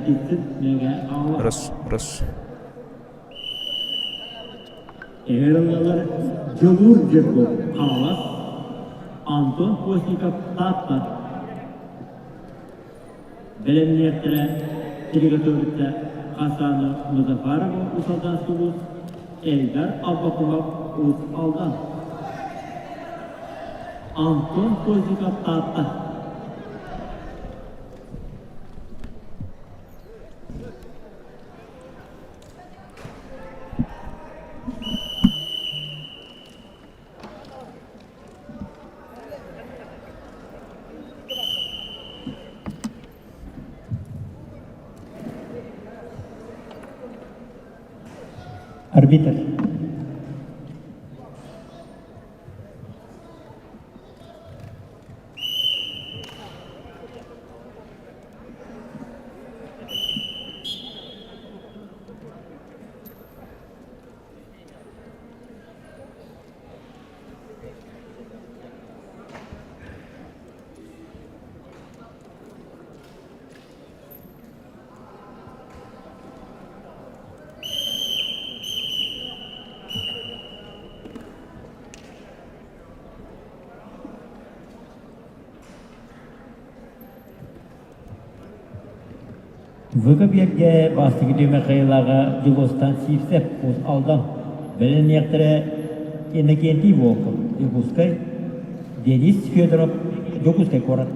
Птицын, Мэҥэ Хаҥалас. Рас, рас. Эһэр ыллалар Дьулуур Жирков, Хаҥалас, Антон Постников, Таатта. Бэлэмниэхтэрэ приготовиться Хасану Музафарову Уус-Алдан Сулус, Эльдар Аввакумов Уус-Алдан. Антон Постников Таатта. Арбитр. Выкобьергэ бастакы түһүмэх Дьулустан Сивцев, Уус Алдан, бэлэмниэхтэрэ Иннокентий Волков, Дьокуускай, Денис Федоров, Дьокуускай куорат.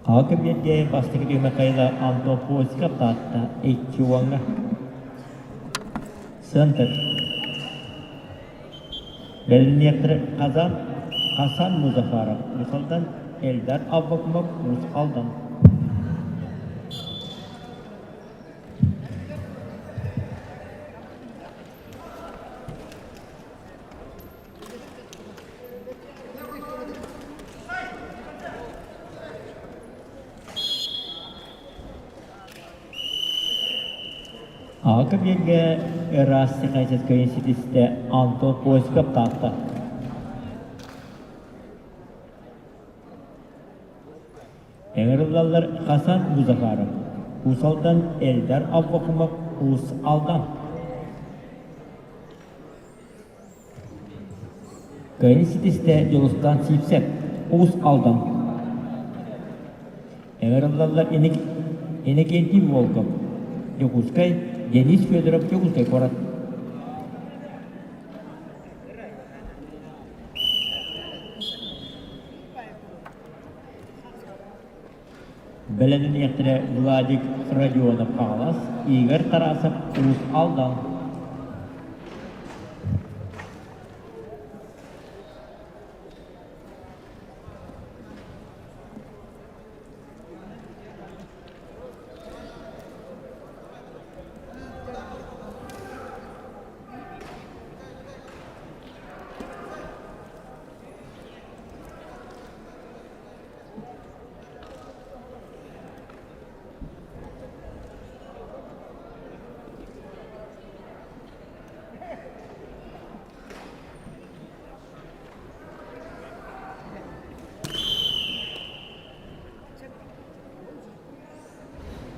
Хаакы биэргэ бастакы түһүмэххэ Антон Постиков Таатта икки уоҥҥа. Центр. Бэлэмниэхтэрэ Казан Хасан Музафаров, Уус-Алдан, Эльдар Аввакумов, Уус-Алдан. Аҕа биэргэ ыраас техническэй ситистэ Антон Постиков Таатта. Ыҥырыллаллар Хасан Музафаров, Уус Алдан, Эльдар Аввакумов, Уус Алдан. Кыайыы ситистэ Дьулустаан Сиипсэп, Уус Алдан. Ыҥырыллаллар Иннокентий Волков, Дьокуускай, Денис Федоров, Дьокуускай куорат. Бэлэмниэхтэрэ Владик Родионов Хаҥалас, Игорь Тарасов Уус Алдан.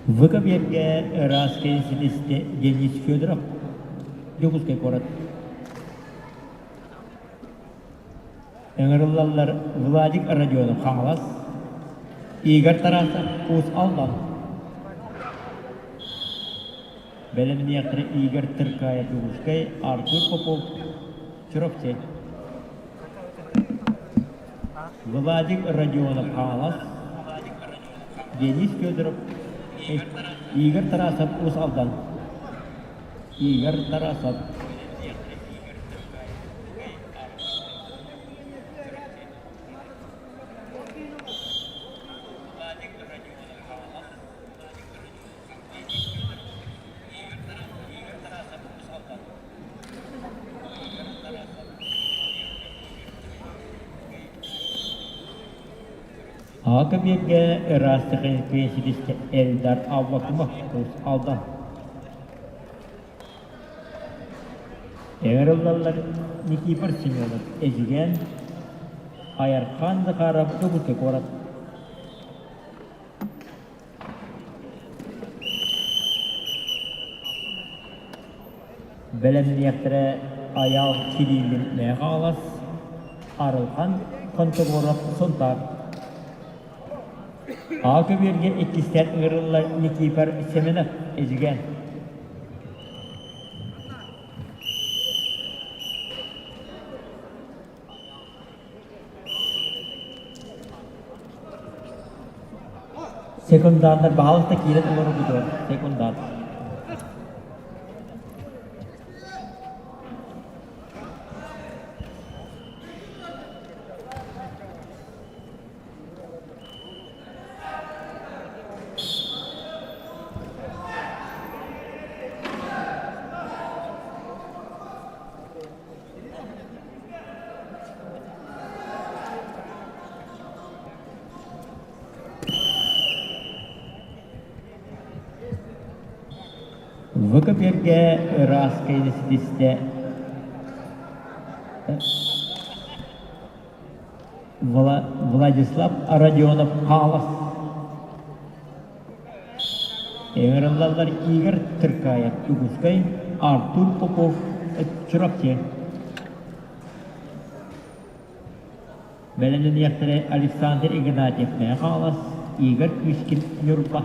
Выкобергэ ыраас кэнсилистэ Денис Федоров, Дьокуускай куорат. Ыҥырыллаллар Владик Родионов Хаҥалас, Игорь Тарасов Уус Алдан. Бэлэмниэхтэрэ Игорь Тыркаев Дьокуускай, Артур Попов Чурапчы. Владик Родионов Хаҥалас, Денис Федоров, Игорь Тарасов Уус Алдан. Игорь Тарасов. Аҕа биэргэ ыраас техникэ ситистэ Эльдар Аввакумов Уус Алдан. Эҥэр ыллаллар Никифор Семенов Эдьигээн, Айархан Захаров Дьокуускай куорат. Бэлэмниэхтэрэ Айаал Кириллин Мэҥэ Хаҥалас, Арылхан Хонтогоров Сунтаар. Аҕа көбүөргэ иккистээн ыҥырыллар Никифор Семенов Эдьигээн. Секунданнар баһаалыста киирэн олорбутугар секундаат. ВК-бергэ ыраас кэйнэситистэ Владислав Родионов Хаалас Ыҥырыллаллар Игорь Тыркаев Дьокуускай, Артур Попов Чурапчы. Бэлэмнэниэхтэрэ Александр Игнатьев Мэҥэ Хаҥалас, Игорь Кычкин Ньурба.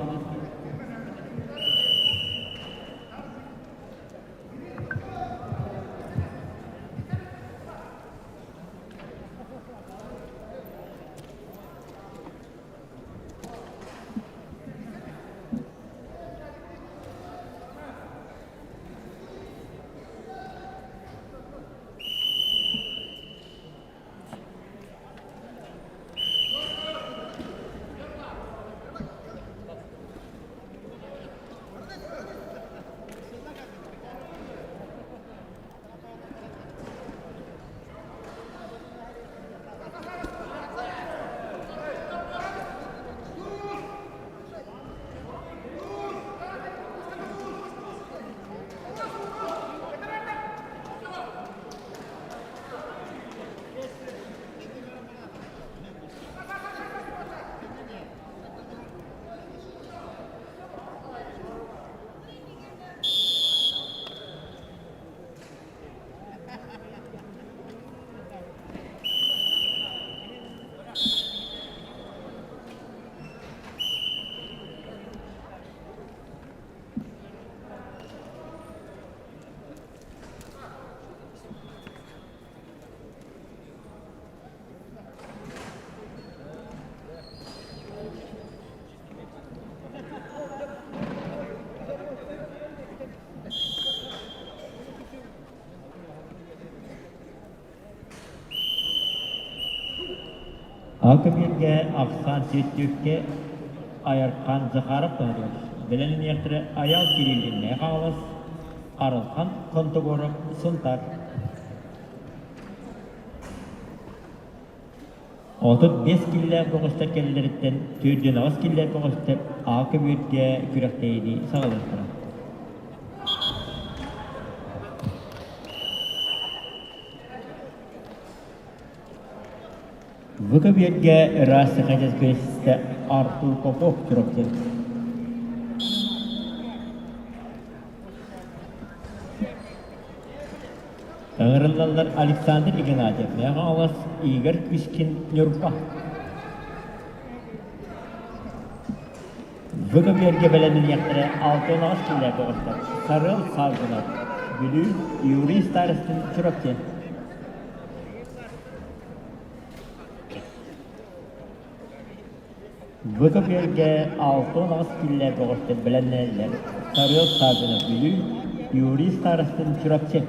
Алкобиэргэ ахсаан сиэттиэккэ Айархан Захаров таһыгар бэлэмниэхтэрэ Айаал Кириллиннээх Хаҥалас, Арылхан Контогоров Сунтаар. 35 киллээх көҕүстэр кэллэриттэн 48 киллээх көҕүстэр А көбүөргэ күрэхтэһиини саҕалыахтара. В көбүөргэ ыраас саха күрэстэһэ Артур Попов Чурапчы. Ыҥырыллаллар Александр Игнатьев, Мэҥэ Хаҥалас, Игорь Кычкин, Ньурба. Бу көбүөргэ бэлэмниэхтэрэ 68 киилэ көҕүстэр Сарыал Саввинов, Бүлүү, Юрий Старостин, Чурапчы. Бу көбүөргэ 68 киилэ көҕүстэр бэлэмнэнэллэр Сарыал Саввинов, Бүлүү, Юрий Старостин, Чурапчы.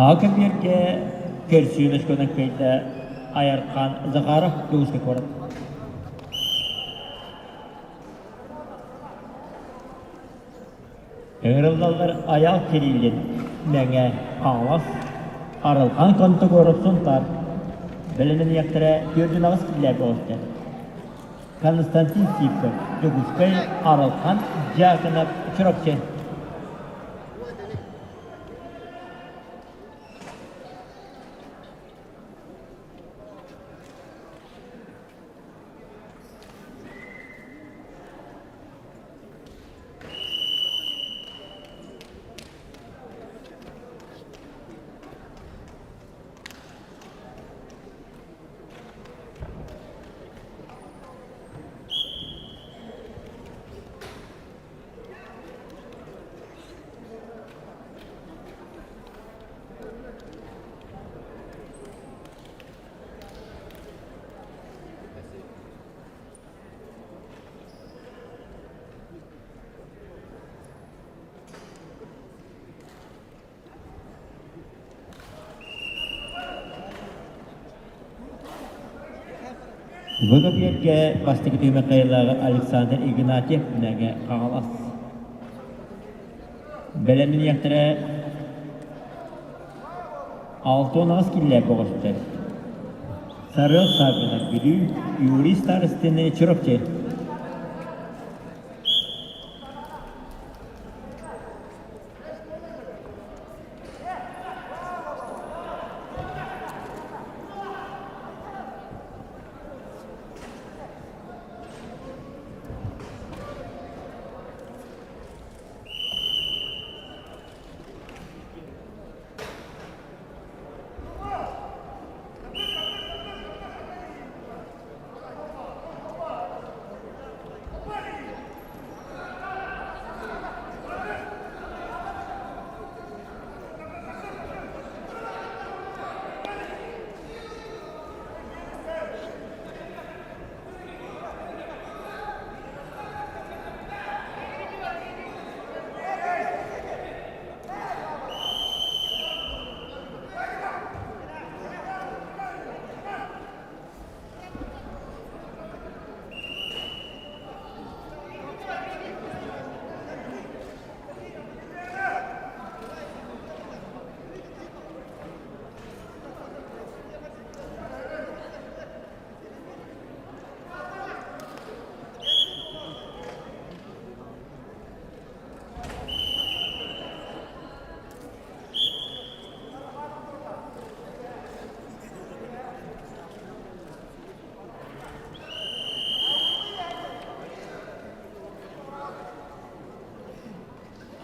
Аакабиэргэ көрсүөн өскөнөн кыайда Айархан Захаров Дьокуускай куорат. Ыҥырыллаллар Айаал Кириллин, Мэҥэ Хаҥалас, Арылхан Контогоров Сунтаар. Бэлэмниэхтэрэ 48 киилээх бөҕөстөр. Константин Сивцев, Дьокуускай, Арылхан Дьяконов, Чурапчы. Бу көбүөргэ бастакы түһүмэх кыайыылааҕа Александр Игнатьев Мэҥэ Хаҥалас. Бэлэмниэхтэрэ 68 киллээх бөҕөстөр. Сарыал Саввинов Бүлүү, Юрий Старостины Чурапчы.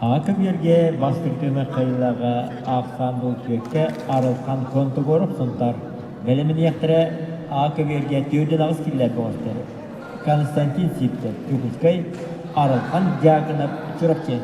Аҕа көбүөргэ бастыҥ кыайыылааҕа Аахсаан Булчуекка Арылхан Контогоров Сунтаар бэлэмниэхтэрэ Аҕа көбүөргэ 48 киллэр бөҕөстөр Константин Сивцев Дьокуускай, Арылхан Дьяконов Чурапчы.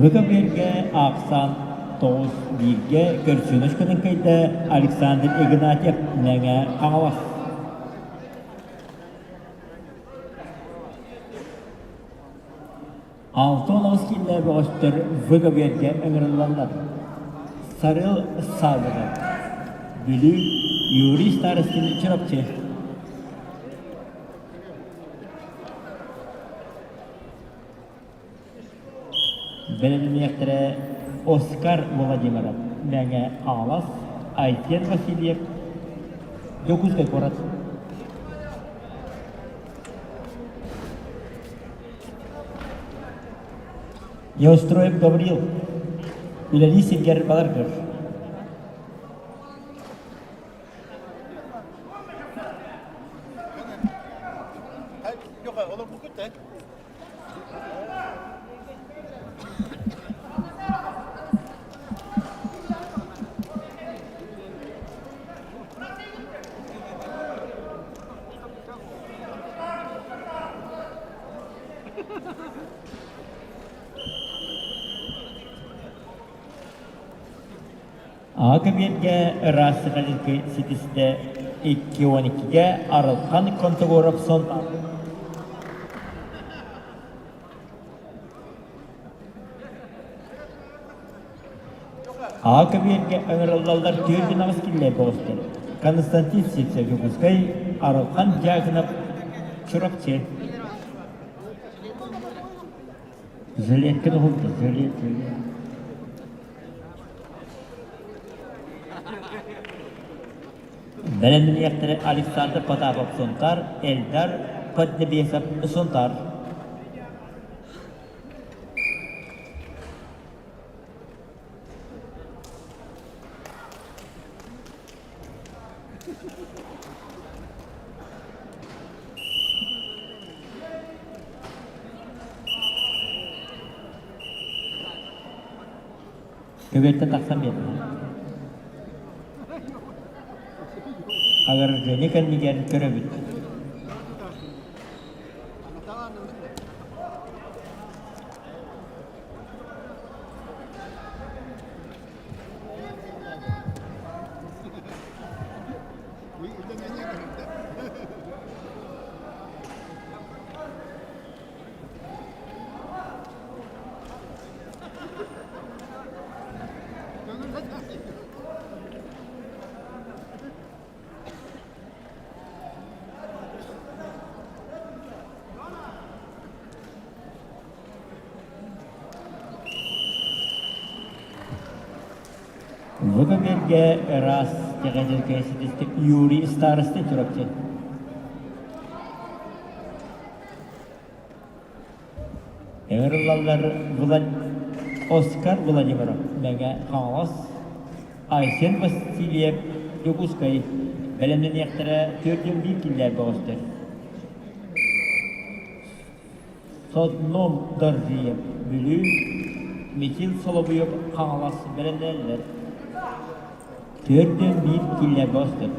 Выкабергэ аахсан тоҕус бииргэ көрсүнүш кыныҥкайда Александр Игнатьев Мэҥэ Хаҥалас. 68 кииннээх бөҕөстөр Выговергэ ыҥырыллаллар. Сарыал Саввинов, Бүлүү, Юрий Старостин Чурапчы. Бэлэмниэхтэрэ Оскар Владимиров, Мэҥэ Хаҥалас, Айсен Васильев, Дьокуускай куорат. Неустроев Гаврил, үлэлии сиргэр баларгыр. Аҕа көбүөргэ ыраас сахалинскай ситистэ 2:12-гэ Арылхан Контогоров сон Аҕа көбүөргэ ыҥырыллаллар 48 киллэр бөҕөстөр Константин Сивцев Дьокуускай, Арылхан Дьяконов Чурапчы. Жилеткин уһулта, жилет, жилет. Бэлэмниэхтэрэ Александр Потапов Сунтар, Эльдар Поднебесов Сунтар. Көбүөттэн тахсан биэрдэ. Агыргыны кэннигэр көрөбүт. Бу көбүөргэ ыраас тэҕэдьэргэ ситистик Юрий Старостин Чурапчы. Ыҥырыллаллар Оскар Владимиров, Мэҥэ Хаҥалас, Айсен Васильев, Дьокуускай бэлэмнэниэхтэрэ 41 киллэр бөҕөстөр. Содном Доржиев, Бүлүү, Михил Соловьев, Хаҥалас бэлэмнэнэллэр. 41 киллэр бөҕөстөр.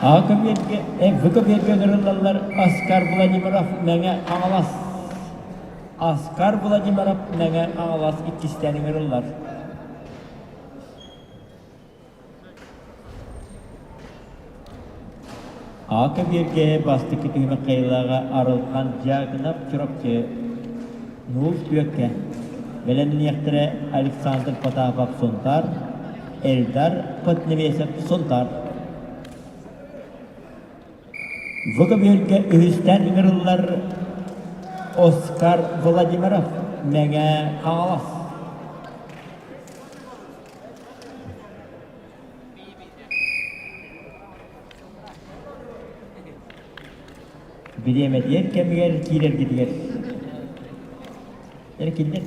А көбүөргэ, В көбүөргэ ыҥырыллаллар Оскар Владимиров Мэҥэ Хаҥалас. Оскар Владимиров Мэҥэ Хаҥалас иккистээн ыҥырыллар. А көбүөргэ бастакы түһүмэх кыайыылааҕа Арылхан Дьяконов Чурапчы Нуул Күөккэ бэлэмниэхтэрэ Александр Потапов Сунтаар, Эльдар Подневесов Сунтаар. Бу көбүөргэ үһүстээн ыҥырыллар Оскар Владимиров Мэҥэ Хаҥалас. Бириэмэтигэр кэмигэр киирэргитигэр эркиллэр.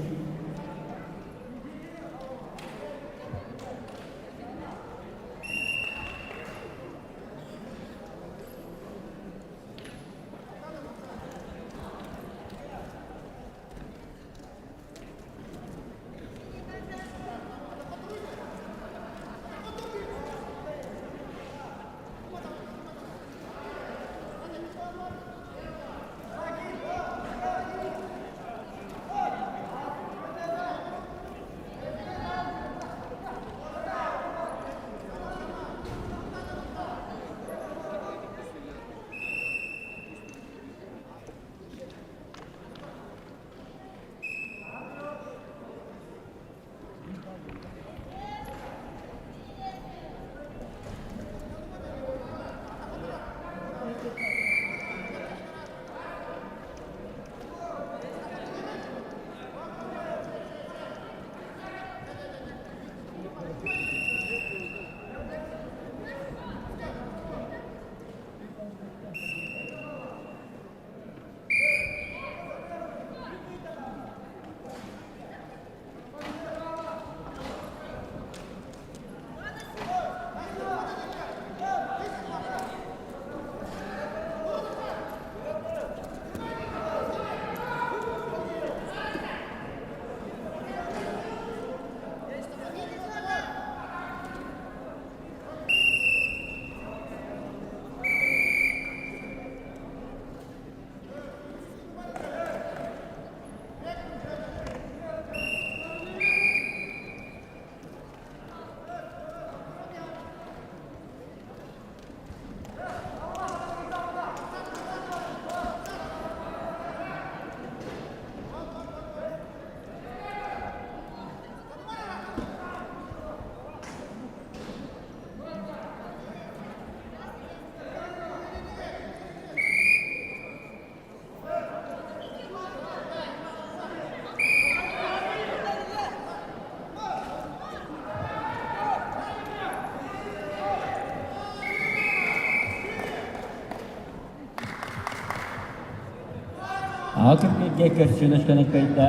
Аҕа кыргыйга көрсүөн өскөнөн кыайда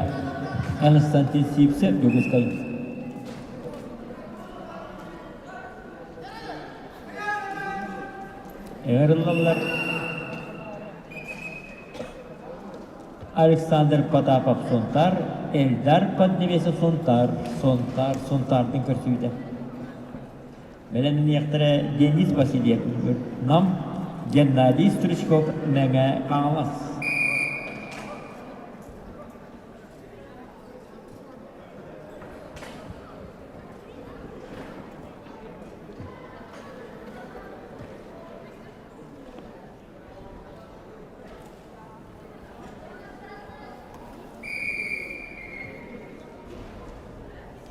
Константин Сивцев Дьокуускай. Ыҥырыллаллар Александр Потапов Сунтаар, Эльдар Поднебесов Сунтаар, Сунтаар, Сунтаардын көрсүүтэ. Бэлэмниэхтэрэ Денис Васильев Нам, Геннадий Стручков Мэҥэ Хаҥалас.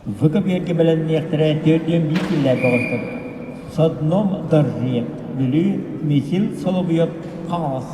Выкопьерга бэлэмниэхтэрэ 41 киллээх бөҕөстөр. Содном Доржиев, Бүлүү, Михил Соловьев, Хаҥалас.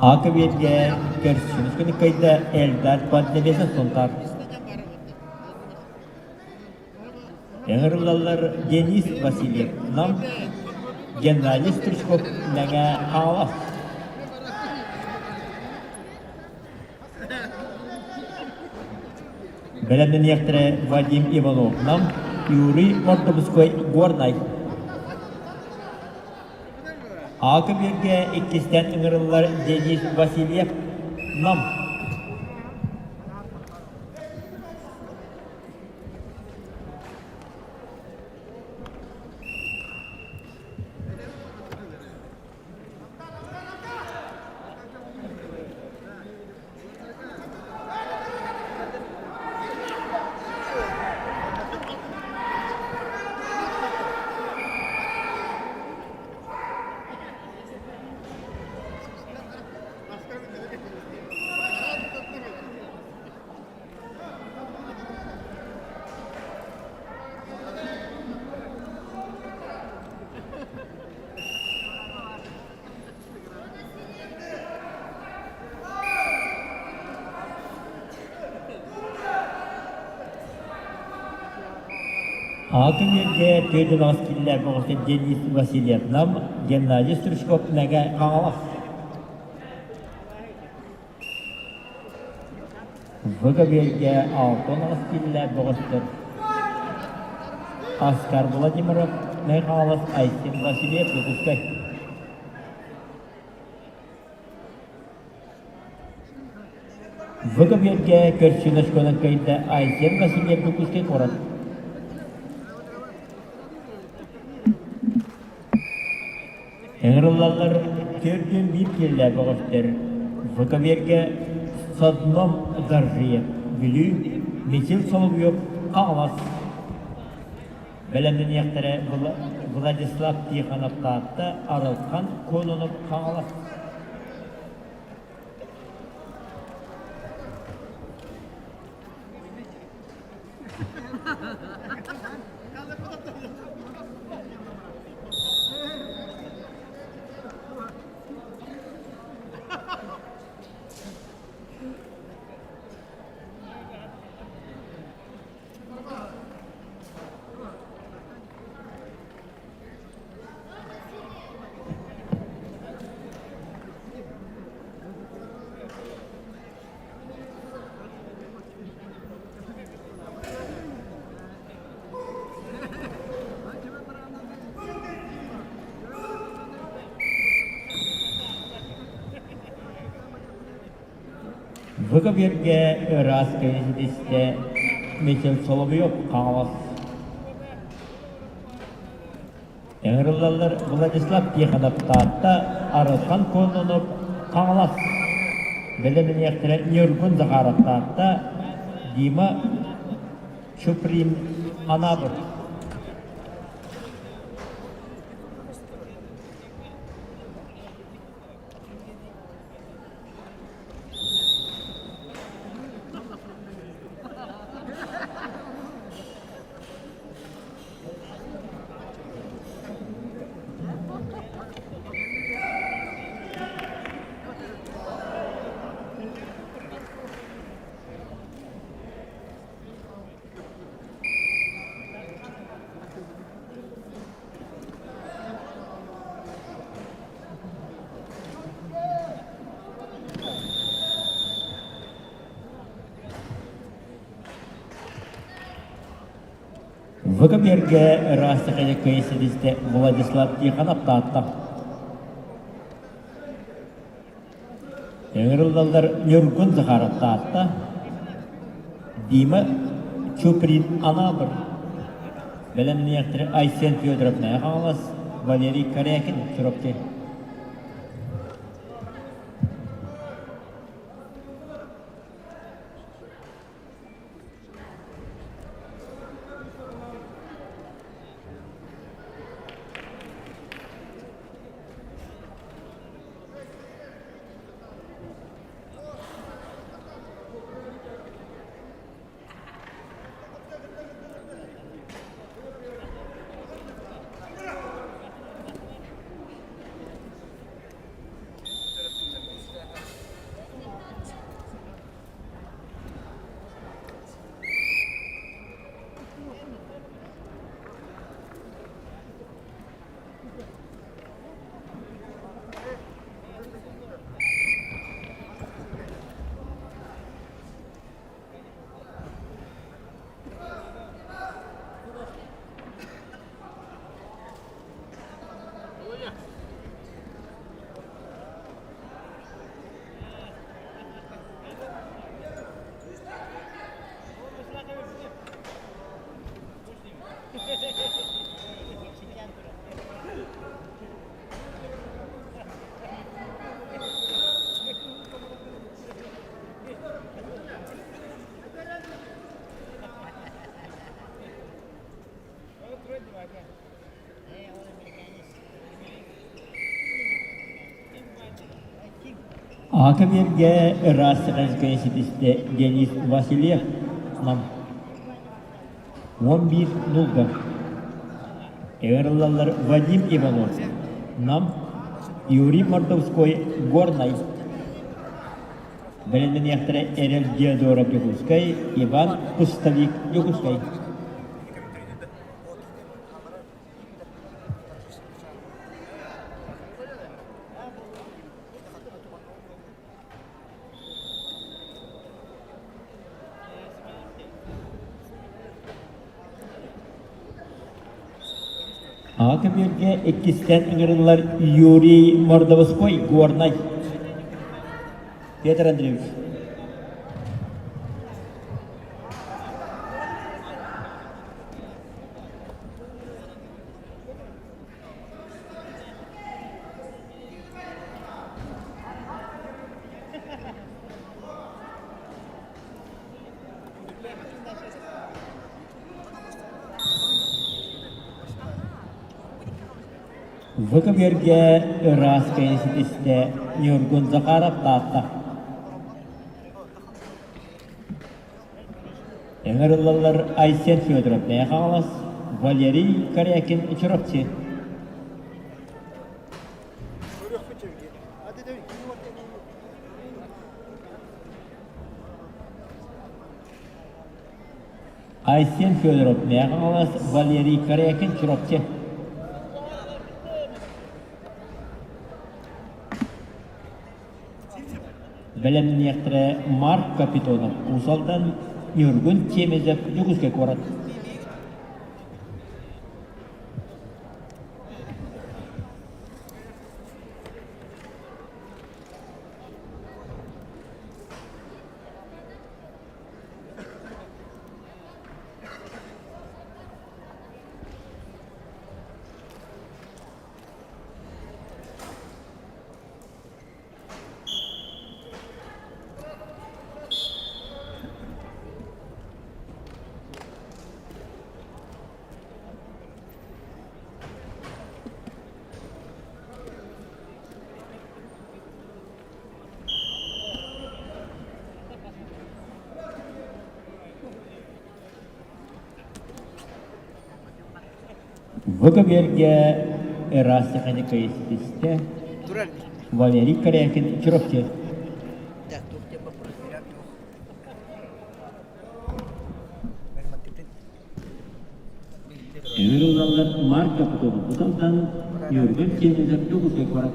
А көбүөргэ көрсүнүс күнүккайда Эльдар Поднебесов Сунтаар. Ыҥырыллаллар Денис Васильев Нам, Геннадий Стручков Мэҥэ Хаҥалас. Бэлэмнэниэхтэрэ Вадим Иванов Нам, Юрий Мордовской Горнай. А көбүөргэ иккистээн ыҥырыллар Денис Васильев Нам. Аатын үөргэ 48 киилэлээх бөҕөстөр Денис Васильев Нам, Геннадий Стручков Мэҥэ Хаҥалас. Выговергэ 68 киилэлээх бөҕөстөр Оскар Владимиров, Мэҥэ Хаҥалас, Айсен Васильев, Дьокуускай. Выговергэ көрсүн оскуолан кыайда Айсен Васильев Дьокуускай куорат. Ыҥырыллаллар 41 киилэлээх бөҕөстөр Выковергэ Содном Заржиев, Бүлүү, Мичил Соловьев, Хаҥалас. Бэлэмнэниэхтэрэ Владислав Тихонов Таатта, Арылхан Кононов Хаҥалас. Выговергэ ыраас кэбиһитистэ Мичил Соловьев Хаҥалас. Ыҥырыллаллар Владислав Тихонов Таатта, Арылхан Кононов Хаҥалас. Бэлэмниэхтэрэ Ньургун Захаров Таатта, Дима Чуприн Анаабыр. Выгомергэ ыраастык кыайсидисте Владислав Тихонов Таатта. Ыҥырыллаллар Ньургун Захаров Таатта, Дима Чуприн Анаабыр. Бэлэмниэхтэрэ Айсен Федоров Мэҥэ Хаҥалас, Валерий Корякин Чурапчы. Аакабиэргэ ыраас сахалинскай ситистэ Денис Васильев Нам 11 нулга. Ыҥырыллаллар Вадим Иванов Нам Юрий Мордовской Горнай. Бэлэмнэниэхтэрэ Эрэл Диодоров Дьокуускай, Иван Пустовик Дьокуускай. Аҕа көбүөргэ иккистээн ыҥырыллар Юрий Мордовской Горнай. Петр Андреевич. Бу көбүөргэ ыраас кэйэ ситистэ Ньургун Захаров Таатта. Ыҥырыллаллар Айсен Федоров Мэҥэ Хаҥалас, Валерий Корякин Чурапчы. Айсен Федоров Мэҥэ Хаҥалас, Валерий Корякин Чурапчы. Бэлэмниэхтэрэ Марк Капитонов Уус Алдан, Ньургун Чемезов Дьокуускай куорат. Бу көбүөргэ ыраас саханы кыйыстыста Валерий Корякин Чурапчы. Ыҥырыллаллар Марк Капитонов Буталтан Юрген Чемезов Дьокуускай куорат.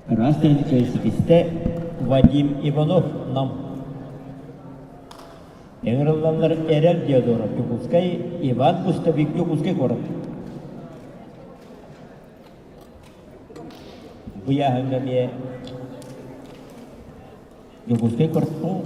Ыраас ситистэ Вадим Иванов Нам. Ыҥырыллаллар Эрэл Диодоров Дьокуускай, Иван Пустовик Дьокуускай куорат. Бу ыйааһыҥҥа эмиэ Дьокуускай куоракка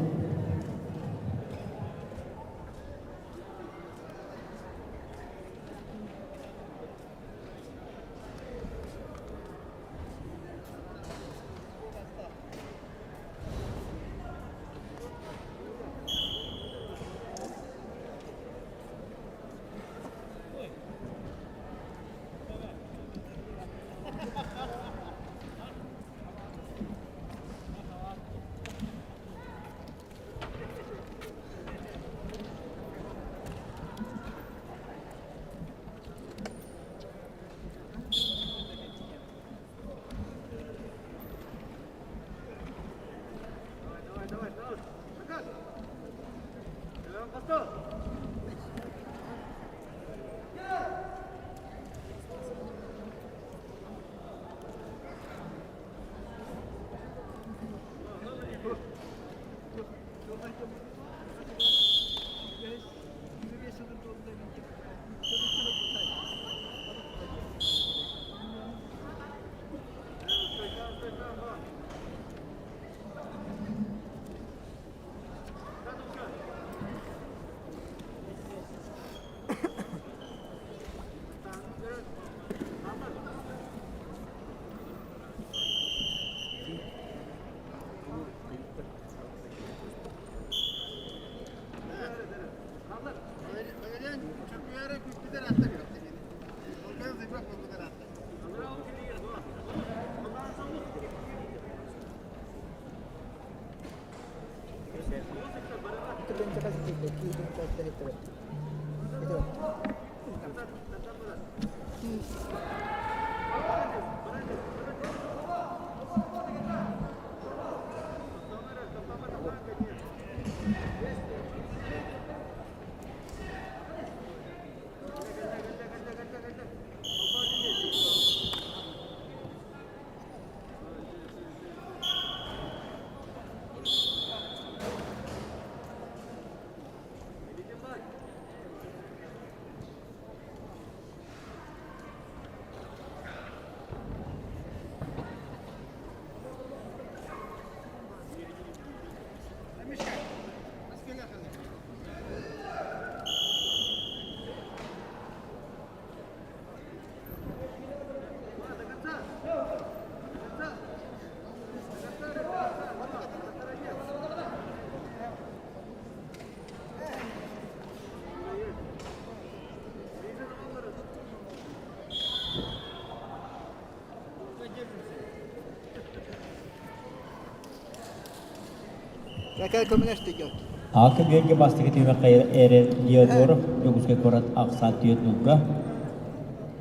Аакы биэргэ бастакы түһүмэххэ эрэр Диодоров Дьокуускай куорат ахсаан түөрт нуурга.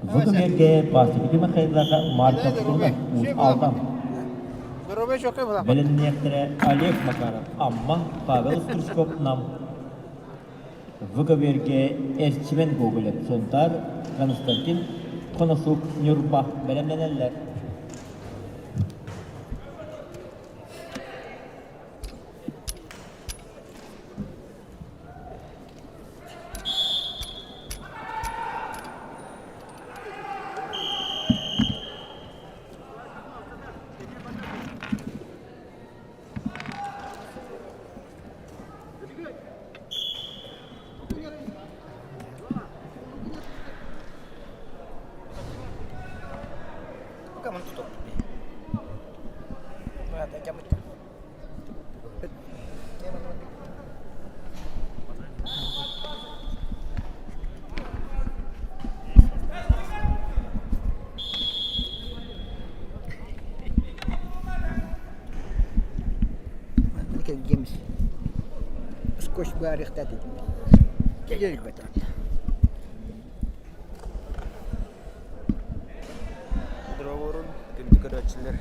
Бу биэргэ бастакы түһүмэххэ Марков Тунов Уус Алдан. Бэлэмниэхтэрэ Олег Макаров Амма, Павел Стручков Нам. ВКБ-гэ Эрчимэн Гоголев Сунтаар, Константин Коносук Ньурба бэлэмнэнэллэр. Доруобуйун күндү көрөөччүлэр,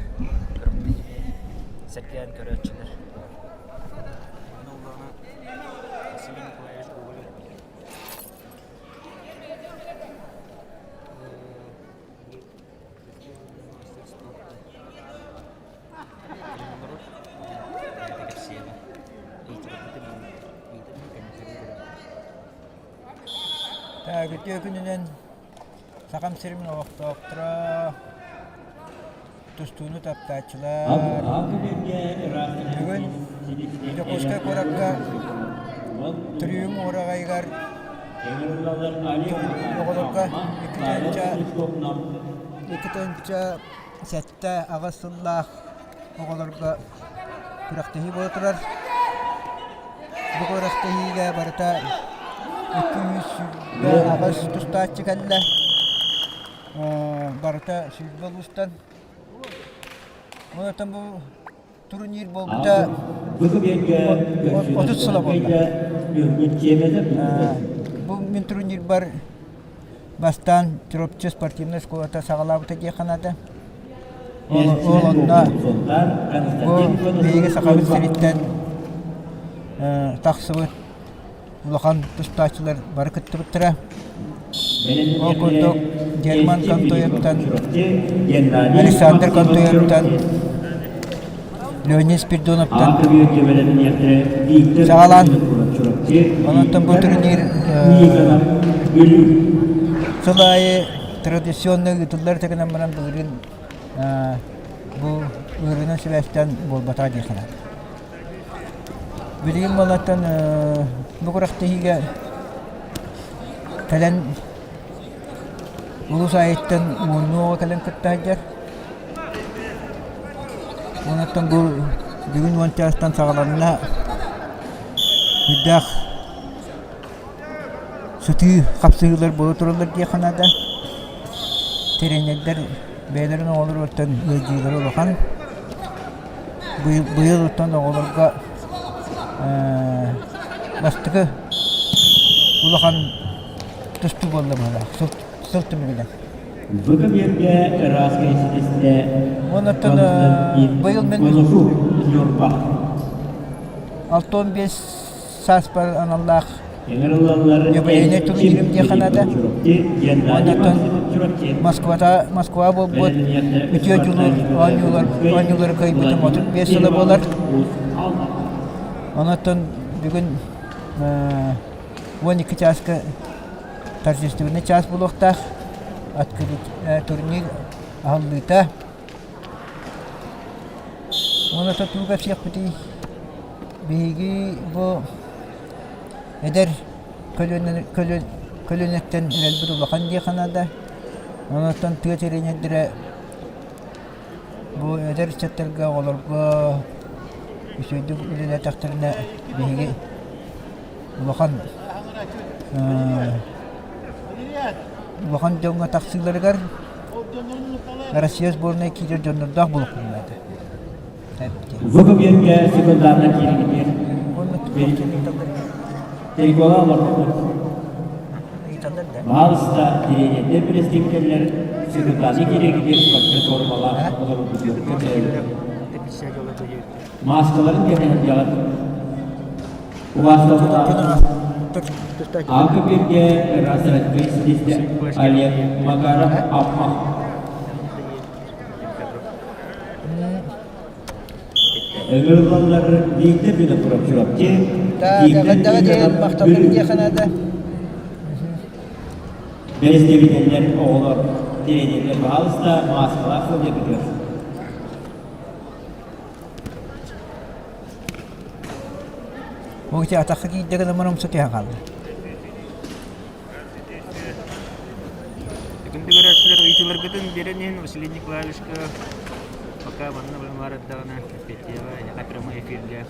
сэргээн көрөөччүлэр. Мин улаана Василий Николаевич Гоголев. Үтүө күнүнэн Сахам сирин олохтоохторо, тустууну таптааччылар. Бүгүн Дьокуускай куоракка Түрүүм уораҕайыгар оҕолорго 2007-8 сыллаах оҕолорго күрэхтэһии буола турар. Бу күрэхтэһиигэ барыта 228 тустааччы кэллэ. Барыта 20 улуустан. Онтон бу турнир буолбута 30 сыла буолла. Бу мин турнирбар бастаан Чурапчы спортивнай школата саҕалаабыта диэххэ наада. Ол онно бу биһиги Сахабыт сириттэн тахсыбыт улахан тустааччылар бары кыттыбыттара. Ол курдук Герман Контоевтан, Александр Контоевтан, Леонид Спиридоновтан саҕалаан онтон бу турнир сыл аайы традиционно ыытыллар гынан баран былырыын бу ыарыынан сибээстээн буолбатаҕа дии санаатым. Билигин буоллартан бу күрэхтэһиигэ кэлэн улуус аайыттан уоннуу оҕо кэлэн кытта сылдьар. Онтон бу бүгүн уон чаастан саҕаланна сүрдээх сытыы хапсыһыылар буола тураллар диэххэ наада. Тренердэр бэйэлэрин оҕолоруттан ыалдьыылара улахан. Быйыл оттон оҕолорго. Бастакы улахан тустуу буолла быһыылаах сыл, сыл түмүгүнэн. Бүгүн биэргэ ыраас кэйситистэ Онтон быйыл мин Ньурба. 65 сааспар аналлаах Ыҥырыллаллар юбилейнай турнирым диэххэ наада. Онтон Москвата Москва буолбут үтүө дьулуур оонньуулар оонньуулары кыайбытым 35 сыла буолар. Онтон бүгүн 12 чааска торжественный час буолуохтаах. Открыть турнир аһыллыыта. Уонна тугу кэпсиэхпитий? Биһиги бу эдэр көлүөнэ көлүөнэттэн эрэлбит улахан диэххэ наада. Онон тыа тренердэрэ бу эдэр ыччаттарга, оҕолорго үчүгэйдик үлэлээтэхтэринэ биһиги улахан улахан дьоҥҥо тахсыыларыгар Россия сборная киирэр дьоннордоох буолуохпун наада. Выкупьерге секундарна кииригитир. Терикола олорбут. Баалыста тренердер пресс-кэллер секундарна кииригитир спортивный формалаах олорбут. Маскаларын кэтэһэн Убаастабыллаах Аакы-биргэ Расратбек ситистэ Олег Макаров Аппах. Ыҥырыллаллар Виктор Винокуров Чурапчы, Виктор Никонов Бүлүү. Бэрэстэбиитэллэр оҕолор, тренердэр баһаалыста мааскалаах сылдьаргытыгар. Ол ити атахха киирдэ гына мунумса түһэн хаалла. Күндү көрөөччүлэр ыйытыыларгытын биэрэн иһин Василий Николаевичка пока манна баар эрдэҕинэ эппиэттиэҕэ эһиэхэ прямой эфиргэ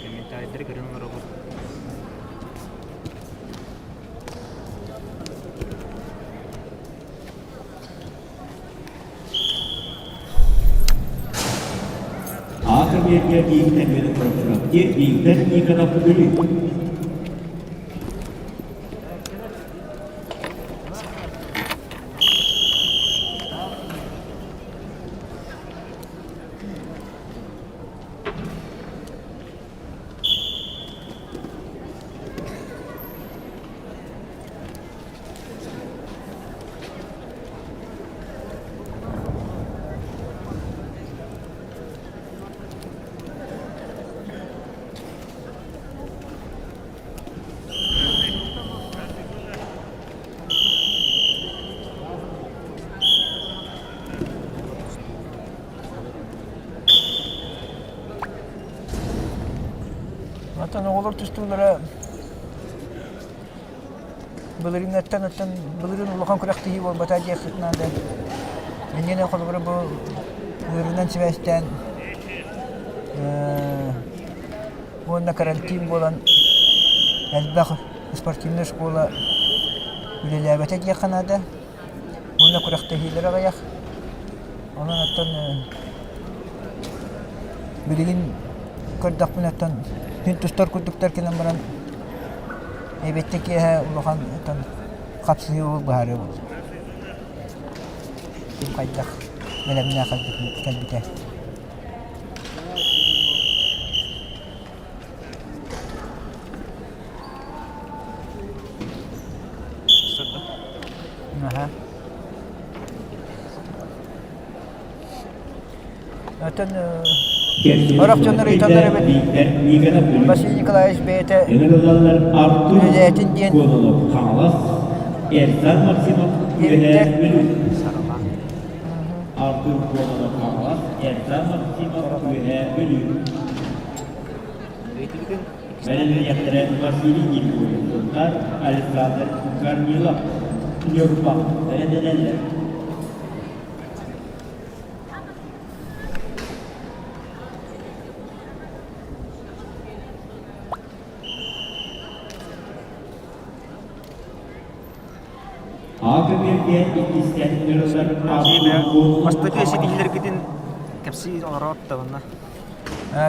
комментарийдары көрөн олоробут. Аакы-биэргэ Виктор Винокуров Чурапчы, Виктор Никонов Бүлүү. Оттон оҕолор тустуулара Былырыыҥҥаттан оттон былырыын улахан күрэхтэһии буолбата диэххит наада. Иннинэ холобура бу ыарыынан сибээстээн уонна карантин буолан элбэх спортивнай школа үлэлээбэтэ диэххэ наада. Уонна күрэхтэһиилэр аҕыйах. Онон оттон билигин көрдөхпүнэ оттон күн тустар курдуктар кэлэн баран Эбиэттэ киэһэ улахан оттон хапсыһыы быһаарыы буолла. Ким хайдах бэлэмнээх кэлбитэ. Аха. Оттон Сорох дьоннор ыйыталлар эбит Василий Николаевич бэйэтэ үлэлээтин диэн Хаҥалас Эрсан Максимов диэбиттэр. Артур Кононов Хаҥалас Эрсан Максимов Үөһээ Бүлүү Бэлэмниэхтэрэ Василий Николаев Сунтаар Александр Корнилов Ньурба бэлэмнэнэллэр Аакы-биэргэ иккистээн ыҥырыллар Бастакы ситиһиилэргитин кэпсии олороот да онно.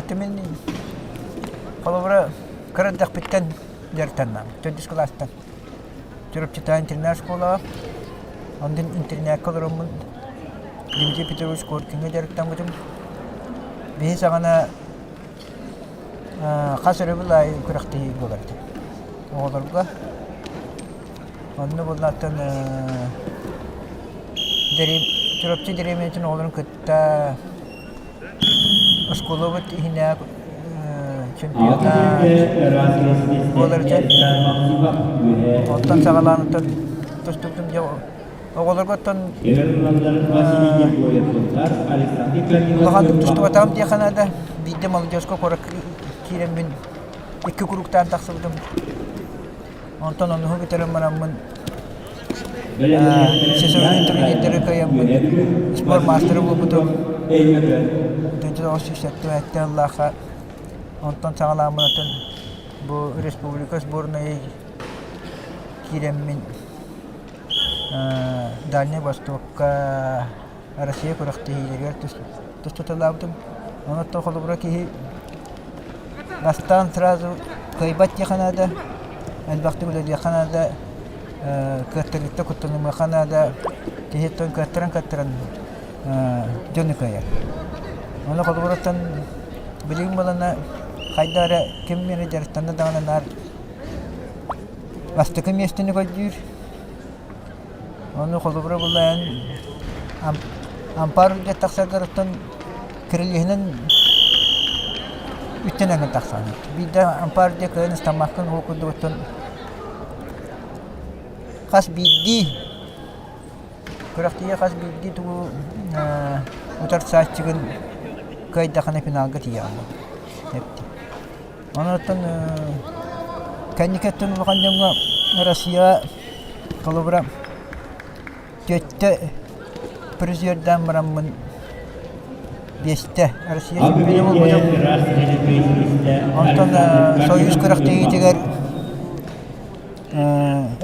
Тимин холобура. Кыра эрдэхпиттэн дьарыктанным. Төрдүс кылаастан. Чурапчытаа интернат школаҕа. Онтон интернакка олороммун Дмитрий Петрович Коркиҥҥа дьарыктаммытым. Биһи саҕана хас өрөбүл аайы күрэхтэһии буолар этэ оҕолорго. Онно буоллааттан Чурапчы дэриэбинэтин оҕолорун кытта оскуолабыт иһинээҕи чемпионат буолар этэ. Оттон саҕалаан оттон тустубутум дьэ оҕолорго оттон улаханнык тустубатаҕым диэххэ наада. Биирдэ молодежка куоракка киирэммин икки куруктаан тахсыбытым. Онтон онуһу бүтэрэн бараммын сезонный турнирдары кыайаммын спорт маастара буолбутум. 1907 сыллаахха онтон саҕалааммын атын бу республика сборнайа киирэммин Дальнай Востокка Россия күрэхтэһиилэригэр тустуталаабытым. Онон холобура киһи бастаан сразу кыайбат диэххэ наада, элбэхтик үлэлиэххэ наада, кыаттарыыттан куттанымыахха наада. Киһиттэн кыаттаран-кыаттаран дьону кыайар. Ону холобураттан билигин буолана хайдах эрэ ким эрэ дьарыктанна даҕаны наар бастакы миэстэни көрдүүр. Ону холобура булан ампаар үрдэ тахсаргарыттан кирилиэһинэн үттэнэн тахсан. Биирдэ ампаар үрдэ кыайан ыстаммаккын ол курдугуттан хас биирдии күрэхтэһии хас биирдии тугу утарсааччыгын кыайдахына финалга тиийэҕин. Онон кэнники өттүн улахан дьоҥҥо Россия холобура түөттэ призердаан бараммын биэстэ Россия чемпиона буолбутум. Онтон Союз күрэхтэһиитигэр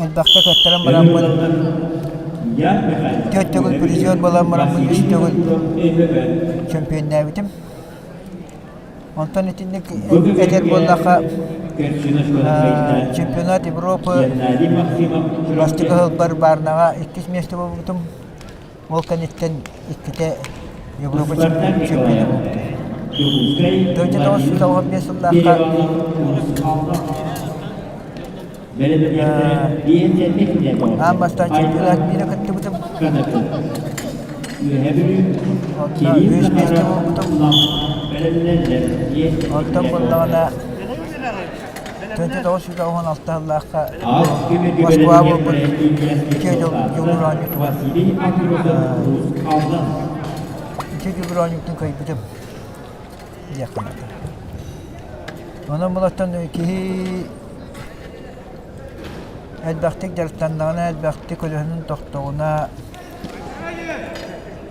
элбэхтэ кыттаран бараммын түөрт төгүл призер буолан бараммын үс төгүл чемпионнээбитим. Онтон итинник этэр буоллахха, чемпионат Европы бастакы сылбар Баарнаҕа иккис миэстэ буолбутум. Ол кэнниттэн иккитэ Европа чемпиона буолбутум. 1995 сыллаахха Аан бастаан чемпионат мира кыттыбытым. Онно үһүс миэстэ буолбутум. Онтон буоллаҕына 1996 сыллаахха Москва буолбут үтүө дьулуур оонньуутугар үтүө дьулуур оонньуутун кыайбытым диэххэ наада. Онон булаттан киһи Элбэхтик дьарыктаннаҕына, элбэхтик көлөһүнүн тохтоҕуна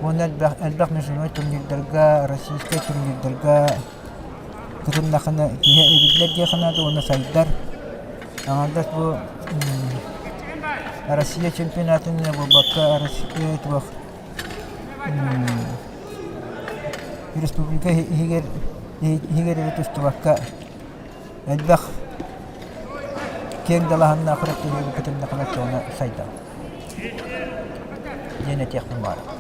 уонна элбэх элбэх международнай турнирдарга, российскай турнирдарга кытыннахына киһи эбиллэр диэххэ наада уонна сайдар. Аҥардас бу Россия чемпионатын эрэ буолбакка, Россия туох республика иһигэр иһигэр эрэ тустубакка Элбэх киэҥ далааһыннаах күрэхтэһиигэ кытыннахына оччоҕуна сайдар диэн этиэхпин баҕарабын.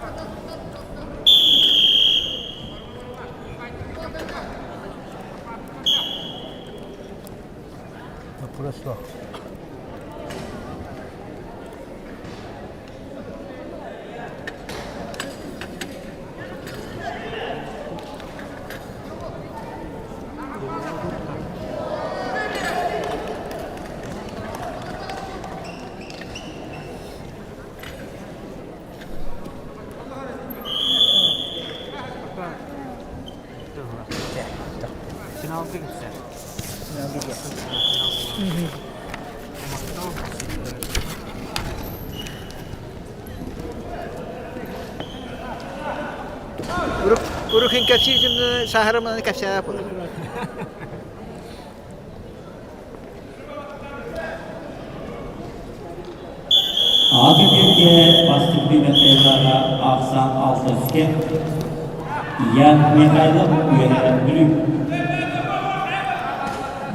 Боппуруос суох. Финалга кэлсэр. Урукин кэпсиир сааһыраманы кэпсээбэт буолар. Ааты биэргэ бастык биэбэттээҕэ ахсаан алтыскэ Ян Михайлов үөһээ Бүлүү.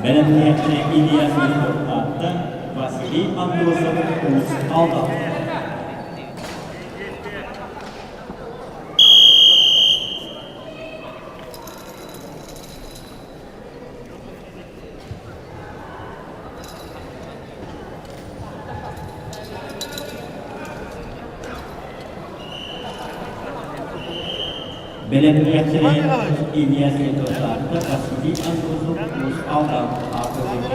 Бэлэмниэхтэрэ Илья Смирнов аатта Василий Андросов Уус Алдан. Бэлэмниэхтэрэ Илья Светлославка Василий Андросов Уус Алдан аатырдыгар.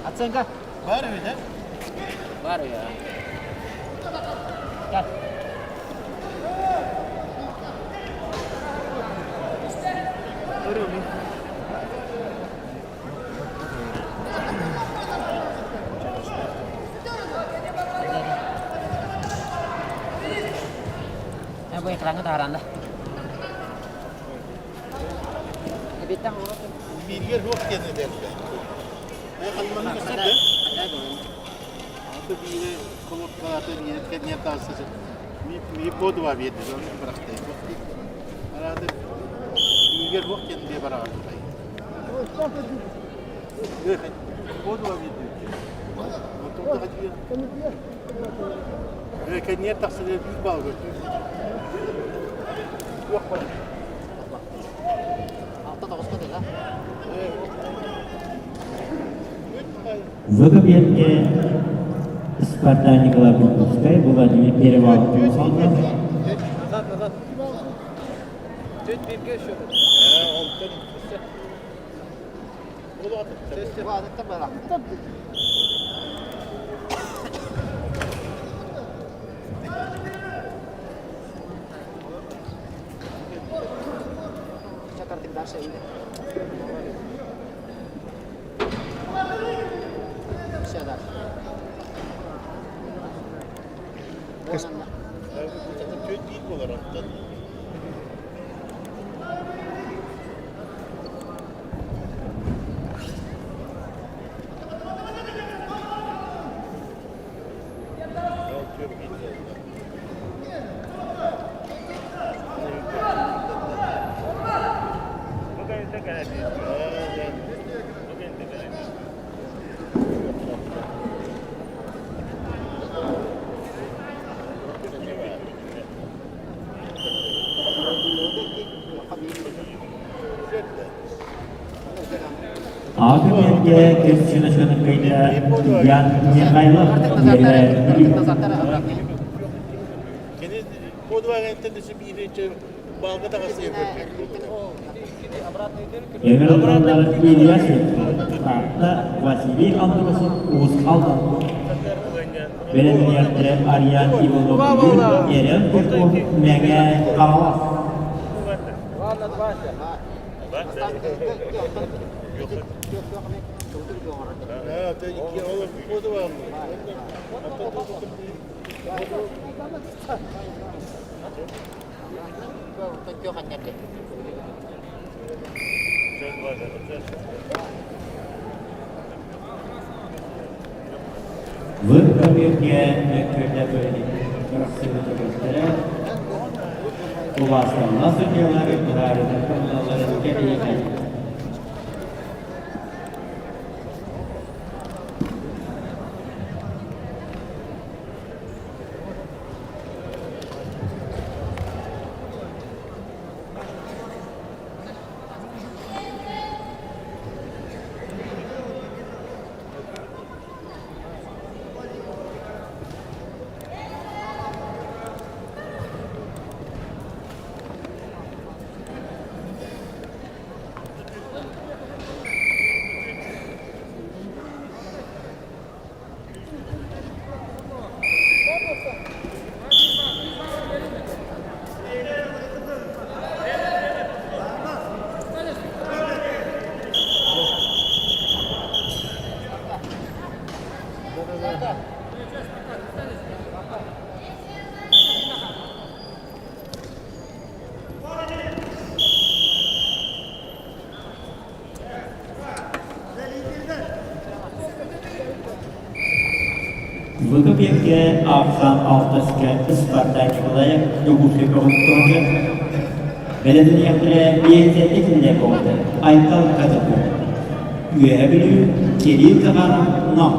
Оценка? Бар эбит, Бар я. Так. Бу экраҥҥа таһааран да. Бииргэр суох диэн этэрдэ. Ханманы көстөрдө? Аты биири колоккалаата биири кэнниэ таасса ми по два биэрди оны бырахтай. Арады бииргэр суох диэн бе бараҕардай. По два биэрди. Кэнниэр тахсар биир балл Туох бар. Выкопьетке Спартак Николай Куркутскай, Владимир Перевалов Михайлов. Назад, назад. Чуть бирге еще. Аты Кристина Кайда Ян Михайлов Эмир Илья Таатта Василий Андросов Уус Алдан. Бэлэмниэхтэрэ Ариан Иванов Ерен Петров Мэҥэ Хаҥалас. Выкопьетке мөккүөрдэ бырахсыбыт Убаасталла судьялары быһаарыытын ылалларын кэриэтэ. ВКП-гэ ахсаан алтыска Спартак Николаев Дьокуускай көҕүттүҕүнэ бэлэмниэхтэрэ биэнсийэ кинилэр көҕүтэр Айтал Казаков Үөһэ Бүлүү Кирилл Захаров Нам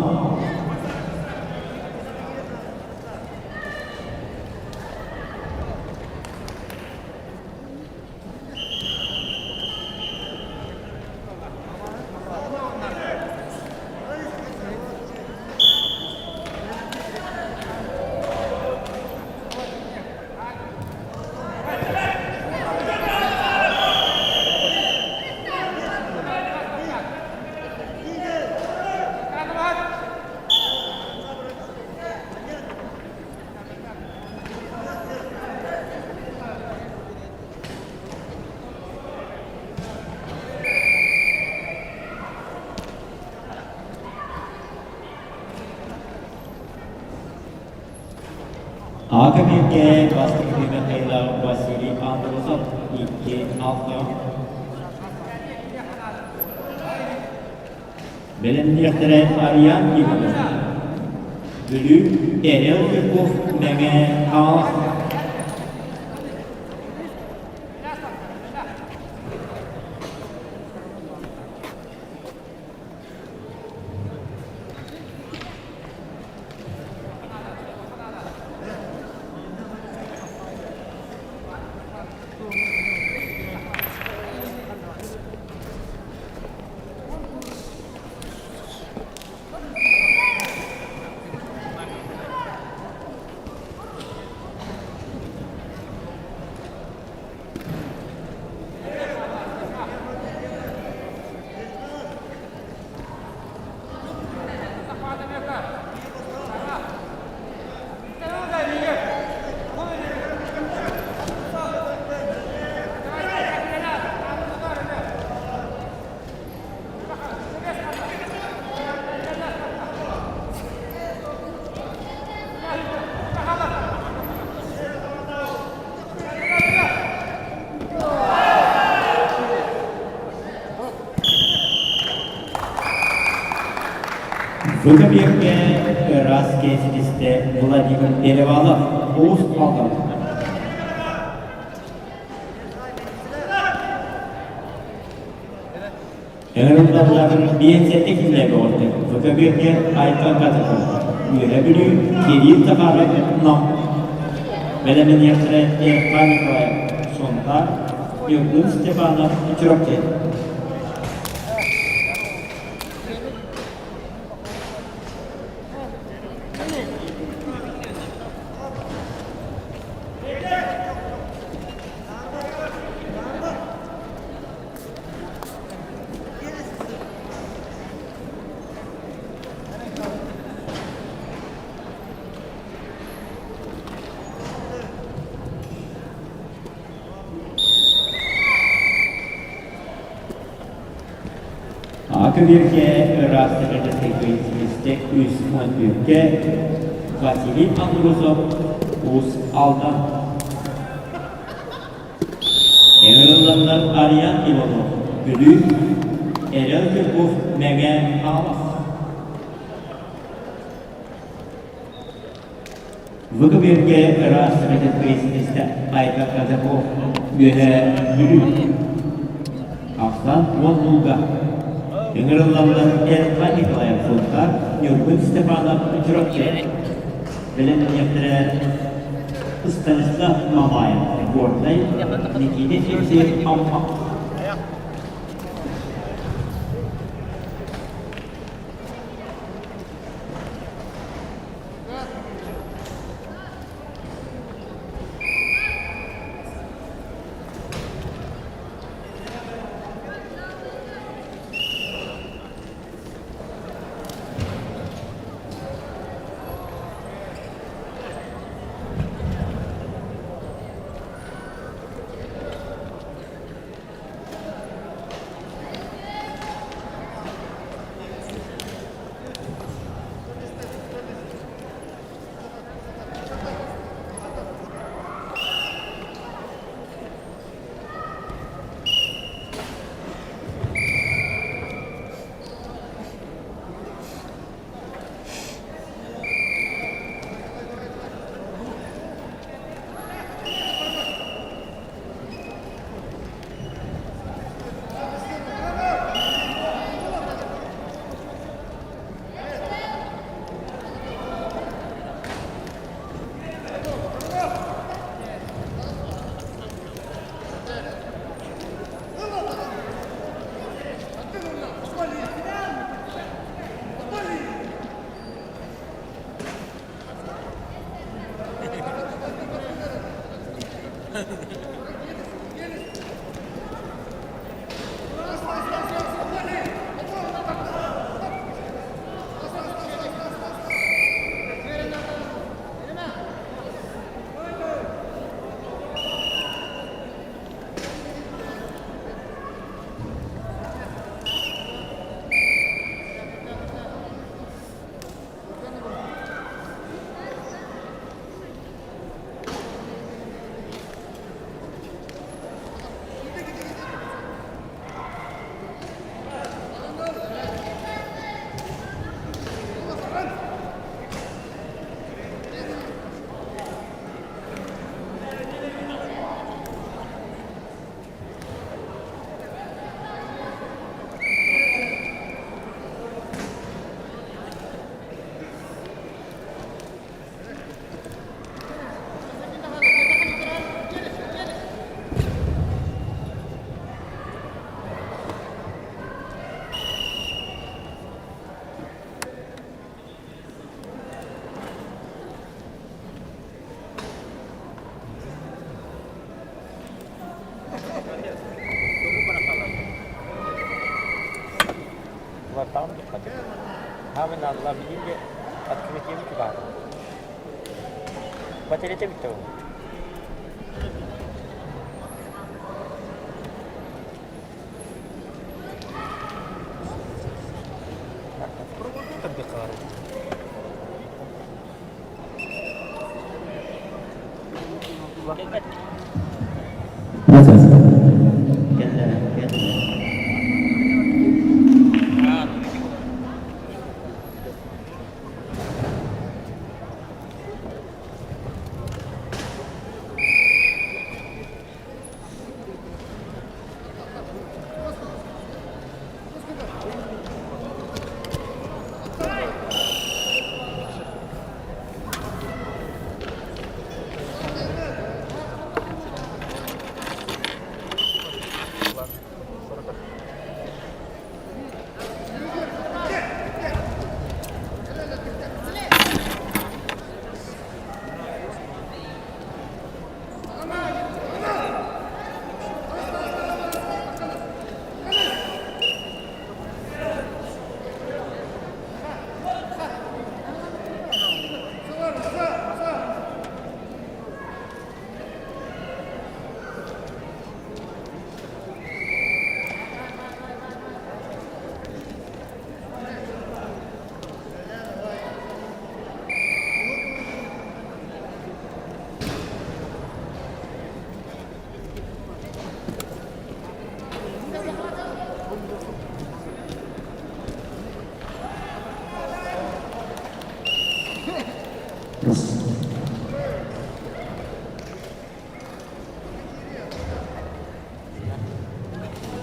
Ака-бииргэ бастакы Михаила Василий Андросов 2-6. Бэлэмниэхтэрэ Ариан Иванов. Бүлүү Эрэл Жирков Мэҥэ Хаҥалас. Выкопьевке ыраас кээситистэ Владимир Перевалов уус Алдан. Ыҥырыллалларын биэнсийэтэ киллэрэ олордо. Выкопьевке Айтал Катыков, Үөһэ Бүлүү, Кирилл Захаров, Нам. Бэлэмниэхтэрэ Эрхан Николаев, Сунтаар, Ньургун Степанов, Чурапчы. Көбүөргэ ыраас сэкирэтэргэ 314-кэ Василий Андросов, Уус Алдан. Ыҥырылланнар Ариан Иванов, Бүлүү, Эрэл Жирков, Мэҥэ Хаҥалас. ВКБ-гэ ыраас сэкирэтэргэ Айка Казаков, Үөһээ Бүлүү. Ахсаан уон нуулга. Ыҥырыллаллар Эрхан Николаев Сунтаар, Ньургун Степанов Чурапчы. Бэлэмниэхтэрэ Станислав Мамаев Горнай, Никита Евсеев Амма.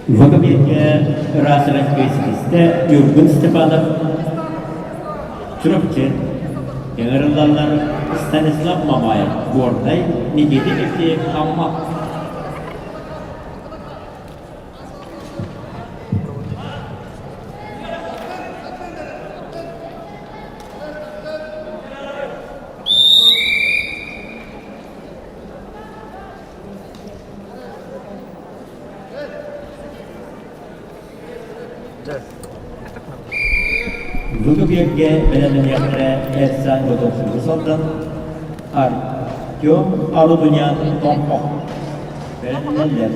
Вагабекке ыраас кэсистэ Ньургун Степанов Чурапчы ыҥырыллаллар Станислав Мамаев Горнай Никита Евсеев Амма. Бүгүҥҥэ бэлэмнэниэхтэрэ Эрсан Готовцевы салдан Артем Арутунян Томпох бэлэмнэнэллэр.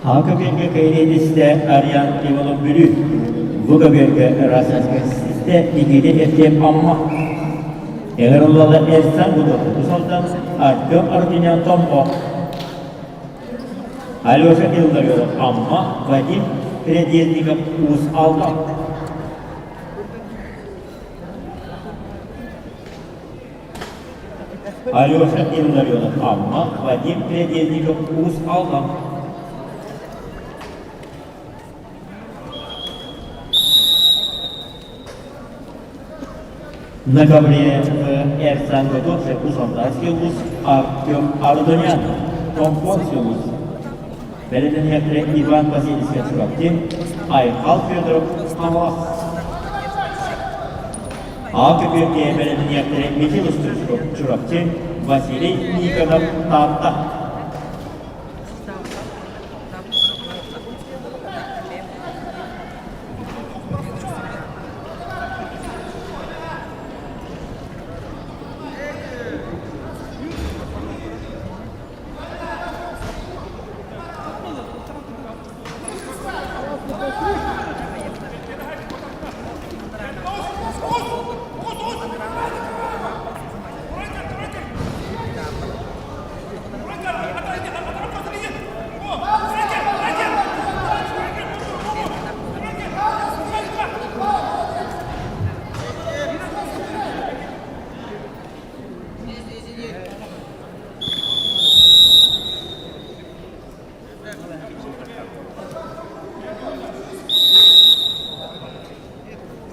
Ака-БГ кэриэдистэ Ариан Иванов Бүлүү, ВКБГ Российская Никита Евсеев Амма, Ыҥырыллала Эрсан Гудок Артем Арутюнян Томпо, Алеша Илларионов Амма, Вадим Передельников Уус Алдан. Алеша Илларионов Амма, Вадим Передельников Уус Алдан. На ковре Эрсан Готовцев, Узандайский улус, Артем Ардонян, Томпонский улус. Бэлэтэнээхтэрэ Иван Васильевич Чурапчы, Айхал Федоров, Хаҥалас. Аакы бүөргэ бэлэтэнээхтэрэ Михаил Стручков, Чурапчы, Василий Никонов, Таатта.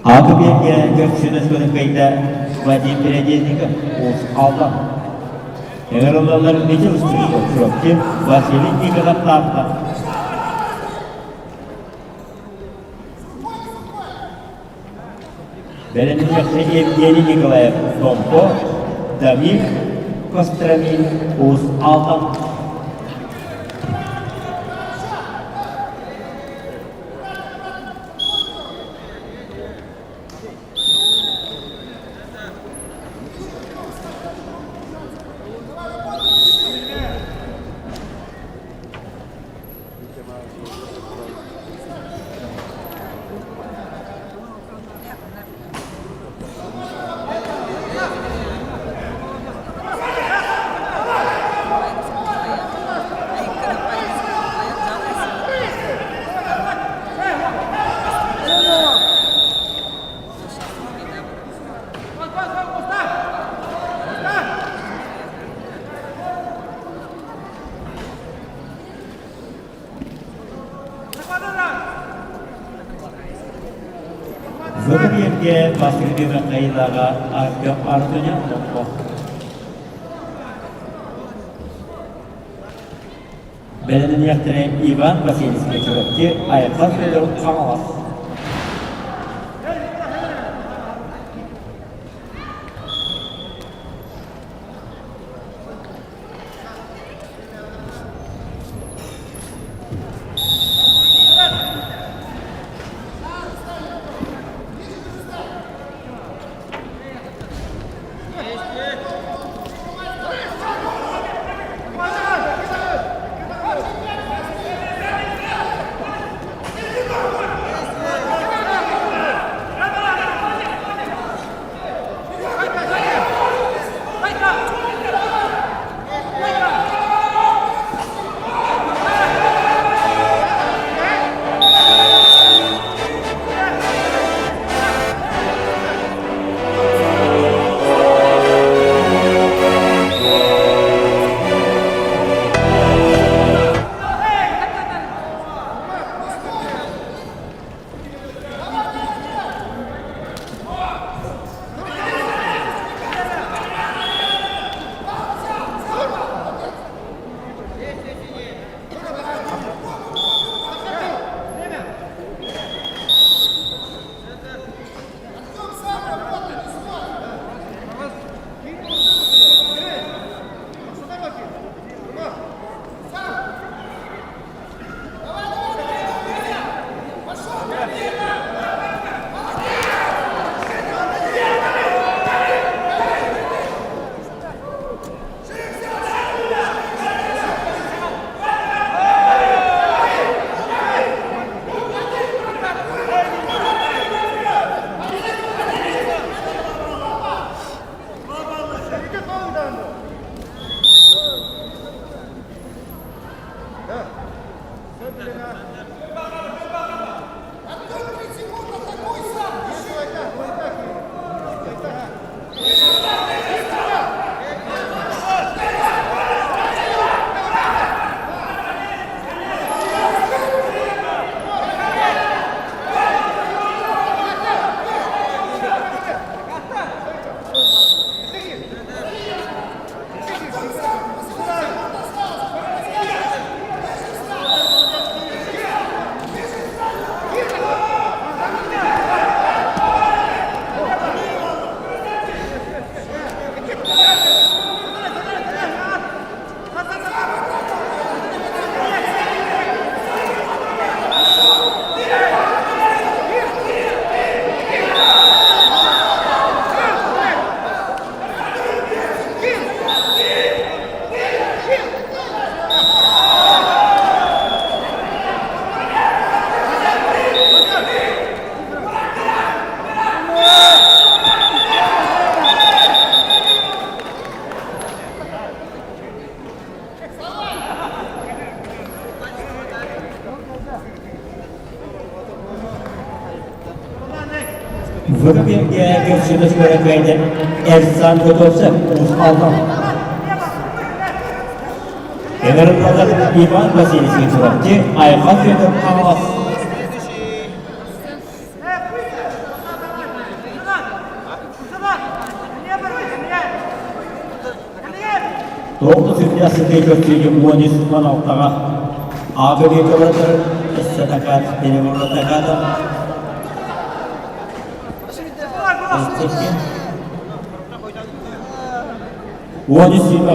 Ааты биэргэ Дьөксүн өскөнү кыайда Вадим Передельников, Уус Алдан. Ыҥырыллаллар Мичил Стручков, Чурапчы, Василий Никонов Таатта. Бэлэмнээхтэ Евгений Николаев Томпо, Давид Костромин Уус Алдан. Выбор бастакы Михаилаҕа Артем Артунян топпо. Бэлэмниэхтэрэ Иван Васильевич Чурапчы, Айхал Федоров Хаҥалас. Выберге көрсүбүт көрөкөйдө Эрсан Готовцев Уус-Алдан. Ыҥырыллар Иван Васильевич Чурапчы Айхал Федор Хаҥалас. Тоҕус сүүрдэ сытыы көрсүүгэ 13-16-ҕа АГБ-лар ССТК переворотаката 13 сүүрбэ.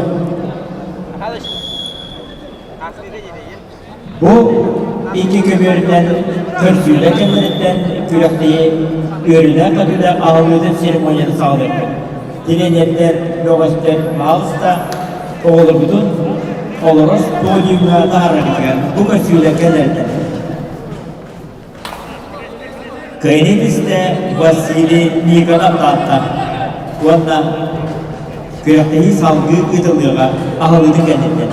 Бу икки көбүөрүнэн көрсүүлэр кэмнэриттэн күрэхтэһии үөрүүлээх-көтүүлээх аһыллыытын церемониятын саҕалыахпыт. Тириэньэрдэр, бөҕөстөр, баһаалыста, оҕолорбутун олорор подиумҥа таһаараргытыгар бу көрсүүлэр кэлэрдэр. Кыайыы түстэ Василий Никонов Таатта уонна күрэхтэһии салгыы ыытыллыаҕа аһыллыытын кэнниттэн.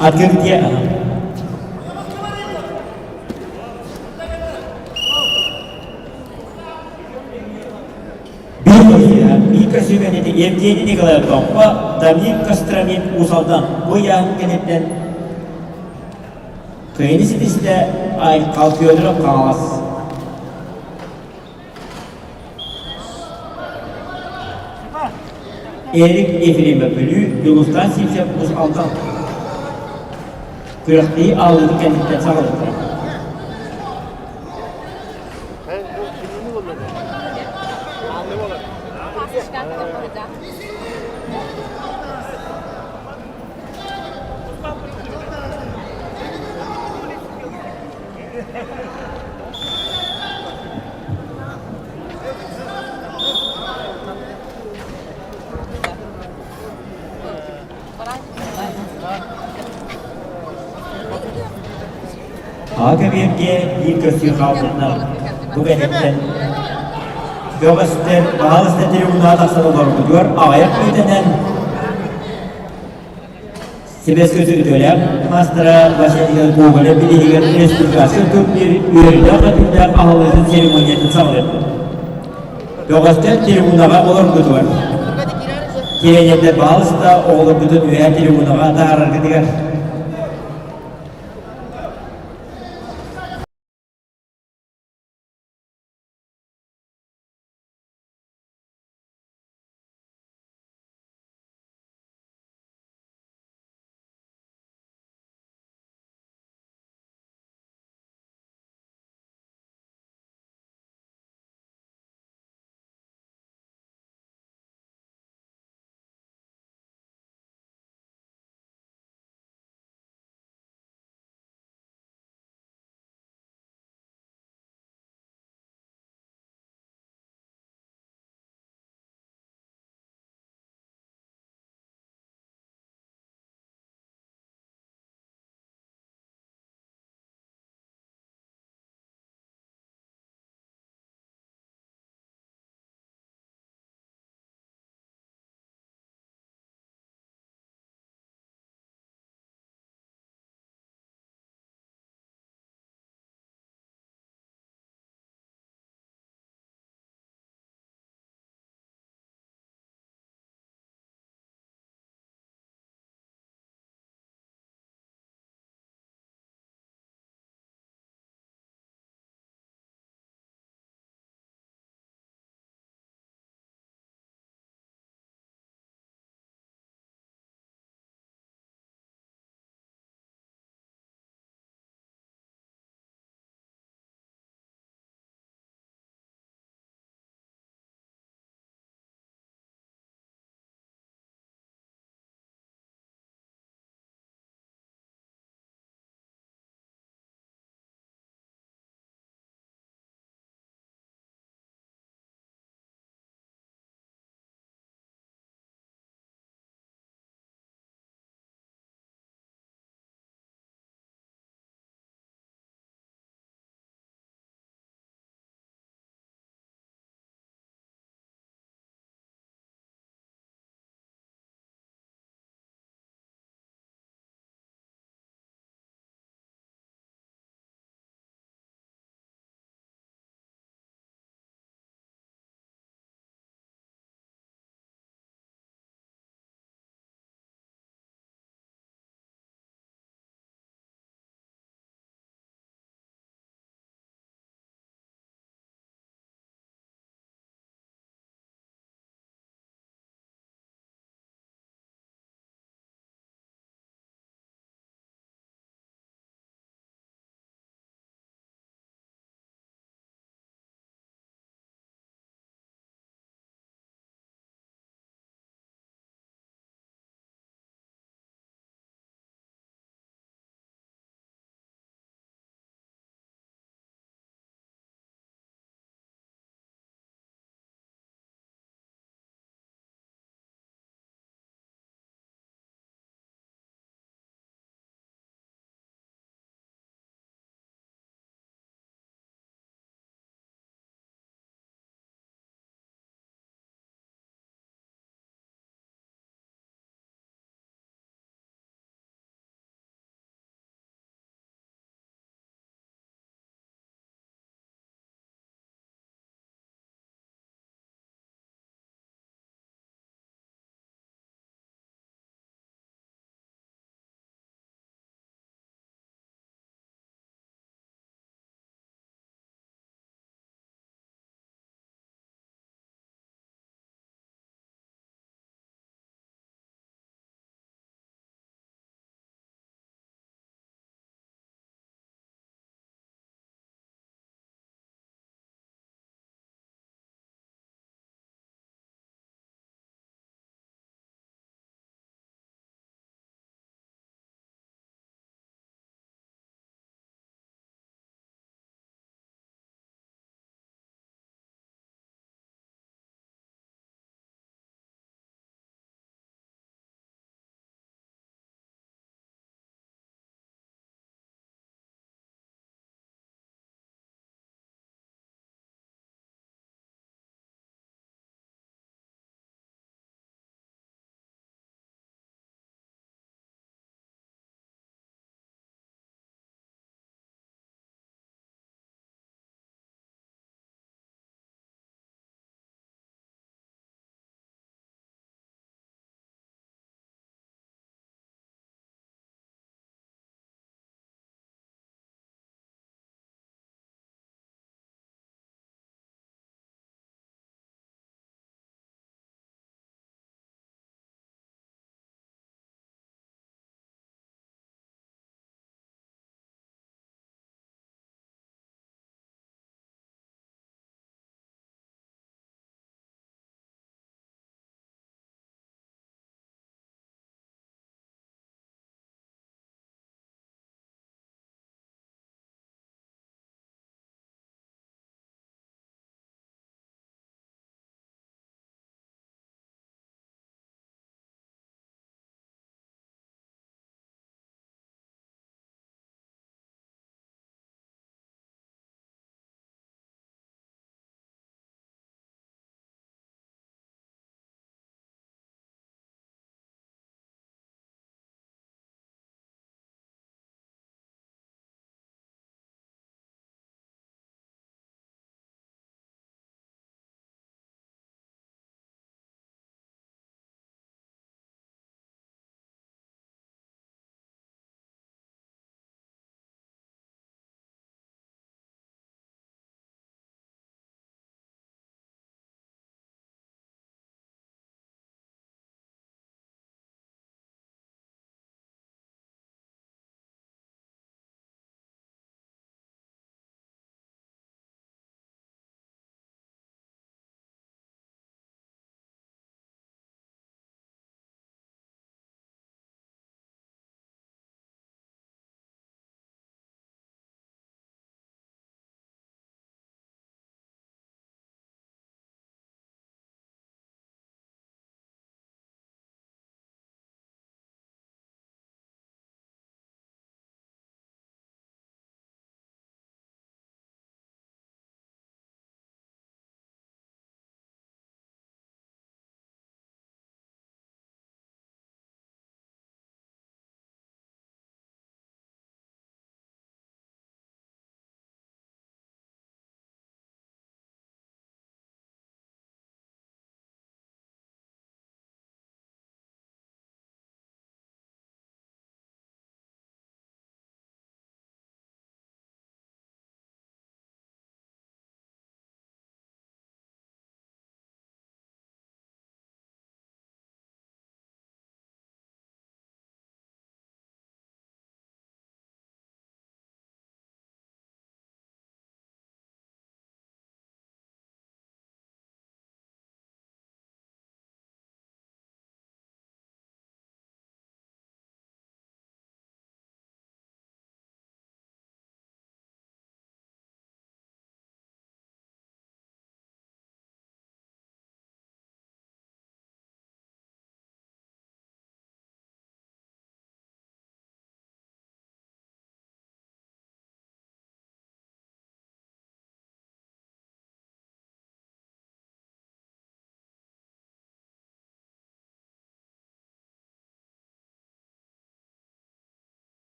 Открытие. Биир көрсүгэнити Евгений Николаев Томпо, Давид Костромин Уус-Алдан бу ыйааһын кэнниттэн кыайыны ситистэ Айхал Федоров Хаҥалас. Эрик Ефремов Бүлүү, Дьулустаан Сивцев Уус-Алдан. Күрэхтэһии аалыытын кэнниттэн саҕалыахтара. Аҕа кэбиэргэ биир көрсүү хаалбытынан бу кэнниттэн бөҕөстөр баһаалыста трибунаҕа тахсан олорбутугар аҕыйах мүнүүтэнэн Сибээс көтүтүөлээх маастара Василий Гоголев билиһигэр республиканскай турнир үөрүүлээх өтүүлээх аһыллыытын церемониятын саҕалыахпыт. Бөҕөстөр трибунаҕа олорбутугар тириэньэрдэр баһаалыста оҕолоргутун үөһээ трибунаҕа таһаараргытыгар.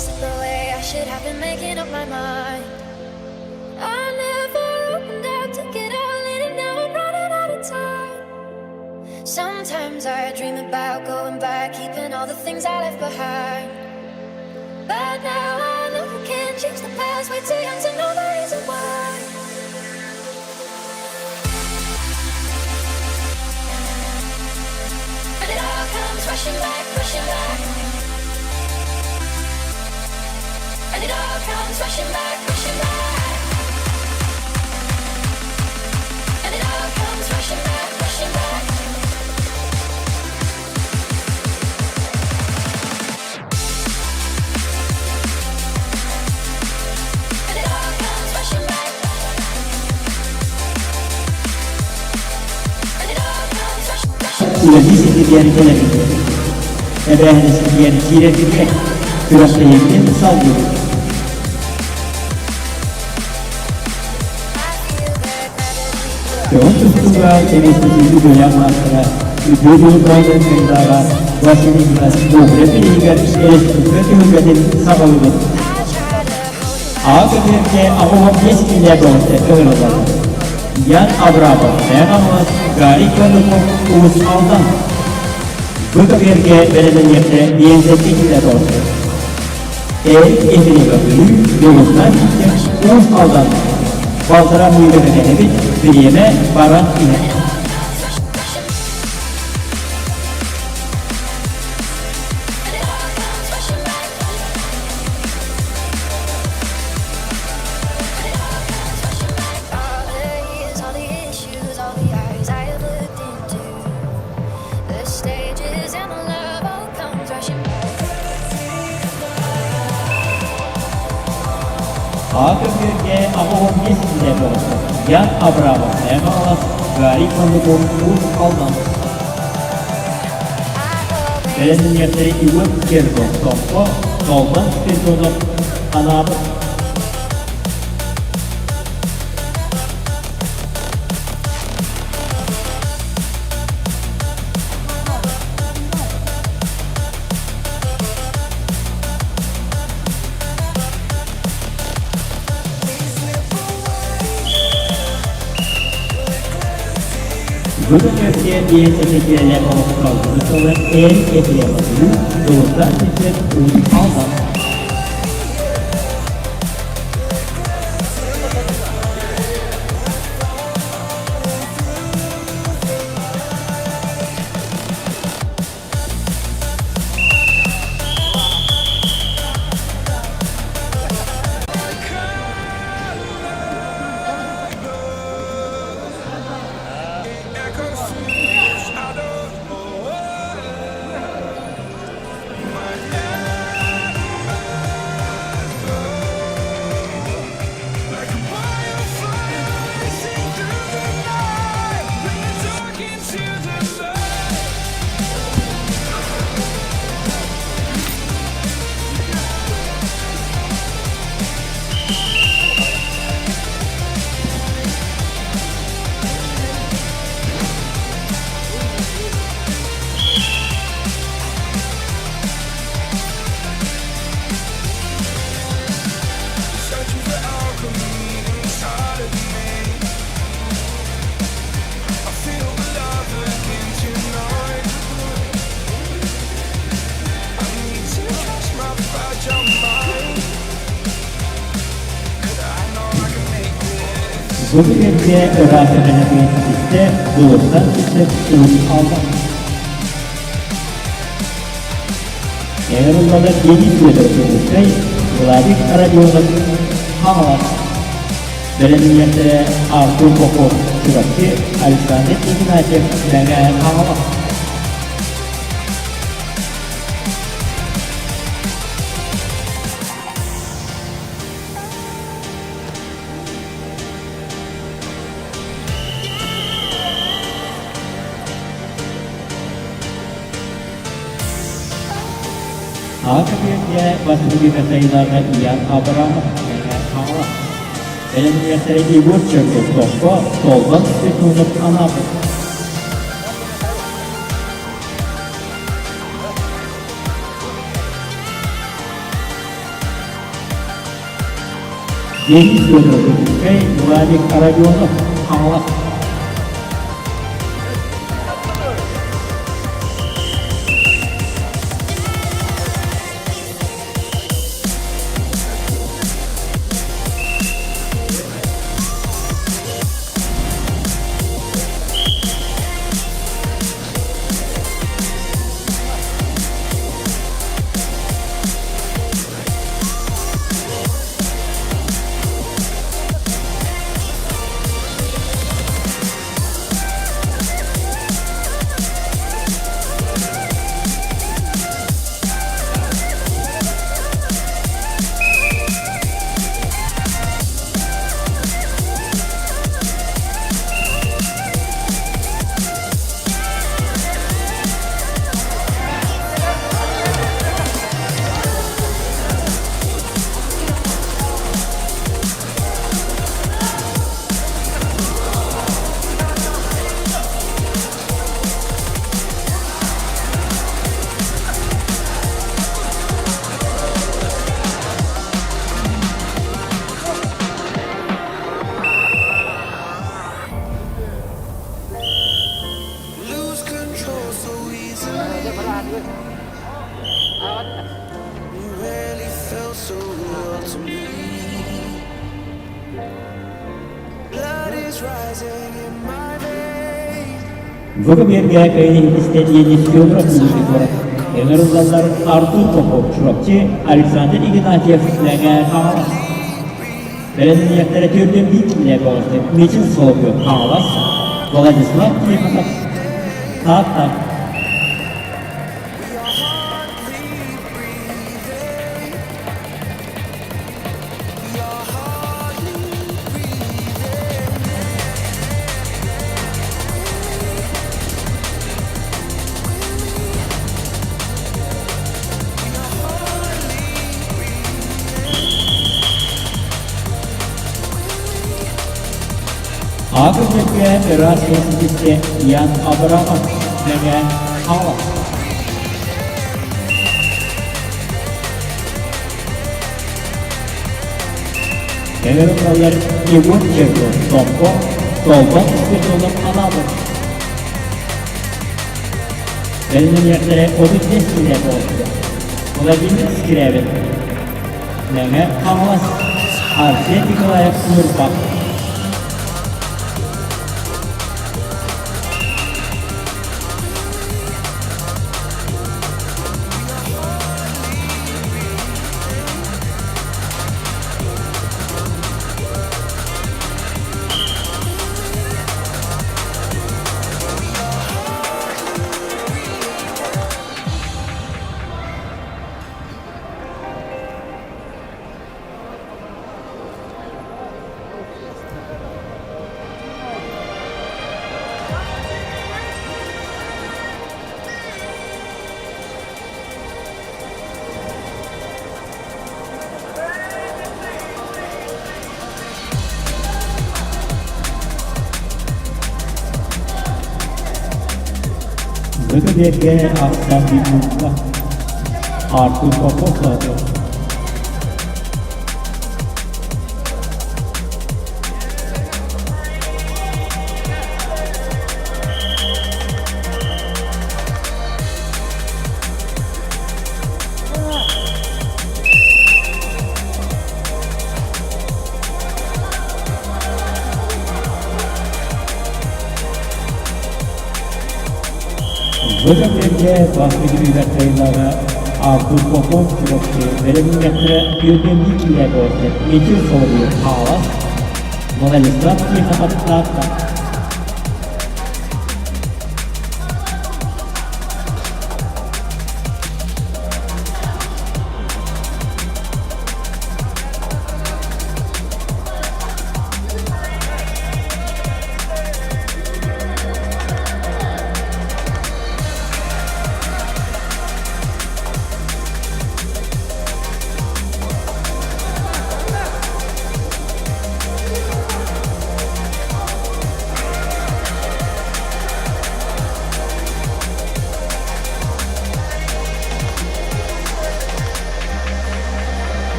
slip away. I should have been making up my mind. I never opened up to get all in, and now I'm running out of time. Sometimes I dream about going back, keeping all the things I left behind. But now I know I can't change the past. Way too young to know the reason why. And it all comes rushing back, rushing back. And it all comes rushing back, rushing back. And it all comes rushing back, rushing back. And it all comes rushing back. And it all comes rushing, rushing. Үлэлии ситиһиэн кэлэбит. Эбээһинэспитигэр киирэрбитигэр күрэхтэһиибитин салгыыбыт. I feel the gravity pull. Көҕүн тустууга сэбиэскэй үтүөлээх маастара үтүө дьулурҕа кыайыылааҕа Василий Игнатьев иннигэр республика түһүлгэтин саҕалыыбыт. I try to hold it Аҕа көбүөргэ 85 киилэ бөҕөстөр ыҥырыллаллар. Ян Абрамов, Мэҥэ Хаҥалас, Гарик Кондуков, Уус Алдан. Бу көбүөргэ бэлэмнэниэхтэрэ 57 киилэ бөҕөстөр. Эрик Ефимова Бүлүү, Белугунан Ситим, Уус Алдан. Балтараа мүнүүтэ кэтэһэбит, бириэмэ баран иһэр. And it all comes rushing back. And it all comes rushing back. All the years, all the issues, all the eyes I have looked into. The stages and the love all comes rushing back. Аҕа көбүөргэ 85 киилэ бөҕөстөр. Ян Абрамов, Мэҥэ Хаҥалас, Гарик Кондуков, Уус Алдан. I always Бэлэмнэниэхтэрэ Иван Кергов, Томпо, Толбан Спиридонов, Анаабыр. Бүгүн Россия диэн этитиэлээх олохтоохтору сылы Эрик Ефремов Дулустаан Ситсев Уус Алдан. Бу түгэҥҥэ ыраах ситистэ Дулустаан Ситсев Уус Алдан. Ыҥырылланар Денис Федоров Дьокуускай, Владик Родионов Хаҥалас. Бэлэмнэниэхтэрэ Артур Попов Чурапчы, Александр Игнатьев Мэҥэ Хаҥалас. Аҕа көбүөргэ бастакы сайыларга Иян Абрамов Мэҥэ Хаҥалас. Бэлэмнэниэхтэрэ Егор Чергов Томпо, Толбон Спиридонов Анаабыр. Денис Федоров, Дьокуускай, Владик Родионов, Хаҥалас. Бүгүн биэргэ кыайыы Денис Федоров Бүлүү Ыҥырыллаллар Артур Попов, Чурапчы, Александр Игнатьев, Мэҥэ Хаҥалас. Бэлэмниэхтэрэ төрдүн биир киинэ бөҕөстө Мичил Соловьев, Хаҥалас, Владислав Тихонов, Таатта. Ааҕы ыраас ситистэ Ян Абрамов Мэҥэ Хаҥалас. Кэлэр Егор Чергов, Томпо, Толбон Спиридонов Анаабыр. Бэлэмнэниэхтэрэ 35 киилэ буолбута. Владимир Скрябин, Мэҥэ Хаҥалас, Арсен Николаев Ньурба. Бөтүлүөккэ ахсан биир Артур Попов ааты. Бөтүлүөккэ бастакы үөрэхтэринээҕи Артур Попов Чурапчы бэлэмнээхтэрэ түөртүннүү киилэ буолла. Мичил Соловьев Хаҥалас, Владислав Тихонов Таатта.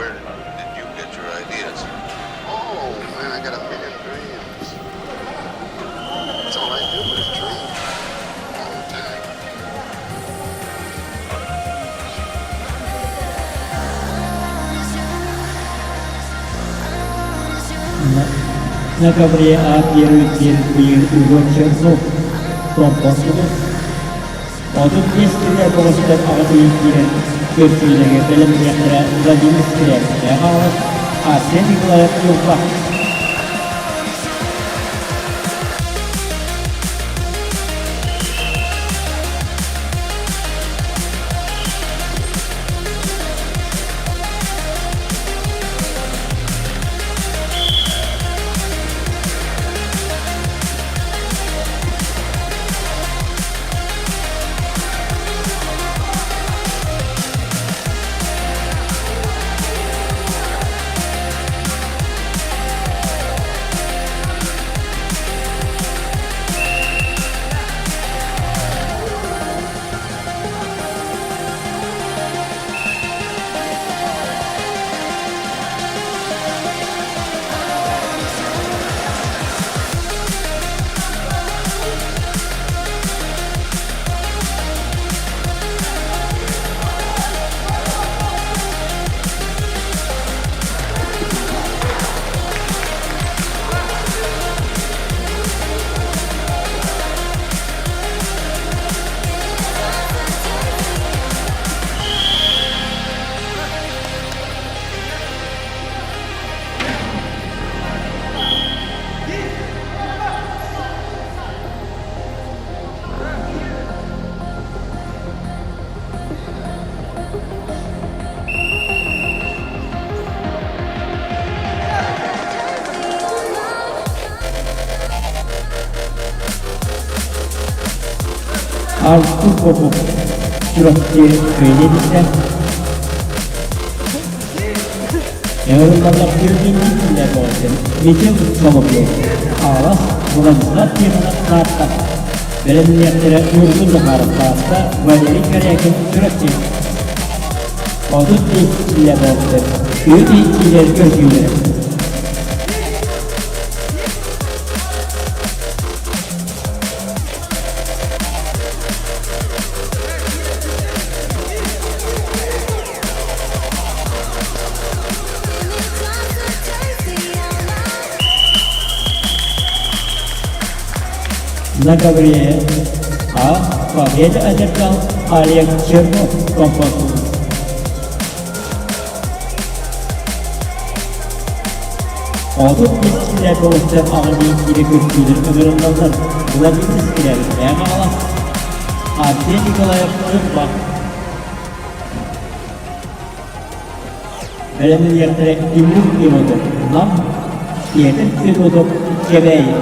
Where did you get your ideas? Oh, man, I got a million dreams. That's all I do is dream. All the time. На ковре А первый первый Егор Чернов, Томпо Сулус. 35 килэ тоҕустан аҕыс киирэн көрсүүлэргэ бэлэмниэхтэрэ Владимир Скрябин Хаҥалас, Арсен Николаев Ньурба. Артур Попов Чурапчы кыайа Эҕэрдэлэр күрдүн болсын. Михаил Соловьев, Аалас, Владислав Тихонов Таатта. Бэлэмниэхтэрэ Ньургун Захаров Таатта, Валерий Корякин Чурапчы. 35 киилэ болсын. Үт иитиилэр көрдүүлэр. На ковре А победу одержал Олег Чернов, Компотов. 35 киилэ көҕүстэр аҕыс киилэ көстүүлэр ыҥырыллаллар. Владимир Скрябин Хаҥалас, Арсен Николаев Ньурба. Бэлэмниэхтэрэ Тимур Иванов Нам, Петр Федотов Кэбээйи.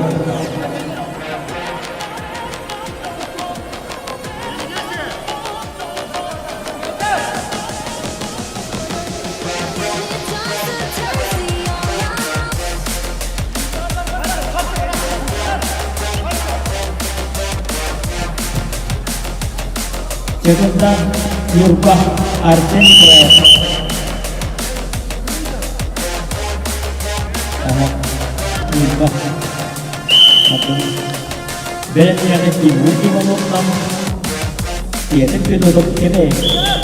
Чекунда Ньурба Арсен Николаев. Ньурба. Бэлэмниэҕэ Тимур Ивановтан Петр Федотов Кэбээйи.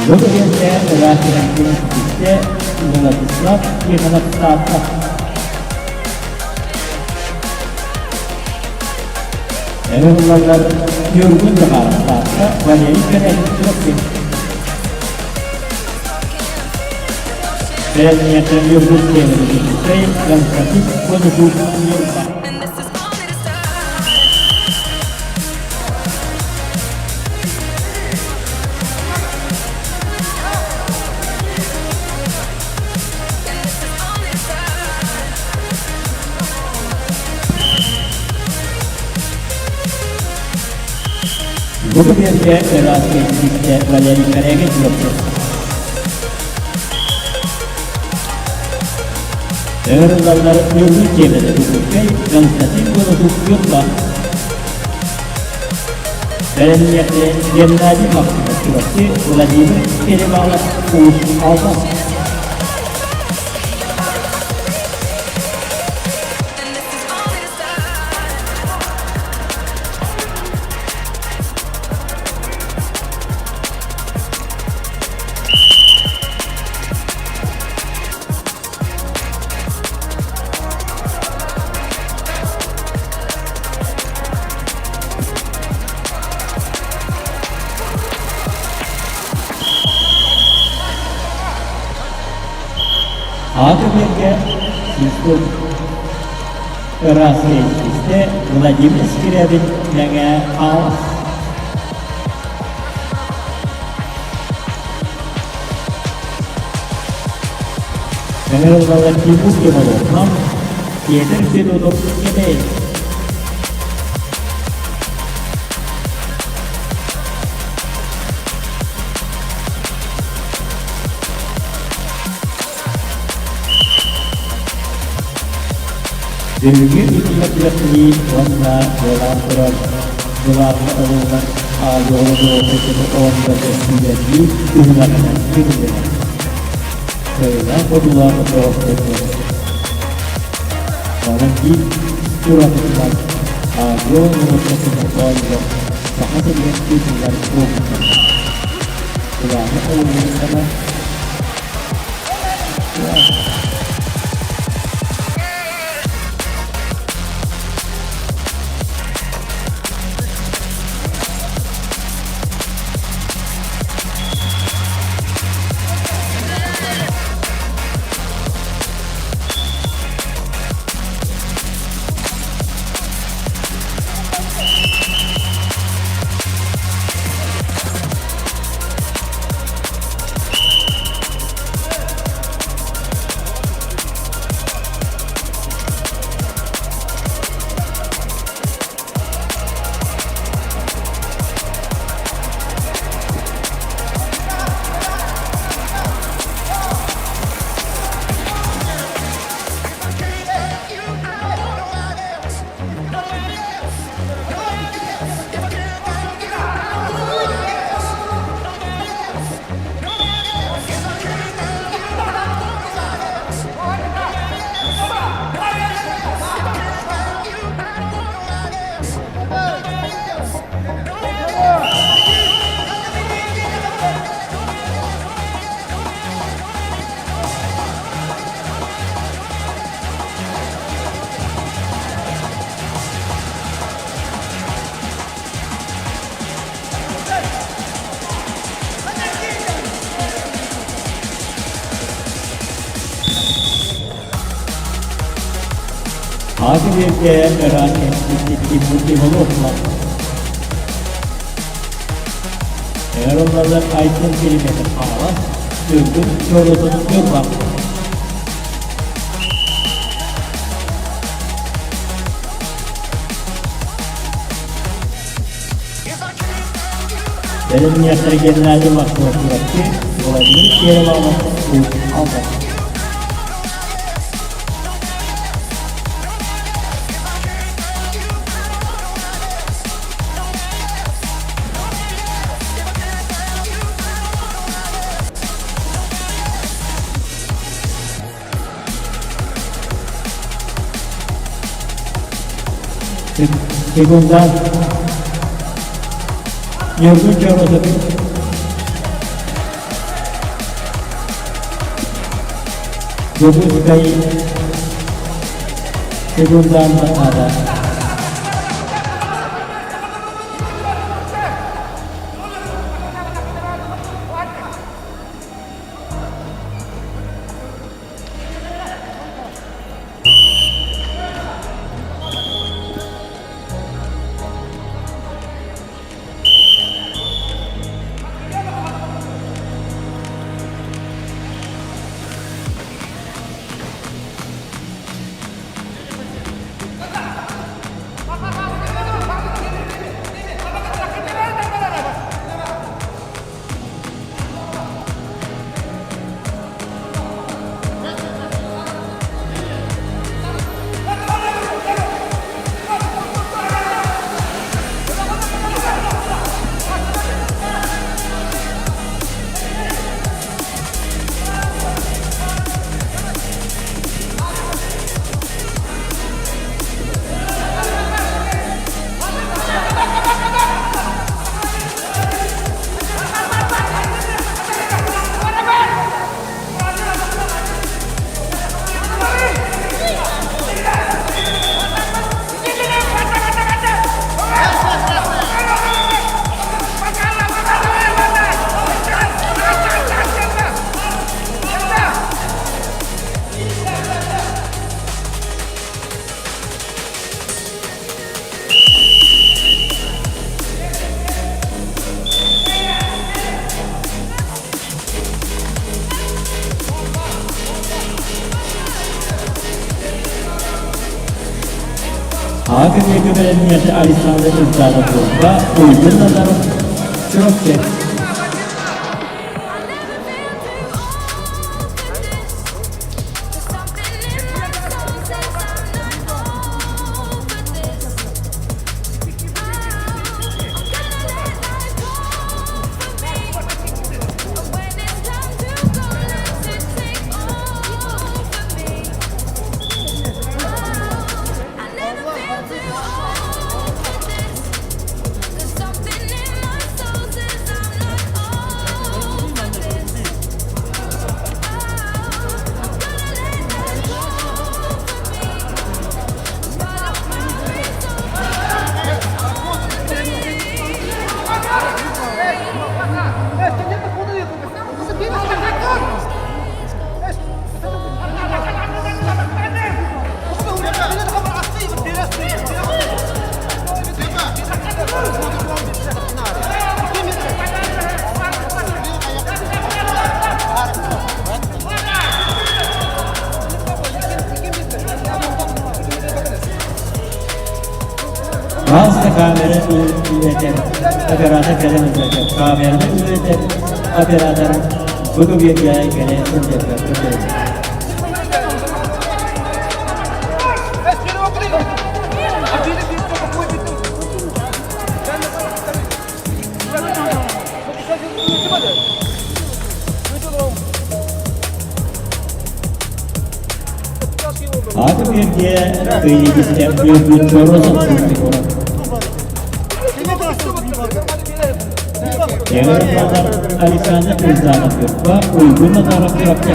Бу түгэнтэ ыраах түһэн Владислав Тихонов Таатта. Эрэ Ньургун Захаров Таатта, Валерий Кэрэтин Чурапчы. Бэлэмниэхтэр Ньургун Кемерович Константин Конюхов Ньурба. Бу көбүөргэ ыраас кэлбиттэ Валерий Корягин чурапчы. Ыҥырыллаллар Ньургун Тиэмэтэ Дьокуускай, Константин Конотов Ньурба. Бэлэмниэхтэрэ Геннадий Максимов Чурапчы, Владимир Перевалов Уус Алдан. Аата биэргэ Сисков Ыраас иккистэ Владимир Скрябин Мэҥэ Хаҥалас. Ыҥырыллаллар Тимур Ивановнан Петр Федотов Кэбэйи. Бүгүҥҥү ыытыллар күрэхтэһии уонна буолан турар былааҥҥа ылыллар аудио-оҕолору оонньоото сүүмэрдии түһүмэҕинэн ыытыллар. Кыайыылаах-хотуулаах бөҕөстөргө Онон биир уратытынан аудио оонньуулар Саха сиригэр ыытыллар буолбуттар. Былааҥҥа ылыллыбыттара Аҕа ыраах кэпсэппит Тимур Ивановна. Эроллалар Айсен Килиметр Хаҥалас, Үрдүк Чоротун Ньурба. Бэлэмниэхтэрэ Геннадий Максимов-Чурапчы, Владимир Перевалов, Уус Алдан. Секунда. Ньургун Чоротов. Дьокуускай секундаан баттаата. Академия бэлэмниэхэ Александр Ильданов Ньурба, Уйгун Назаров, Чурапчы. Галста камера үлэтэр, оператор кэлэн үлэтэр, камераны үлэтэр оператор бу көбүөргэ кэлэ сылдьарга көрдөһөбүт. Аты биэргэ ыйыгыстэн үөрбүт чоросов сылдьыгора. Эҕэрдэ Александр Ульзанов Юрба, Уйгун Назаров Чурапчы.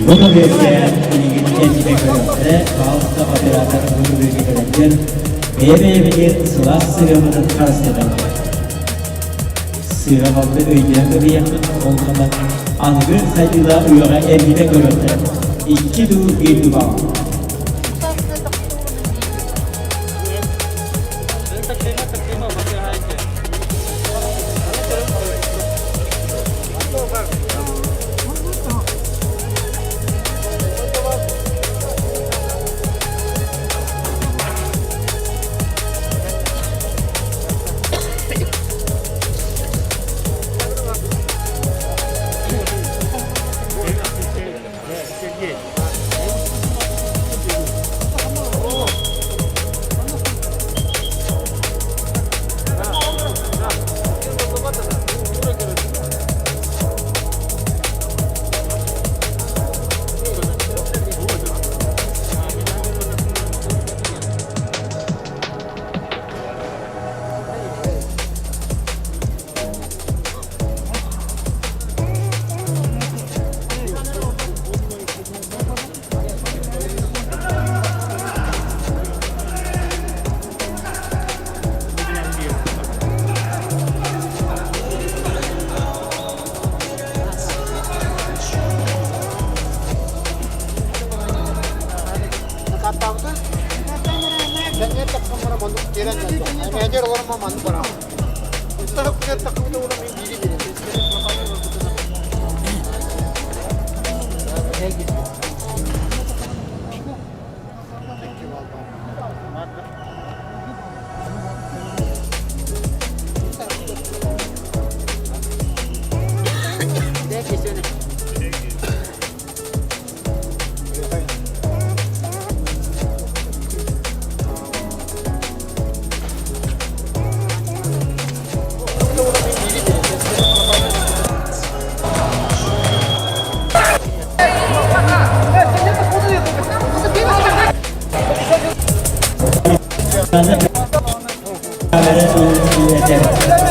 Бу көбүөргэ билигин эргитэ көрүөхтэрэ, пауза оператор бу көбүөргэ кэлэннэр бэйэ-бэйэбитигэр сылаас сыһыаммытын харыстаталлар. Сыыһа-халты өйдөөн кэбиһиэхпит ол гынан аныгы сайдыылаах үйэҕэ эргитэ көрүөхтэрэ. Икки дуу, биир дуу баал.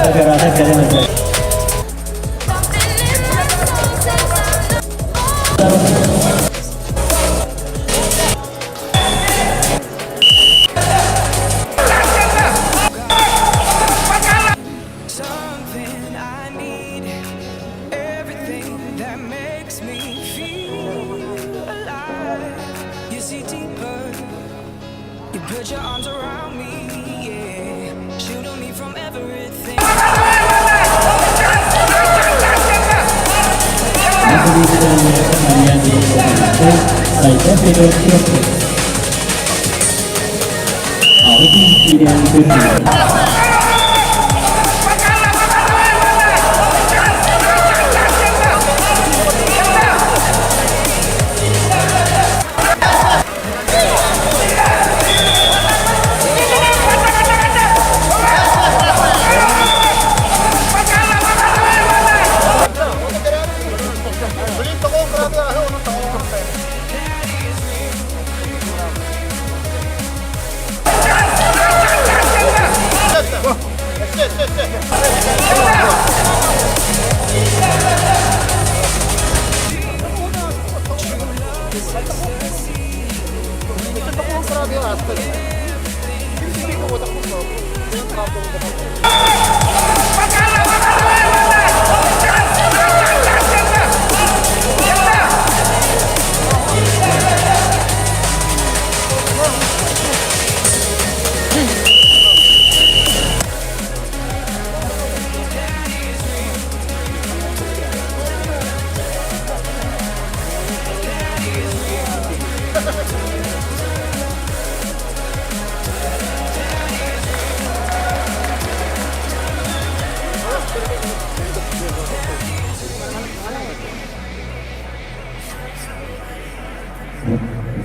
Оператор кэлэн Сайда Федор Чурапчы. Алтын киирэн көрдүлэр.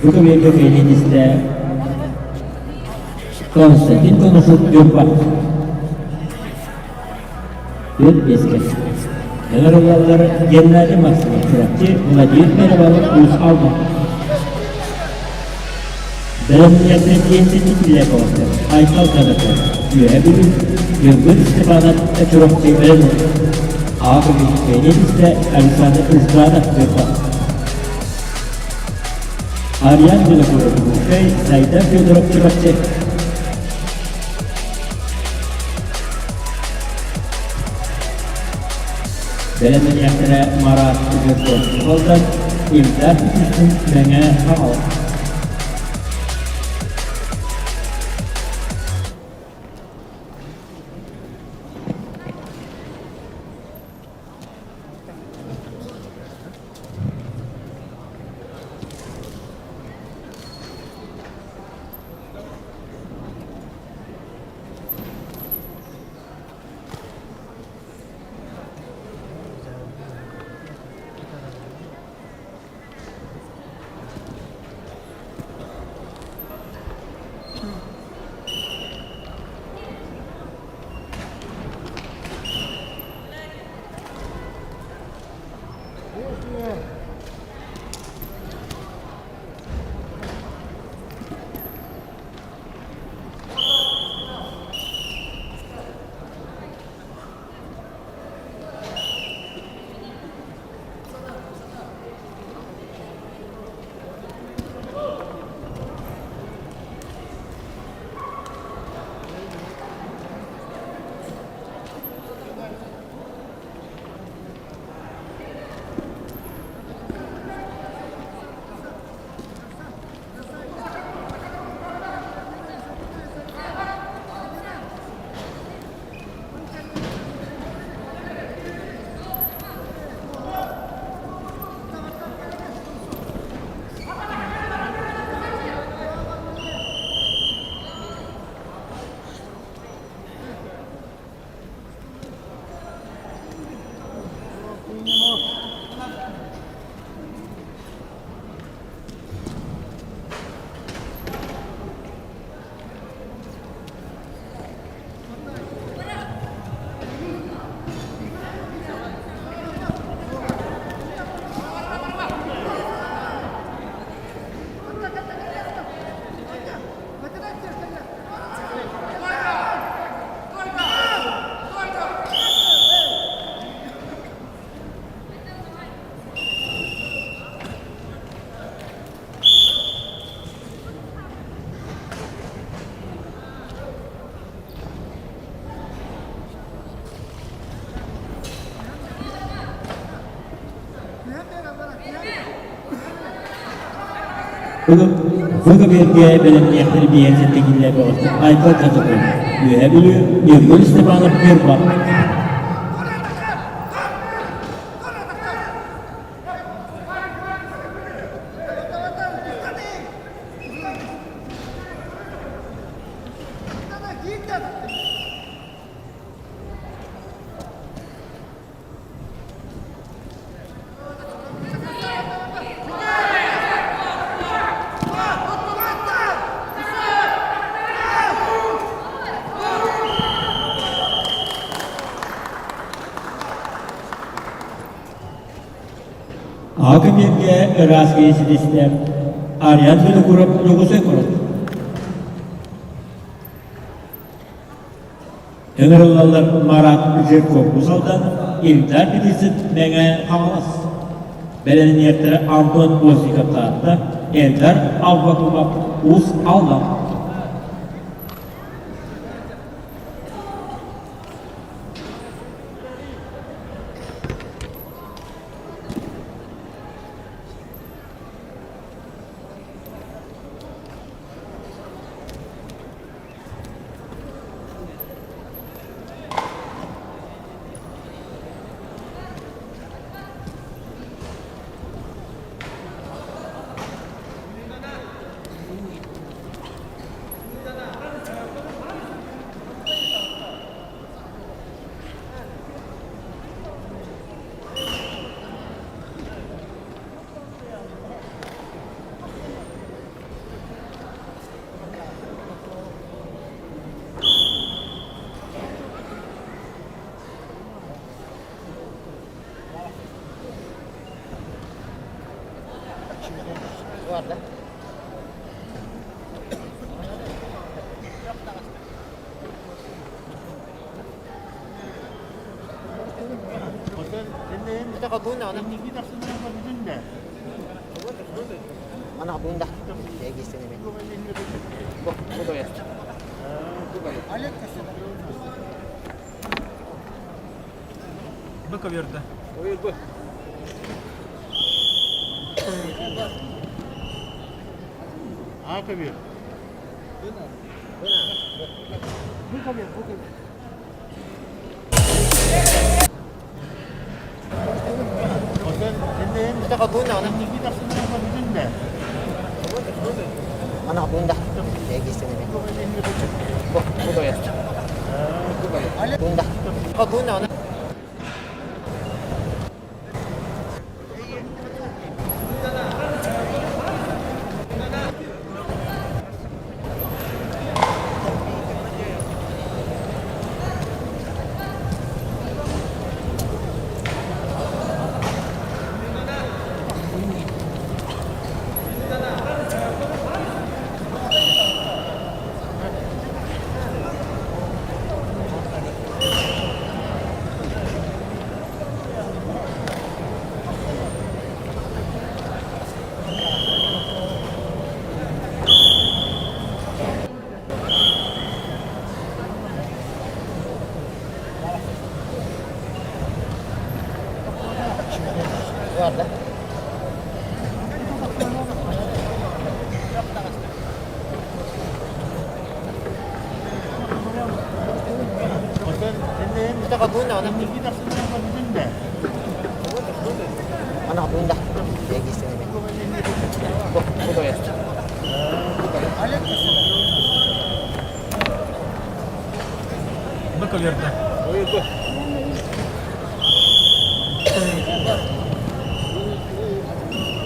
Бу кэмҥэ кэлин Константин Коношев Ньурба Түөрт-биэскэ Ыҥырыллаллар Геннадий Максимов Чурапчы, Владимир Перевалов Уус Алдан. Бэлэмнээхтэр тиэнсэни Килековтар, Айтал Канатов, Үөһэ Бүлүү, Ньургун Степанов Чурапчы бэлэм Аҕа көмүс пианистэ Александр Ызганов Ньурба. Ариан Винокуров Дмитрий, Сайдан Федоров Чурапчы. Бэлэмнэниэхтэрэ Марат Жирков Алдан, Ильдар Птицын Мэҥэ Хаҥалас. Бу көбүөргэ бэлэмниэхтэр биэһэн сэттэ киилэ бөҕөстөр Айкал Казаков, Үөһээ Бүлүү, Ньургун Степанов Ньурба. Аҕа көмүөлгэ ыраас киһи ситистэ, Ариан Винокуров Дьокуускай куорат. Ыҥырыллаллар Марат Жирков Уус-Алдан, Ильдар Петицин Мэҥэ Хаҥалас. Бэлэмниэхтэрэ Антон Осиков Таатта, Эльдар Аввакумов Уус Алдан. Бу көбүөрдэ. А көбүөр. Бу көбүөрдэ.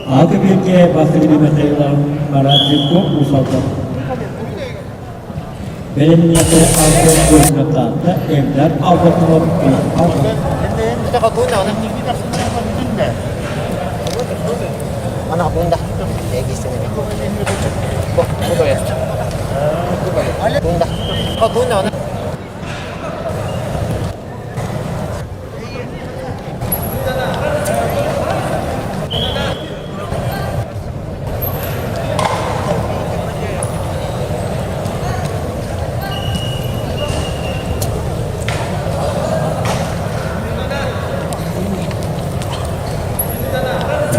Аҕа көбүөргэ бастакы Михаила Марат Жирков Уус-Алдан. Бэлэмниэхтэрэ Антон Осиков Таатта, Эльдар Аввакумов Уус Алдан.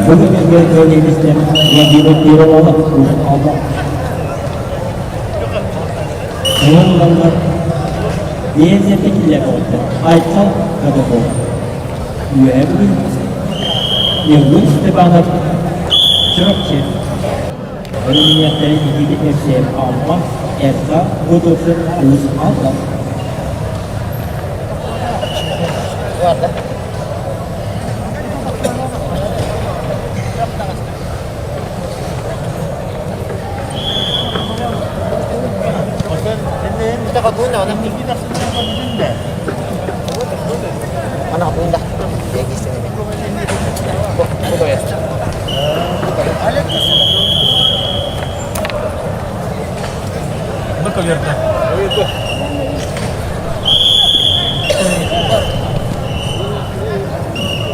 Бу күнүгэр кэлиибистэн Владимир Пероволов Уус Алдан. Ыҥырыллаллар Биэнсийэттэн киллэрэ оҕустар Айтал Кадыков, Үөһээ Бүлүү, Ньургун Степанов, Чурапчы, Бэлэмниэхтэри Никита Евсеев Амма, Эрка Готовцев Уус Алдан.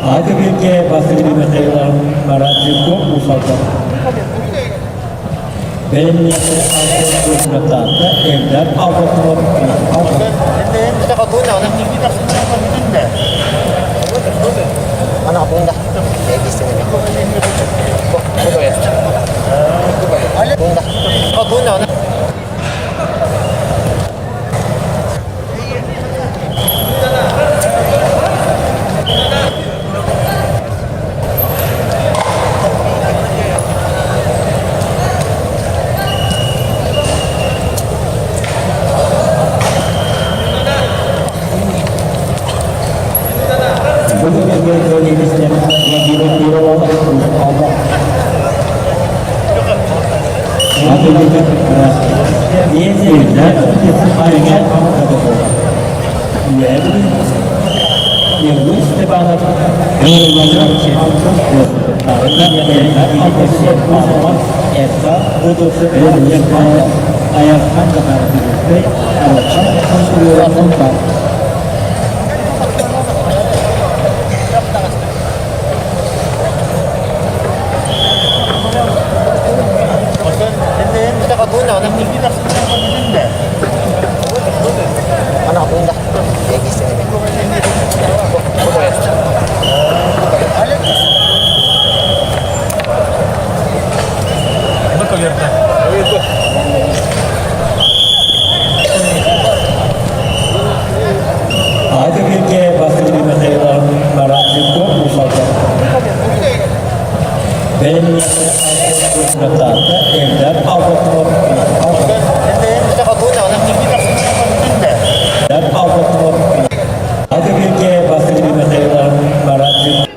Ааты бииргэ Василий Михайлов Марат Жирков Уус-Алдан. Бэлэмниэхтэрэ Алтан Эльдар Албатынов Уус-Алдан. Бу күннэргэ Леонидистэр Владимир Кириллов Уус-Алдан. Аатыргырге Василий Михайлов Марат Жирков Уус-Алдан. Эльдар Албатынов Аатыргырге Василий Михайлов Марат Жирков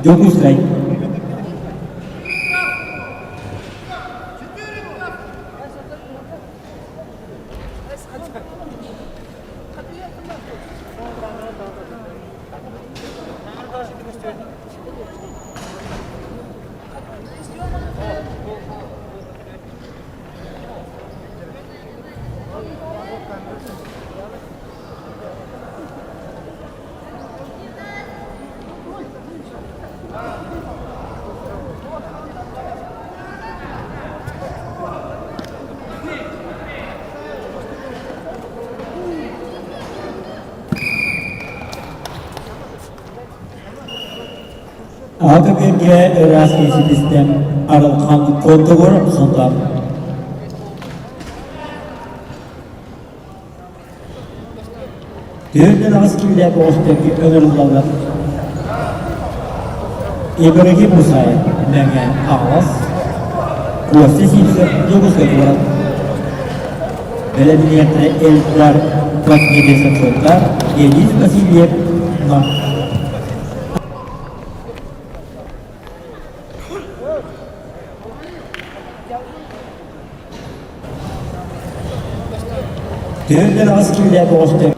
Дьокуускай. Аҕа бииргэ ыраас киһи Арылхан Куотугур Сунтаар. Түөртэн аҕыс киилээх оҕустарга ыҥырыллаллар. Ибрагим Мусаев Мэҥэ Хаҥалас, Костя Сивцев Дьокуускай куорат. Бэлэмниэхтэрэ Эльдар Владимир Сунтаар, Денис Васильев Нам. Төрдөн аҕыс киилэ боҕустар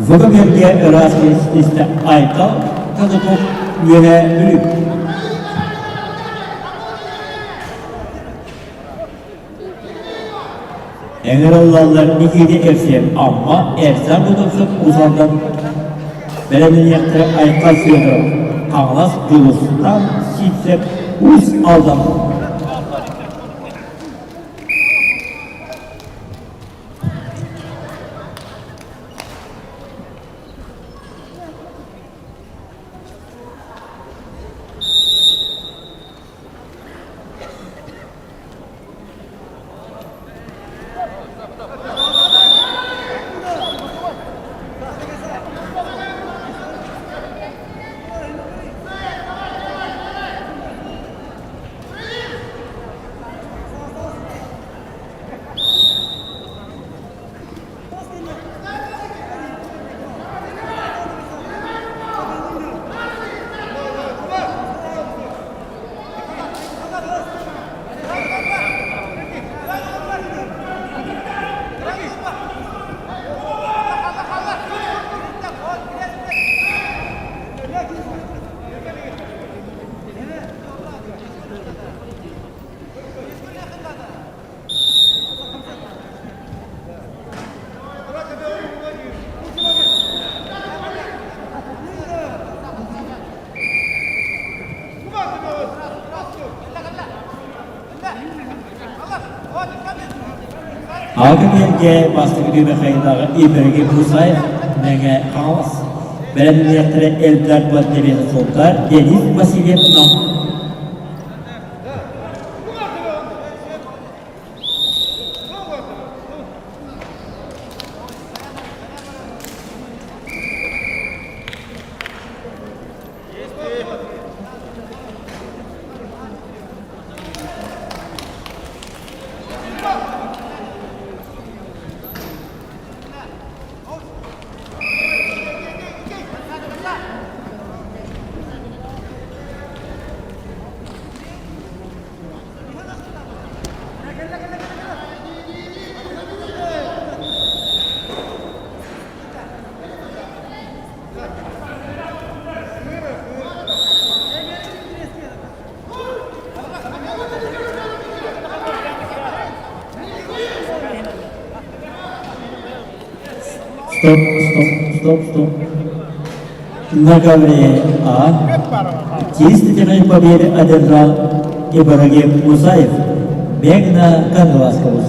Выборге ыраас истэ Айтал Казаков Үөһээ Бүлүү. Эҥэр Никита Евсеев Амма Эрсан Готовцев Уус-Алдан бэлэмнэниэхтэрэ Айхал Федоров Хаҥалас Дьулустан Сивцев Уус Алдан. Алтын бастакы түмэхайдааҕы Ибрагим Мусаев Мэҥэ Хаҥалас бэлэмнэниэхтэрэ Эльдар Бандерин Султар Денис Васильев Нам. Стоп, стоп, стоп, стоп. На ковре А чистительной победы одержал Ибрагим Мусаев. Бег на Кангаласского.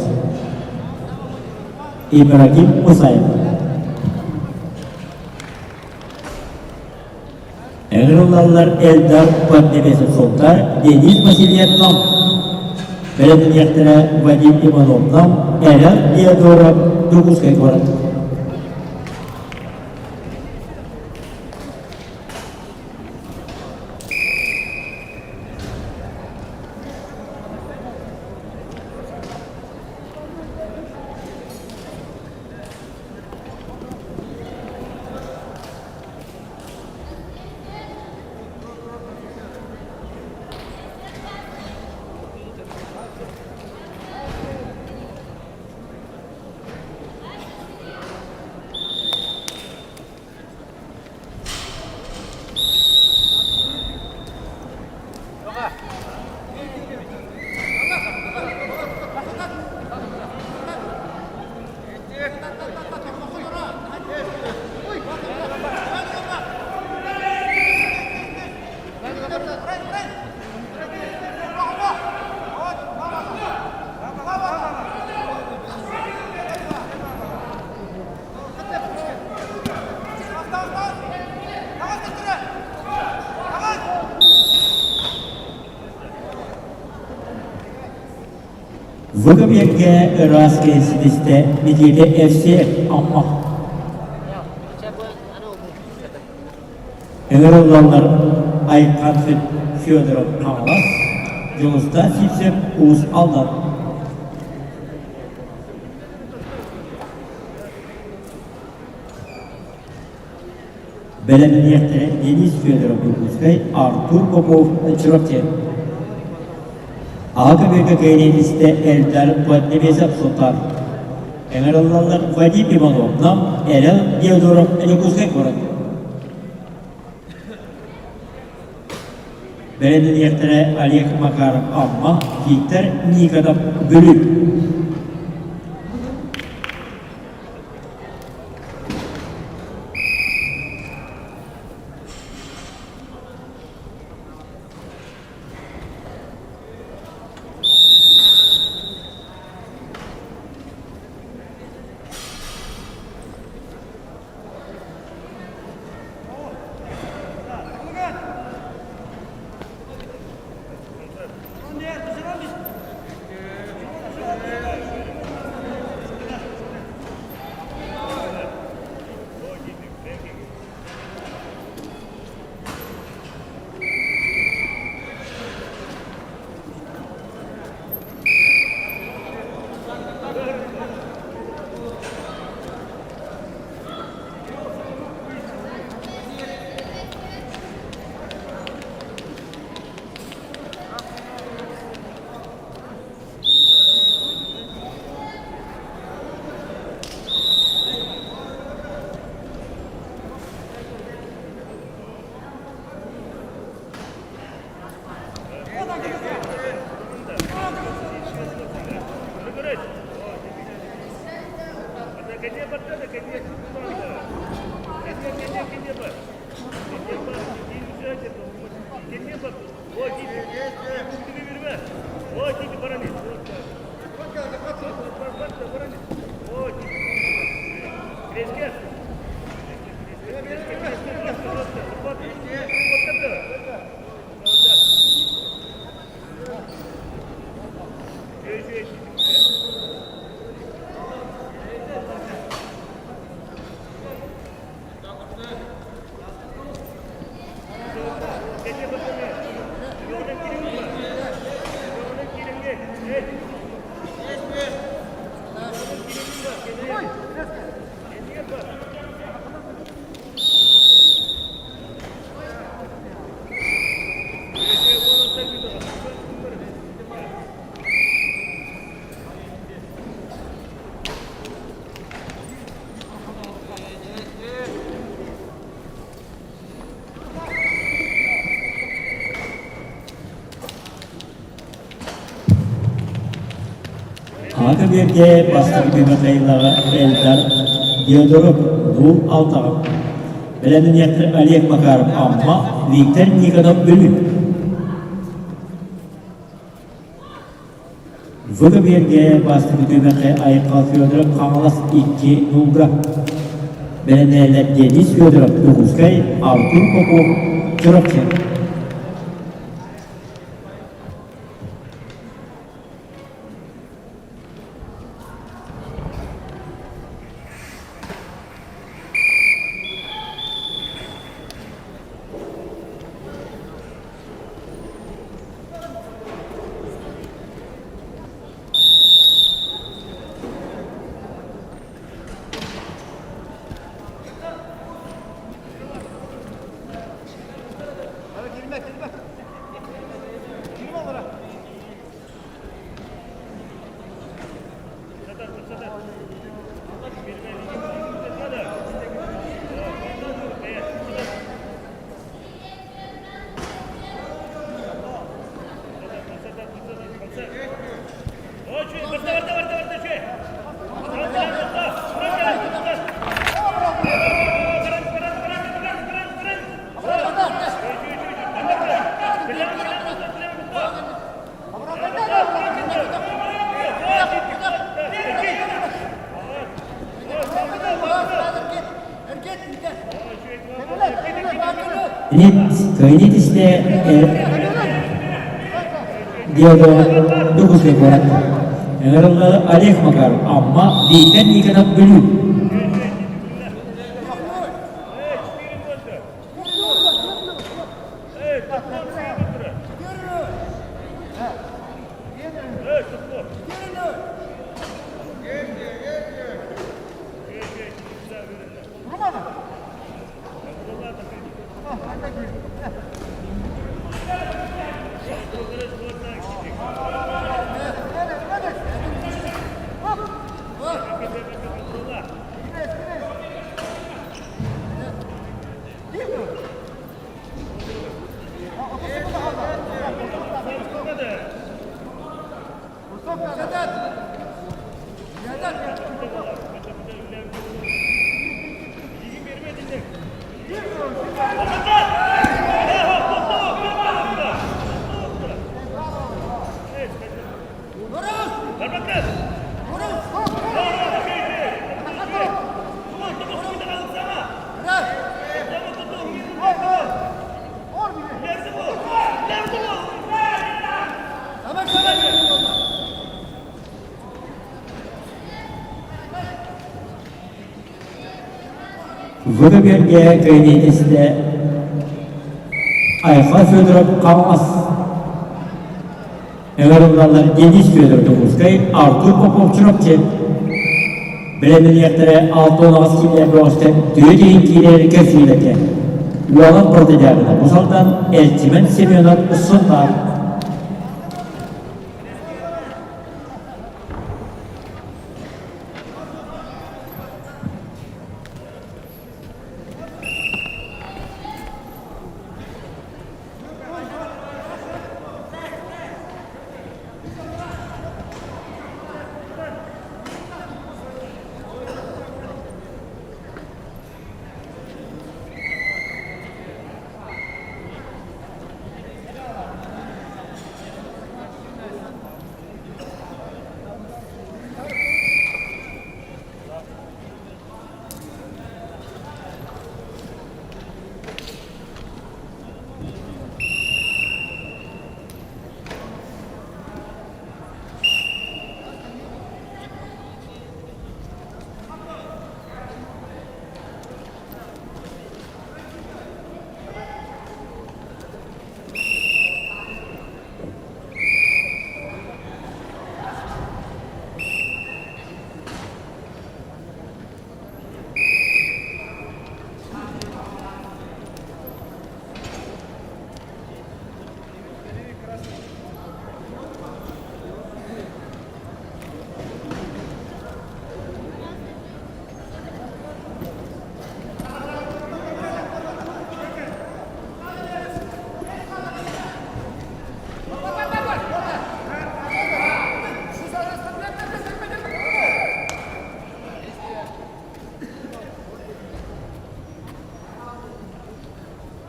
Ибрагим Мусаев. Ыҥырыллаллар Эльдар Поднебесов Султар, Денис Васильев Нам, бэлэмнэниэхтэрэ Вадим Иванов Нам, Эрэл Диодоров Дьокуускай куорат. Выкобергэ ыраас кэнсидистэ Никита Евсеев Амма. Ыҥырыллаллар Айхан Федоров Хаҥалас, Дьулустаан Сивцев Уус Алдан. Бэлэмниэхтэрэ Денис Федоров Дьокуускай, Артур Попов Чурапчы. Аҕа көбүөргэ кэриэтистэ Эльдар Поднебесов Сунтаар. Ыҥырыллаллар Вадим Иванов Нам, Эрэл Диодоров Дьокуускай куорат. Бэлэмниэхтэрэ Олег Макаров Амма, Виктор Никонов Бүлүү. Аҕа биэргэ бастакы Михаилаҕа Эльдар Диодоров Дуу Алтаҕа бэлэмниэхтэр Олег Макаров Амма, Виктор Никонов Бүлүү. Выкы биэргэ бастакы түмэххэ Айхал Федоров Хаҥалас 2 нуулга. Бэлэмнээлэр Денис Федоров Дьокуускай, Артур Попов Чурапчы. Кыайыы истэ Диодор Дьокуускай куорат. Ыҥырыллары Олег Макаров, Амма, Виктор Никонов, Бүлүү. Выберге көнетесте Айха Федоров Камаз Ыҥырыллаллар Денис Федоров Дьокуускай, Артур Попов Чурапчы. Бэлэмнэниэхтэрэ 68 киилэ бөҕөстөр түөрт иһин киирэр көрсүүлэргэ. Уолан протодиагына бу салтан Эрчимэн Семенов Сунтаар.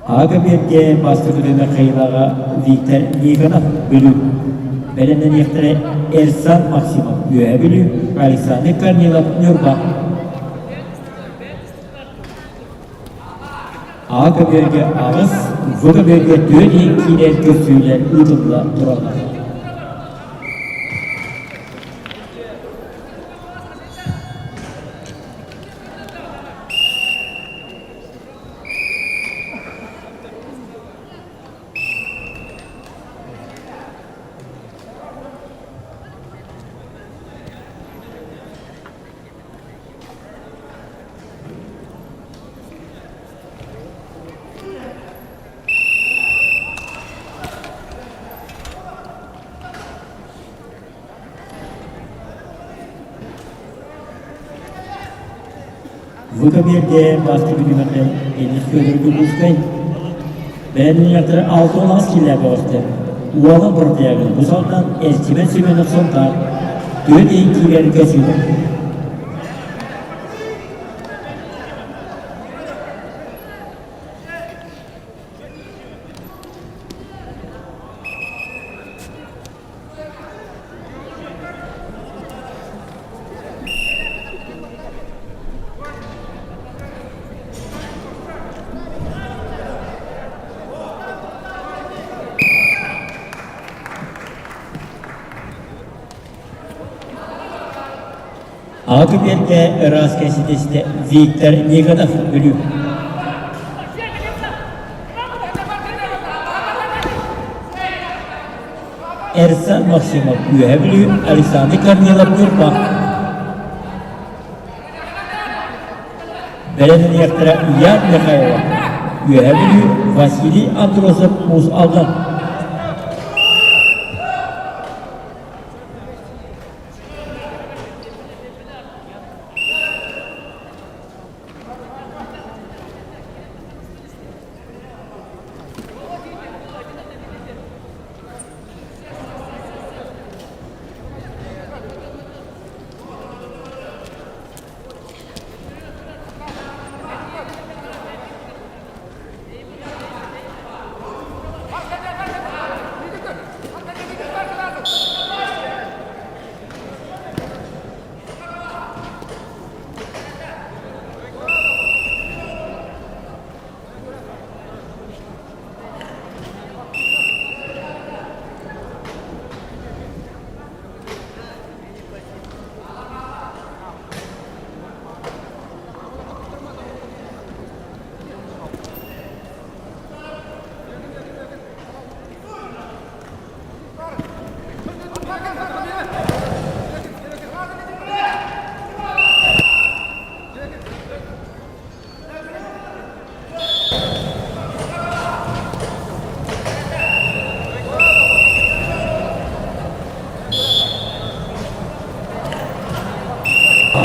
Ага биэргэ бастакы Михаилаҕа Виктор Никонов Бүлүү, бэлэмнэниэхтэрэ Эрсан Максимов Үөһээ Бүлүү, Александр Корнилов Ньурба. А көбүөргэ аҕыс, В көбүөргэ түөрт иһин киирэр көрсүүлэр ыытылла тураллар. Выкоберге бастакы түмэрдэ Денис Федоров Дьокуускай бэйэлэрэ 68 киилэ бөҕөстөр. Уолан Бортуягын бу салтан Эрчимэн Семенов Сунтаар түөрт ыйын киирэргэ сүүрэр. Аҕа көбүөргэ ыраас кэситистэ Виктор Никонов Бүлүү. Эрсан Максимов Үөһэ Бүлүү, Александр Корнилов Ньурба. Бэлэмниэхтэрэ Ян Михайлов, Үөһэ Бүлүү, Василий Андросов Уус Алдан.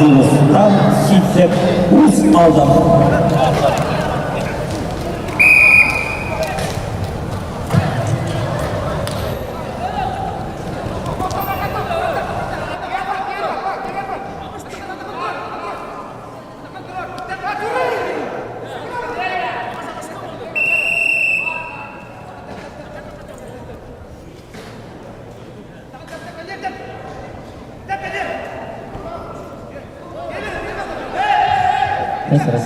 Дулустан Ситсев Уус Алдан. Раз.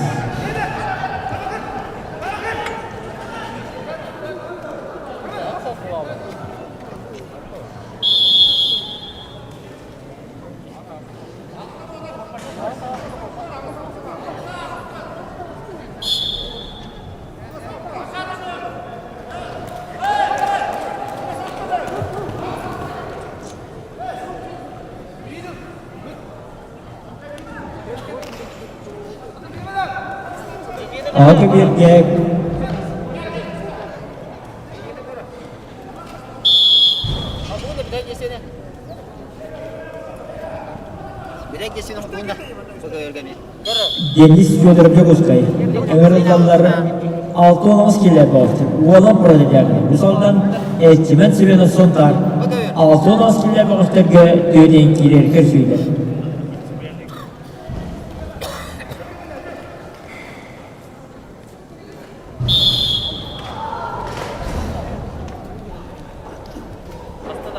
Аҕа биэргэ Денис Федоров Дьокуускай ыҥырыллаллар 6 киилэ баҕастыр уолан пролетарный Бусалдан Эрчимэн Семенов Сунтаар 6 киилэ бөҕөстөргө түөтэн киирэр көрсүүлэр.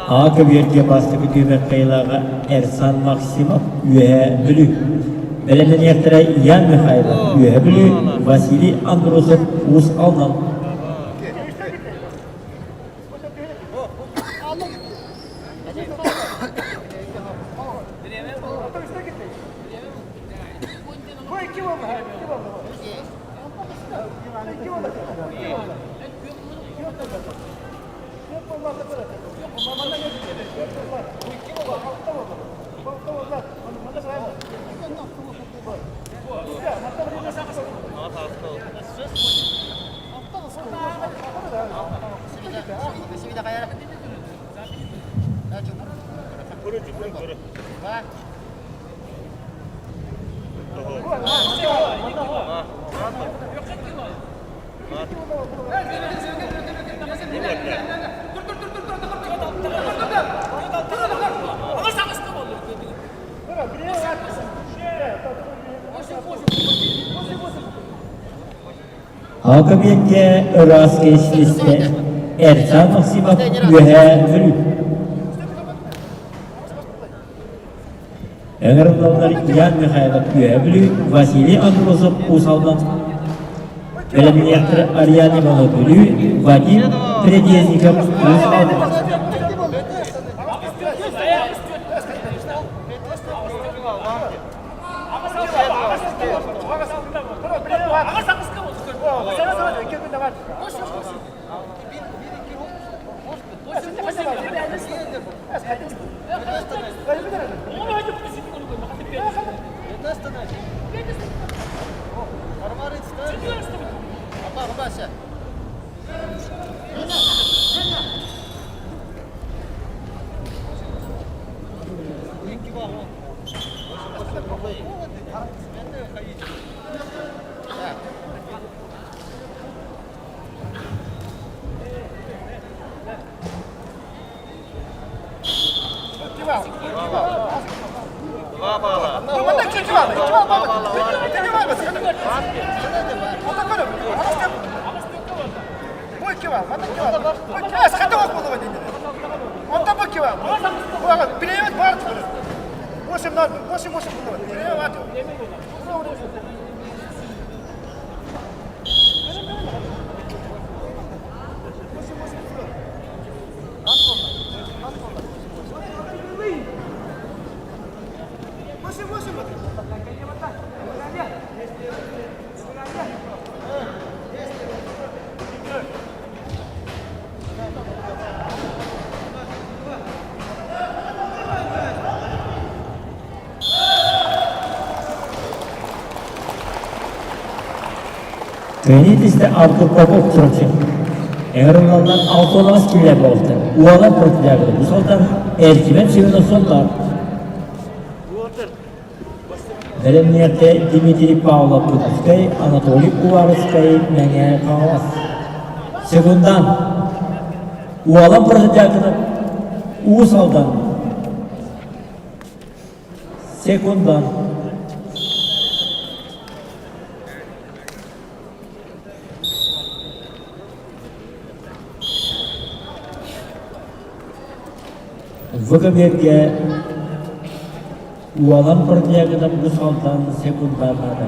А көбүөргэ бастакы түмэр кыайыылааҕа Эрсан Максимов, Үөһээ Бүлүү. Бэлэмнэниэхтэрэ Ян Михайлов, Үөһээ Бүлүү, Василий Андросов, Уус Алдан. Алкабиэккэ ыраас кэсиэстэ Эрсан Максимов Үөһээ Бүлүү. Ыҥырыллаллар Ян Михайлов Үөһээ Бүлүү, Василий Андросов Уус Алдан, бэлэмниэхтэрэ Ариан Иванов Бүлүү, Вадим Предезников Уус Алдан. Кыайыы Артур Попов Чурапчы. Эҥэр 6 киллэр буолта. Уола противлягы бу сылтан Эрчимэн Семенов Сунтаар. Бэлэмниэртэ Дмитрий Павлов Путовскай, Анатолий Уваровскай, Мэҥэ Хаҥалас. Секундан. Уолан противлягы Уус Алдан. Секундан. Выкоберге Уолан Протягынан Уус Алдан секундарнады.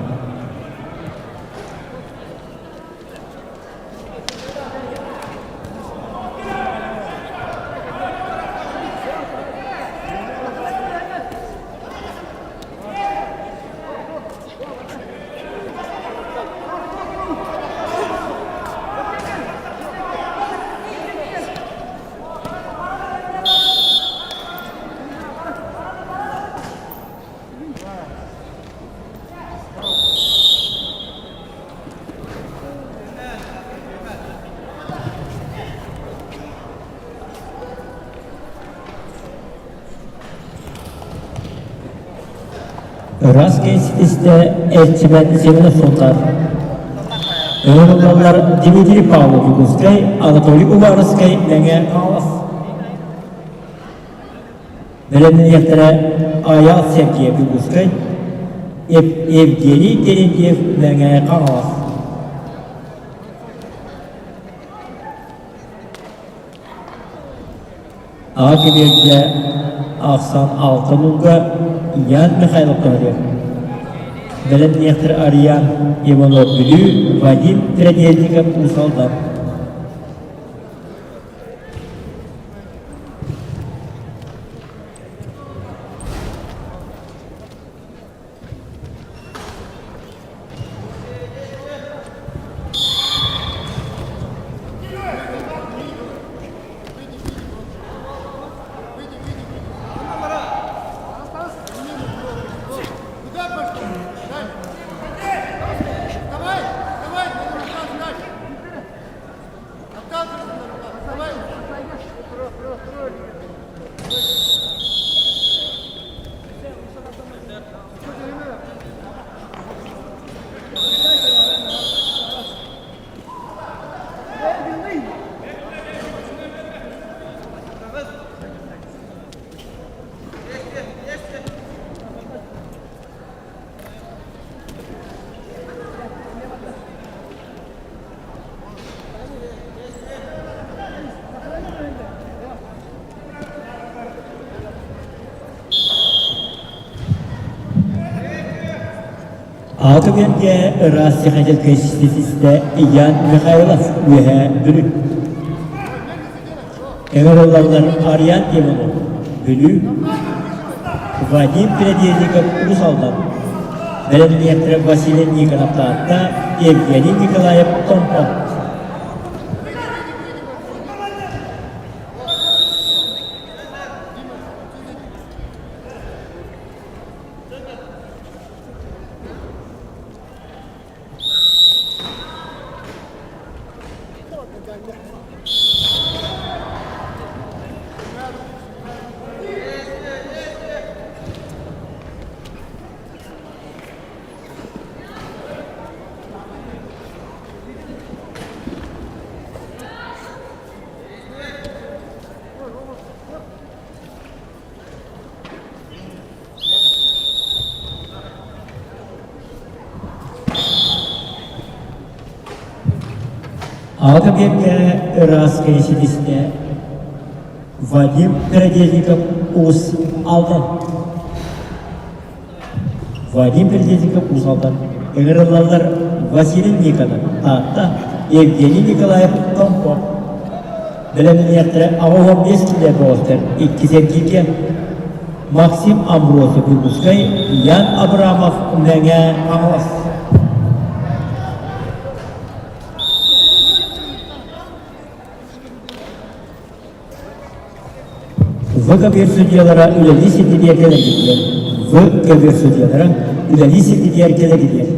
Ыраас кэнситистэ Эрчимэн Семенов Сунтаар. Ыҥырыллаллар Дмитрий Павлов Якутскай, Анатолий Уваровскай Мэҥэ Хаҥалас. Бэлэмнэниэхтэрэ Айаал Сергеев Якутскай, Евгений Терентьев Мэҥэ Хаҥалас. Аҕа кэбиэргэ ахсаан алта нуулга Ян Михайлов көмөлүөх. Бэлэмниэхтэр Ариан Иванов Бүлүү, Вадим Тренельников Уус Алдан. Аҕа түгэнгэ ыраас техническэй систэ Ян Михайлов Үөһээ Бүлүү. Ыҥырыллаллар Ариан Иванов Бүлүү, Вадим Передельников Уус Алдан, бэлэмниэхтэрэ Василий Никонов Таатта, Евгений Николаев Томпо. Аҕа кэмҥэ ыраас кэйситистэ Вадим Колодезников Уус Алдан Вадим Колодезников Уус Алдан ыҥырыллаллар Василий Никонов Таатта Евгений Николаев Томпо бэлэмнэниэхтэрэ 85 киилэ бөҕөстөр иккис эргииргэ Максим Амбросов Иркутскай Ян Абрамов Мэҥэ Хаҥалас В көбүөр судьуйалара үлэлии сирдитигэр кэлэргитигэр В көбүөр судьуйалара үлэлии сирдитигэр кэлэргитигэр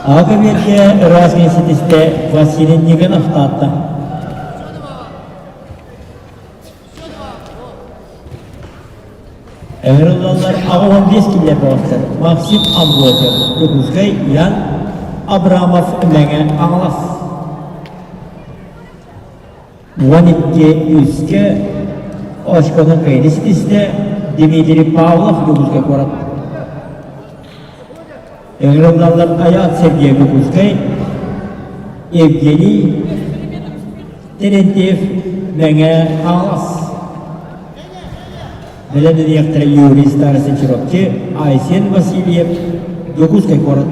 Аҕа кэмиэргэ ыраас ситистэ Василий Никонов Таатта. Ыҥырыллаллар 85 киллэр бөҕөстөр Максим Амбросев, Дьокуускай, Ян Абрамов, Мэҥэ Хаҥалас. 12 үскэ очкону кыайыы ситистэ Дмитрий Павлов Дьокуускай куорат. Ыҥырыллаллар Айаат Сергей Дьокуускай, Евгений Терентьев Мэҥэ Хаҥалас. Бэлэмнэниэхтэрэ Юрий Старостин Чурапчы, Айсен Васильев Дьокуускай куорат.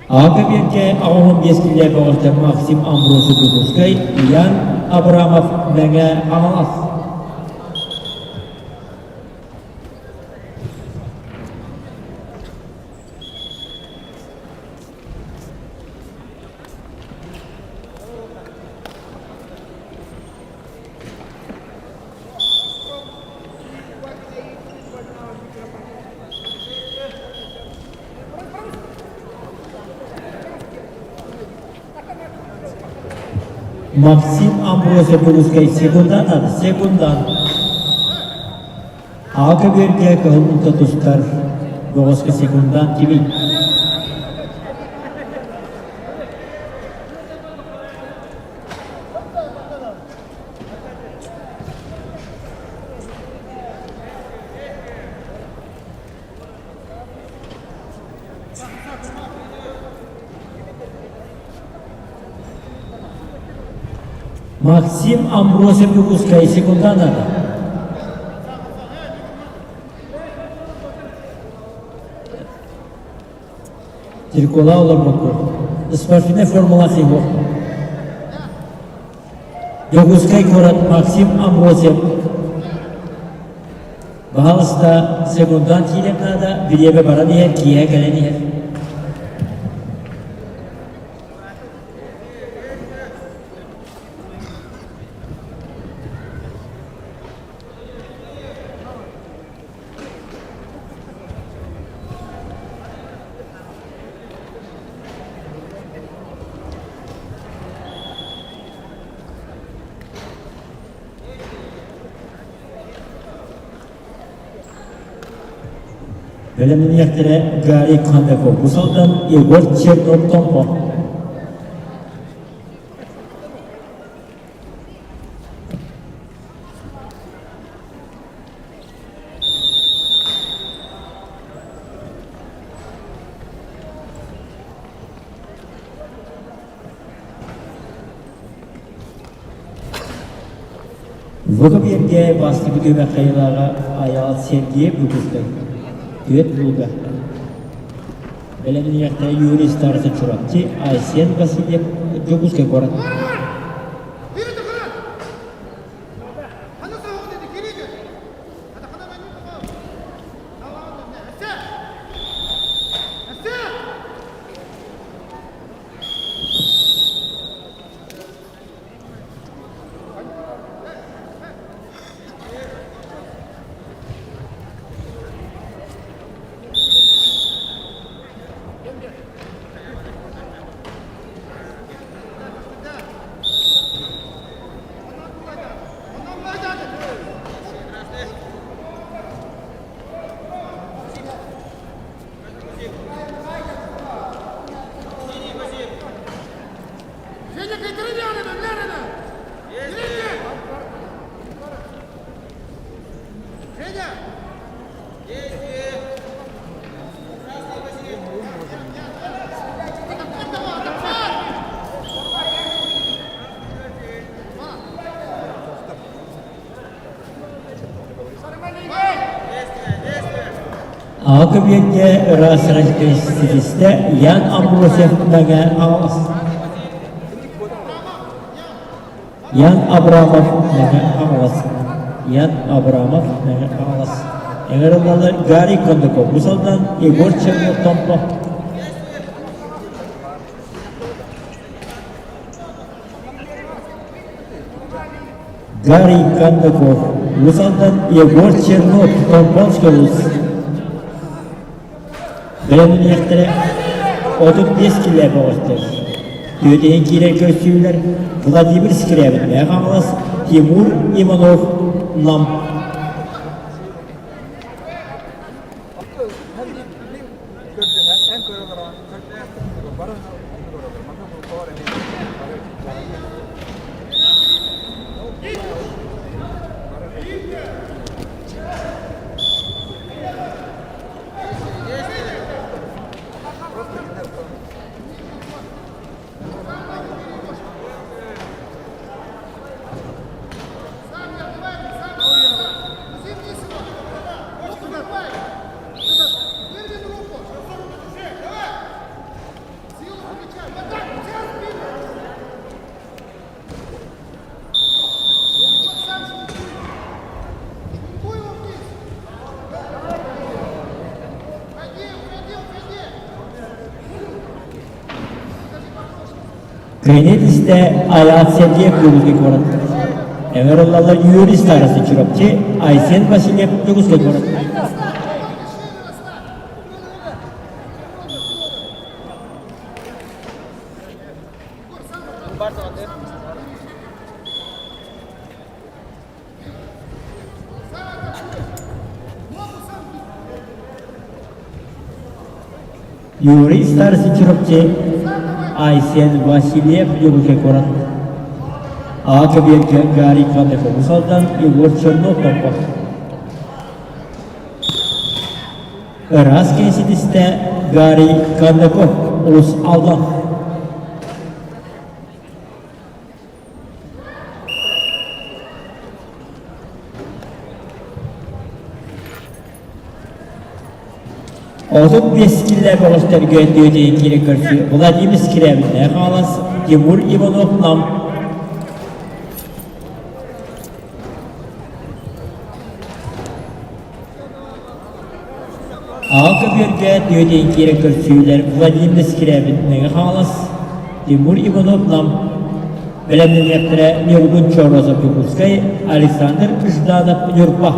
Аҕа кэбиэргэ 85 киилэ бөҕөстөр Максим Амбросов Дьокуускай, Ян Абрамов Мэҥэ Хаҥалас. Максим Амбросов Дьокуускай секундан секундан Аҕа көбүөргэ кыһыл мунта тустар бөҕөскө секундан кимий? Максим Амбросев Дьокуускай секунданада. Тиркола олорбокко. Спортивнай формалаах его. Дьокуускай куорат Максим Амбросев Баһаалыста секундант киирэн наада, бириэмэ баран иһэр, киэһэ кэлэн иһэр. Бэлэмнэниэхтэрэ Гарри Кондаков бу сылтан Егор Чернов Томпо. Выкып бастакы түһүмэх хайылааҕа Айаал Сергеев выпускай. Түөрт булга. Бэлэмниэхтэрэ Юрий Старцев Чурапчы, Айсен Васильев Дьокуускай куорат. Аҕа көбүөргэ ыраас ситистэ Ян Амбросев Мэҥэ Хаҥалас. Ян Абрамов Мэҥэ Хаҥалас. Ян Абрамов Мэҥэ Хаҥалас. Ыҥырыллаллар Гарри Кондаков бу сылдан Егор Чернов Томпо. Гарри Кондаков, Уус Алдан Егор Чернов, Томпонский улус. Бэлэмниэхтэрэ 35 килэ бөҕөстөр. Түөтэһин киирэр көрсүүлэр Владимир Скрябин, Мэҥэ Хаҥалас, Тимур Иванов, Нам. Кини истэ Айаат Сергеев Дьокуускай куорат. Ыҥырыллаллар Юрий Старостин Чурапчы, Айсен Васильев Дьокуускай куорат. Юрий Старостин Чурапчы, Айсен Васильев Дьокуускай куорат. Аҕа кэбиэргэ Гарри Квадраков Алтан Егор Чернов Томпо. Ыраас кэнситистэ Гарри Кондаков Улус Алдан. 35 киллэ бөҕөстөргө түөтэйин киирэ көрсүү Владимир Скрябиннээх Хаҥалас, Тимур Иванов Нам. Аҕа көбүөргэ түөтэйин киирэ көрсүүлэр Владимир Скрябин Мэҥэ Хаҥалас, Тимур Иванов Нам бэлэмнэниэхтэрэ Ньургун Чорозов Дьокуускай, Александр Жданов Ньурба.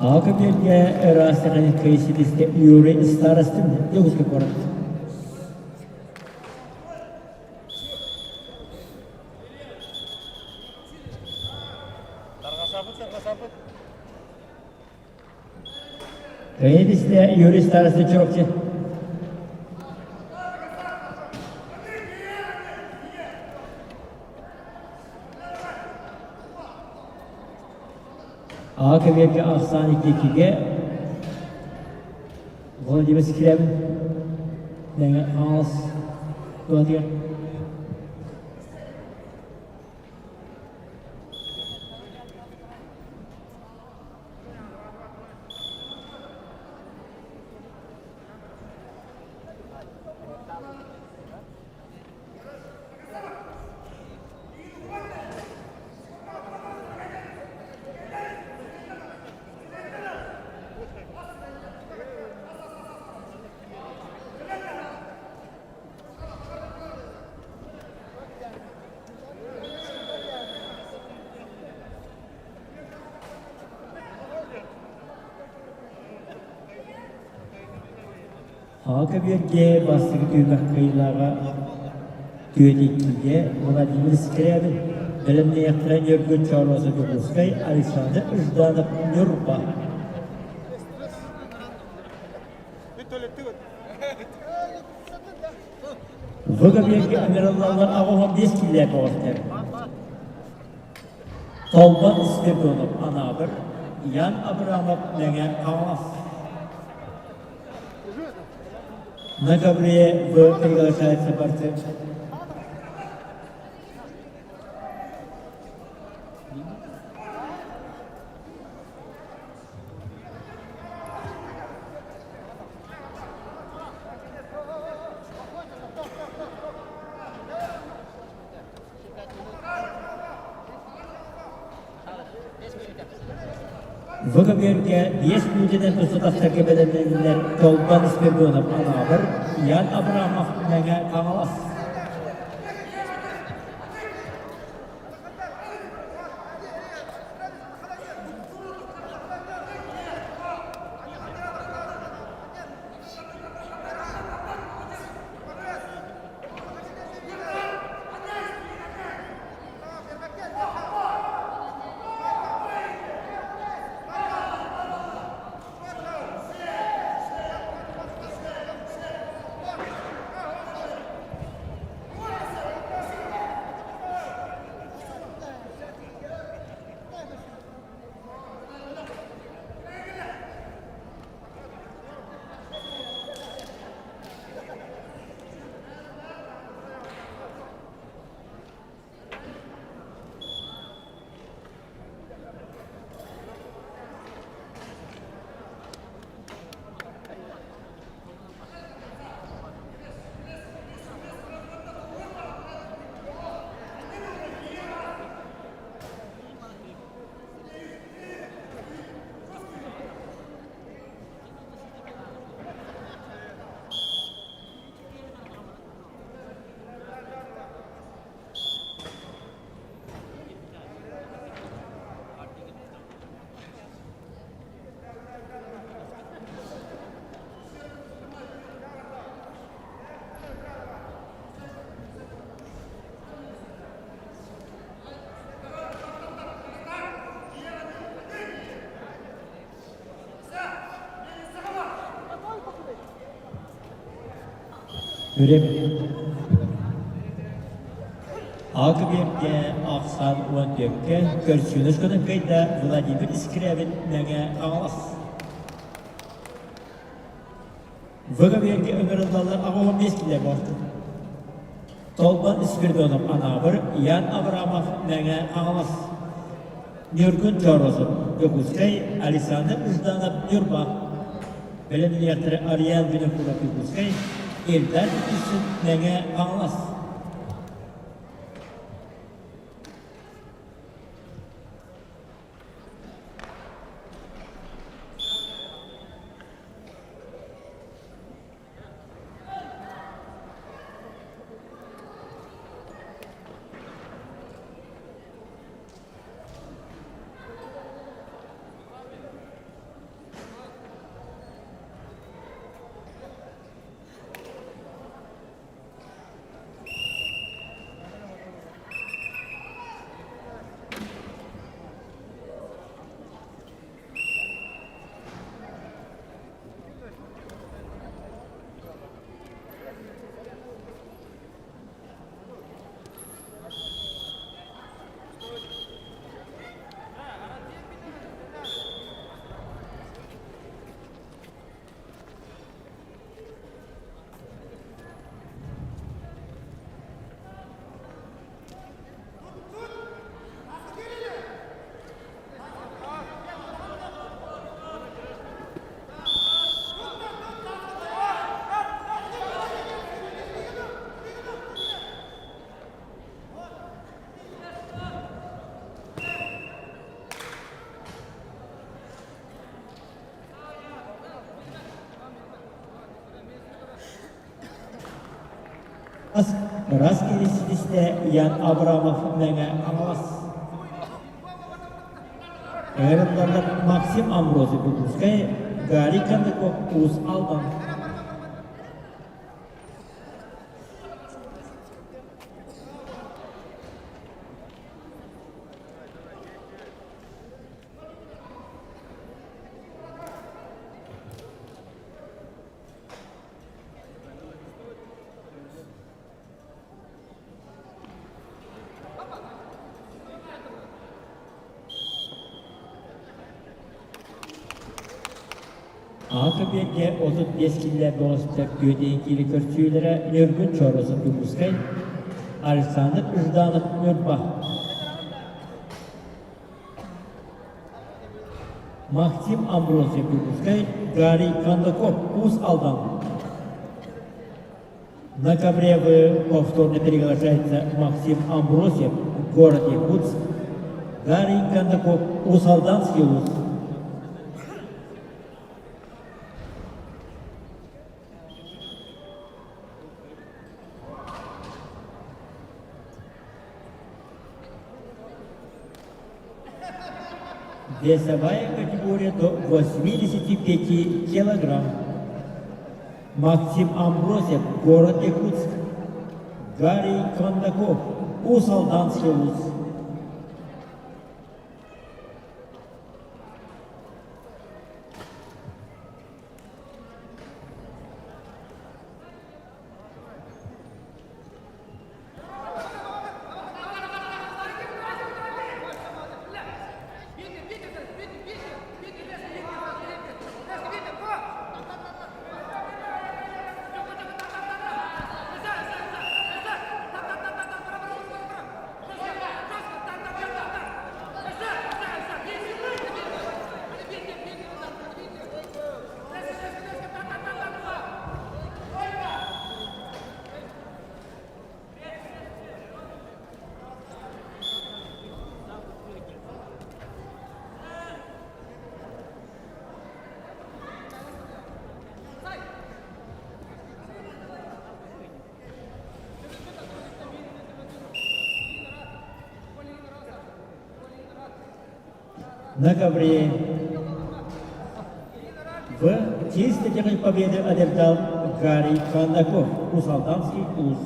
Аҕа көбүөргэ ыраастаҕын ситистэ Юрий Старостин Дьокуускай куорат. Кэйдистэ Юрий Старостин Чурапчы. Аҕа көбүөргэ ахсаан иккигэ Владимир Скрябин Мэҥэ Хаҥалас туһатыгар. Аҕа көбүөргэ бастакы түһүмэх кыайыылааҕа Түөтиккигэ Владимир Скрябин, бэлэмнэниэхтэрэ Ньургун Чооруосов Дьокуускай, Александр Жданов Ньурба. В көбүөргэ ыҥырыллаллар 85 киилэ бөҕөстөр. Толбон Спиридонов Анаабыр, Ян Абрамов Мэҥэ Хаҥалас. На ковре В приглашается борцы. Бу көбүөргэ биэс мүнүүтэнэн тусту тахсарга бэлэмнэннилэр Толбон Спиридонов Анаабыр, Ян Абрамов Мэҥэ Хаҥалас. Время. Ак-биэргэ ахсаан 14-кэ көрсүөнү көтөн кыайда Владимир Скрябин Мэҥэ Хаҥалас. ВГБ-гэ ыҥырыллаллар 85 килэ буолтун. Толбон Спиридонов Анаабыр, Ян Абрамов Мэҥэ Хаҥалас. Ньургун Чоросов Дьокуускай, Александр Жданов Ньурба. Бэлэмниэхтэрэ Ариан Винокуров Дьокуускай, Эльдар Исин Мэҥэ Хаҥалас. Раз киирситистэ Ян Абрамов Мэҥэ Хаҥалас. Ыҥырыллаллар Максим Амбросов Дьокуускай, Гарри Кондаков Уус Алдан. Аҕа кэбиэргэ 35 киллэ бөҕөстөр күөтэйин киири көрсүүлэрэ Ньургун Чоросов Дьокуускай, Александр Жданов Ньурба. Максим Амбросьев Дьокуускай, Гарри Кондаков Уус Алдан. На ковре повторно приглашается Максим Амбросьев, город Якутск, Гарри Кондаков, Уус-Алданский улус. Весовая категория до 85 килограмм. Максим Амбросьев, город Якутск. Гарри Кондаков, Уус-Алданский улус. На ковре в честь победы одержал Гарри Кондаков, Уус-Алданский улус.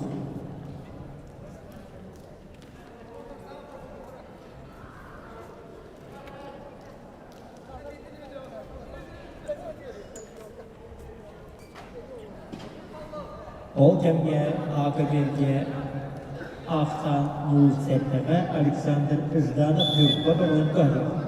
Ол кэмҥэ А-көбүөргэ аахтаан 07-ҕэ Александр Жданов Ньурба бөҕөнү көһөрөр.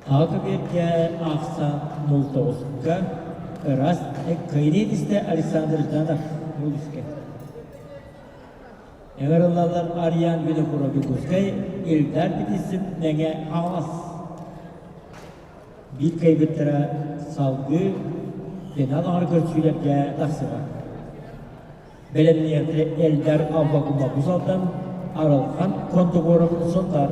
Аҕа ахсаан 09-ка ыраас кыайыы Александр Жданов Мудускай. Ыҥырыллаллар Ариан Винокуров Дьокуускай, Ильдар Петисин Мэҥэ Хаҥалас. Биир кыайбыттара салгыы финал оҥор көрсүүлэргэ тахсыба. Бэлэмниэхтэрэ Эльдар Аввакумов Бузалтан, Арылхан Контогоров Сунтар.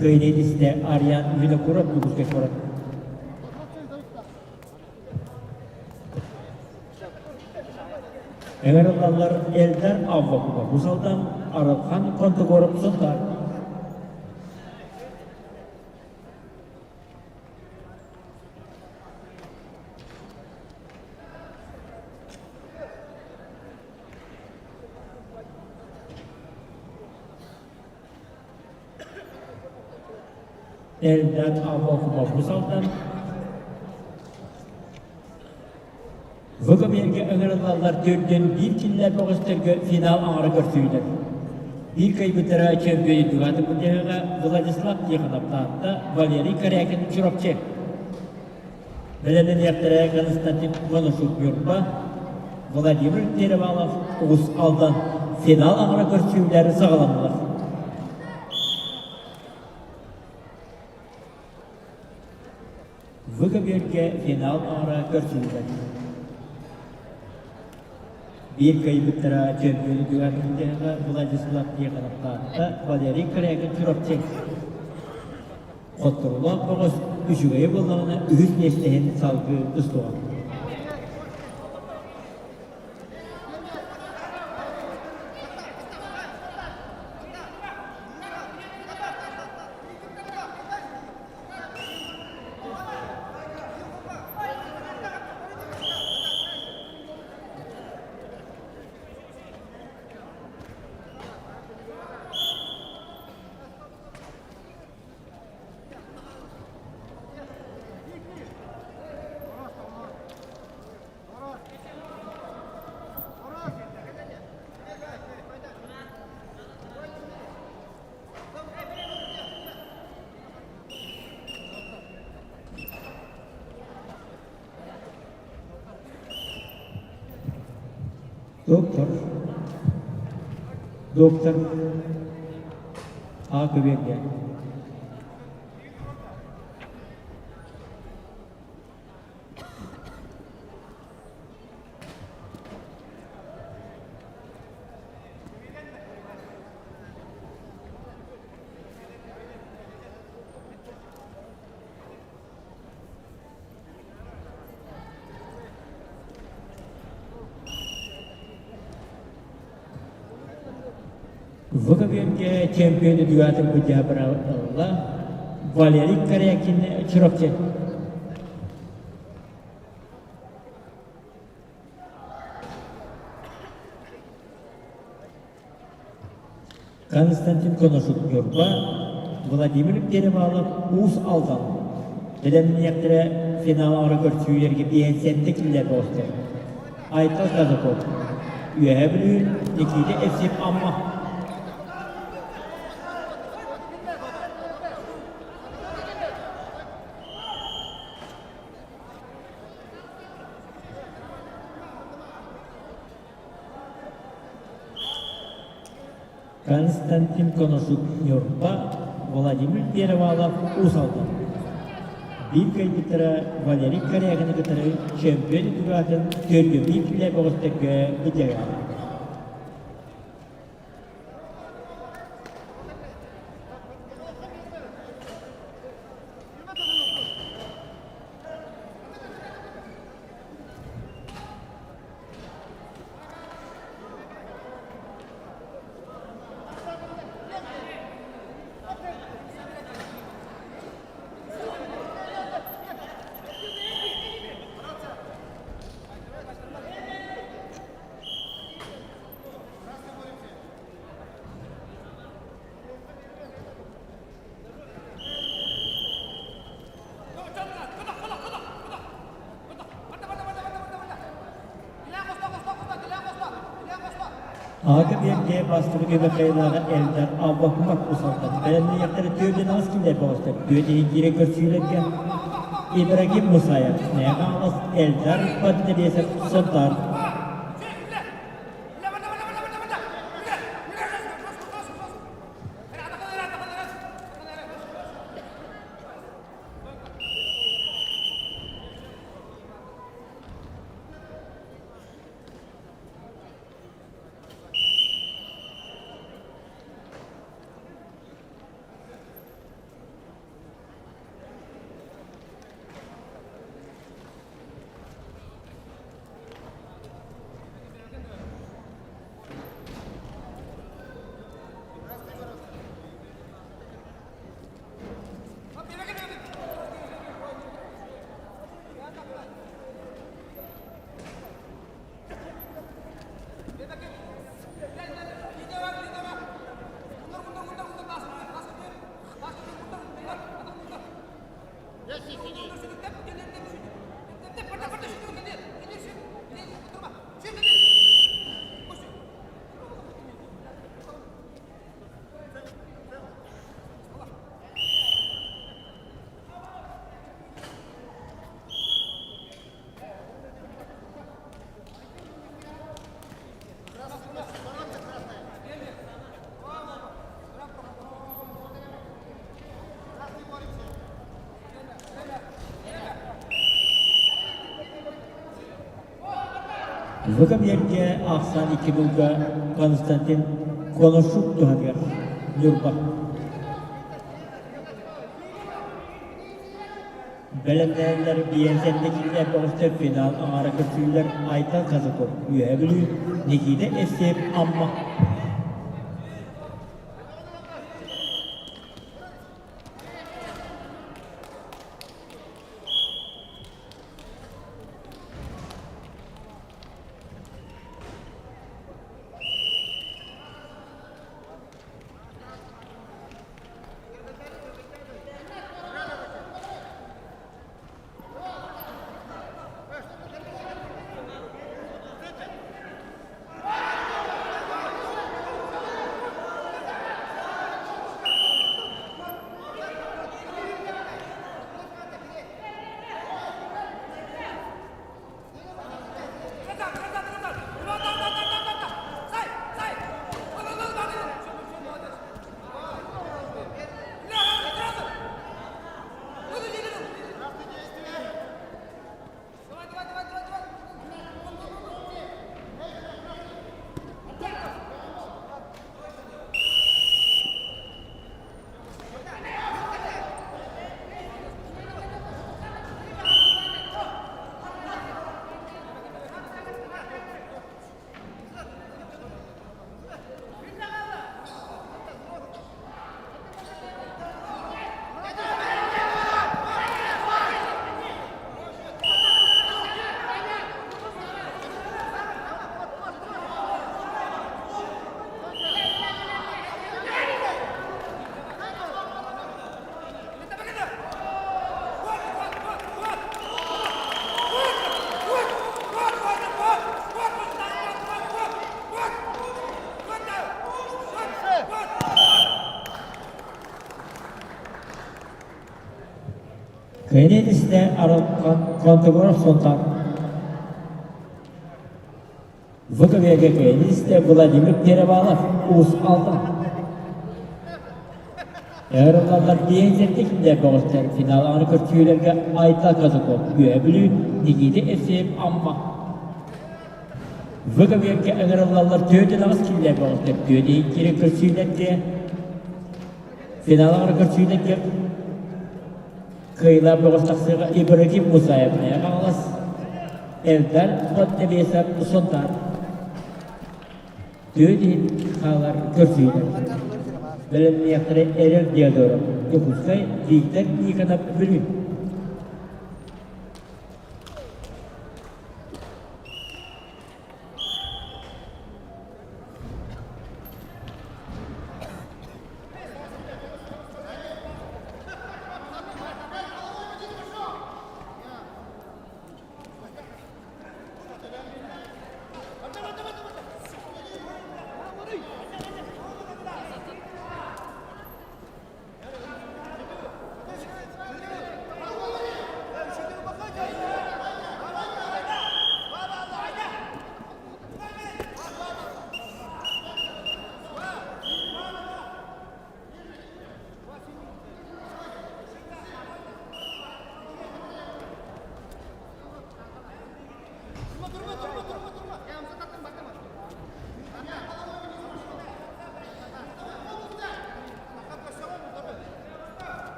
Кыайыы истэ Ариан Винокуров Дьокуускай куорат. Ыҥырыллаллар Эльдар Аввакумов Бузалдан, Арылхан Контогоров Сунтаар. Эльдар Аввакумов Бузалдан, ВКБ-гэ ыҥырыллаллар төрдүөн биир кинилэр бөҕөстөргө финал аҥара көрсүүлэр. Биир кыайбыттара чөмпүйүөн Дьаһыга Владислав Тихонов Таатта, Валерий Корякин Чурапчы. Бэлэмнэниэхтэрэ Константин Коношук Ньурба, Владимир Перевалов Уус Алдан финал аҥара көрсүүлэр саҕаланнылар. ВКБ-гэ финал аҥара көрсүллэр. Биир кыайбыттара чөмпүйүөн Дьаһыга Владислав Тихонов Таатта, Валерий Корякин Чурапчы. Хотторулаах бөҕөс үчүгэйэ буоллаҕына үһүс миэстэһин салгыы тустуоҕа. Доктор, доктор А көбүөргэ. ВКБ-гэ чемпион үтүгэтин быдьаабыра Валерий Корякин Чурапчы. Константин Коношук Ньурба, Владимир Перевалов Уус Алдан бэлэмниэхтэрэ финал оҥоро көрсүүлэргэ биэнсиэнтэ киллэр буолуохтар. Айтал Казаков, Үөһээ Бүлүү, Никита Евсеев Амма. Константин Коношук Ньурба, Владимир Перевалов Уус Алдан. Биир кыайбыттара Валерий Корягины кытары чемпион үтүгү төрдүмүү килэ бөҕөстөргө быдьайаҕа. Аҕа биэргэ бастакы Михаилаҕа Эльдар Аввакумов усалтан бэлэмниэхтэрэ түөртэн аҕыс кинилэр бөҕөстөр түөрт иһин киирэн көрсүүлэргэ Ибрагим Мусаев, Снега Аҕыс Эльдар Поднебесов Сунтаар. Выкамерге ахсан икки булга Константин Коношук туһатыгар Ньурба. Бэлэмнээллэр биэнсэннэ киирэр бөҕөстөр финал аҥаара көрсүүлэр Айтал Казаков Үөһээ Бүлүү, Никита Евсеев Амма. Кэнэнистэ Арылхан Контогоров Сунтаар. ВКВГ кэнэнистэ Владимир Перевалов Уус Алдан. Эрыллаллар биэнсэрдик бөҕөстөр финал аны көрсүүлэргэ Айта Казаков Үөһэ Бүлүү, Никита Евсеев Амма. ВКВГ ыҥырыллаллар түөрт аҕыс киллэр бөҕөстөр түөрт иһин көрсүүлэргэ финал аны көрсүүлэргэ Кыайыылаах бөҕөс тахсыаҕа Ибрагим Мусаев Мэйэ Хаҥалас, Элдар Поднебесов Сунтаар. Түөрт иһин хаалар көрсүһүүлэр. Бэлэмниэхтэрэ Эрэл Диодоров, Дьокуускай, Виктор Никонов, Бүлүү.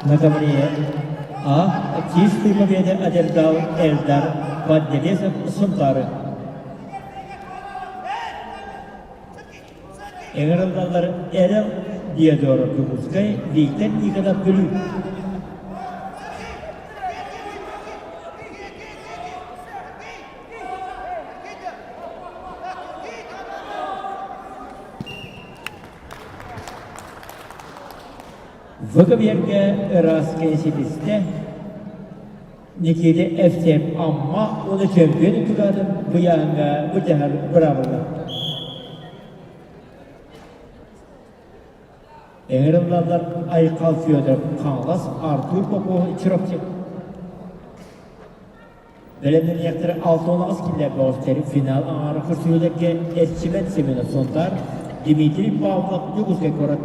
На ковре А. Чистый победы одержал Эльдар Поднебесов Сунтары. Ыҥырыллаллар Эрэл Диодоров Дьокуускай, Виктор Никонов Бүлүү. Выговергэ ыраас кэнсибистэ Никита Евсеев Амма уонна чөмпүйүөн тугаатын быйааҥҥа былдьаһар быраабыла. Ыҥырыллаллар Айхал Федоров Хаҥалас, Артур Попов Чурапчы. Бэлэмнэниэхтэрэ 68 киллэр бөҕөстөр финал аҥаара көрсүһүүлэргэ Эрчимэн Семенов Сунтаар, Дмитрий Павлов Дьокуускай куорат.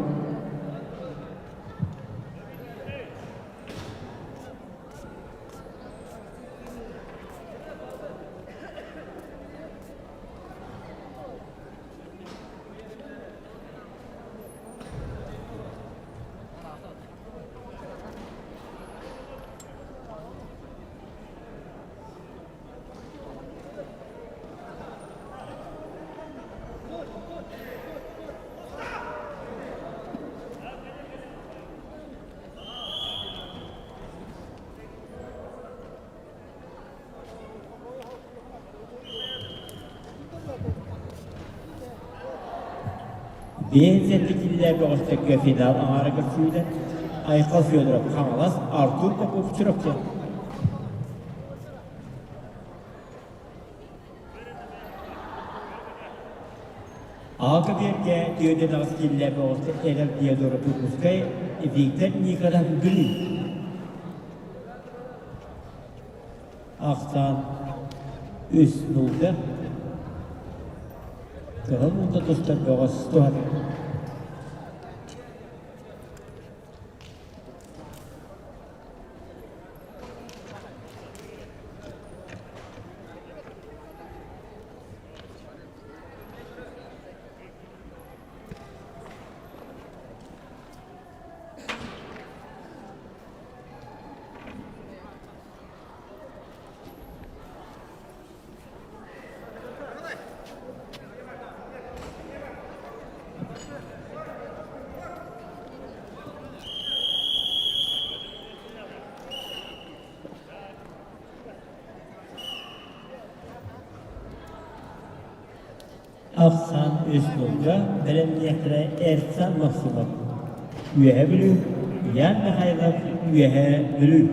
Биэнсийэтикиллэр бөҕөстөргө финал аҥаара көрсүүтэ Айхал Федоров Хаҥалас, Артур Попов Чурапчы. Аҕа кэбиэргэ түөртэн аҕыс киллэр бөҕөстөр Эдэр Диодоров Дьокуускай, Виктор Никонов Бүлүү. Ахсаан үс нуулга кыһыл муҥда тустар бөҕөс туһата. Ахсаан үс сылга бэлэмниэхтэрэ Эрсан Максимов, Үөһээ Бүлүү, Ян Михайлов, Үөһээ Бүлүү.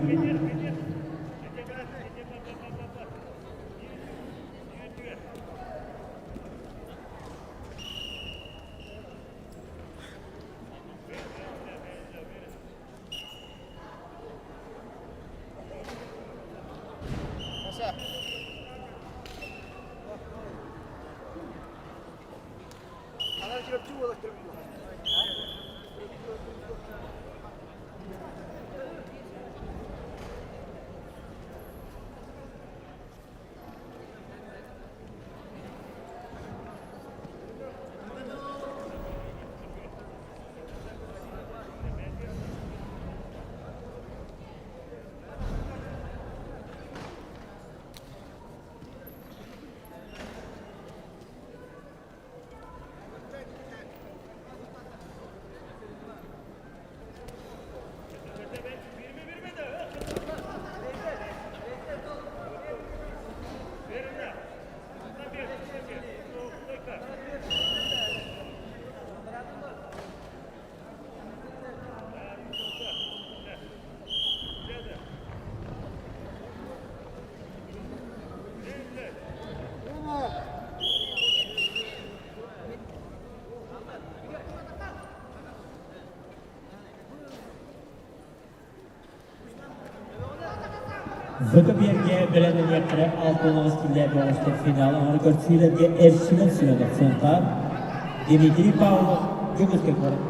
Выкопьерге бэлэмнэниэхтэрэ 69 киллэ бөҕөстөр финал оҥоро көрсүүлэргэ Эрчимэн Семенов Сунтаар, Дмитрий Павлов Дьокуускай куорат.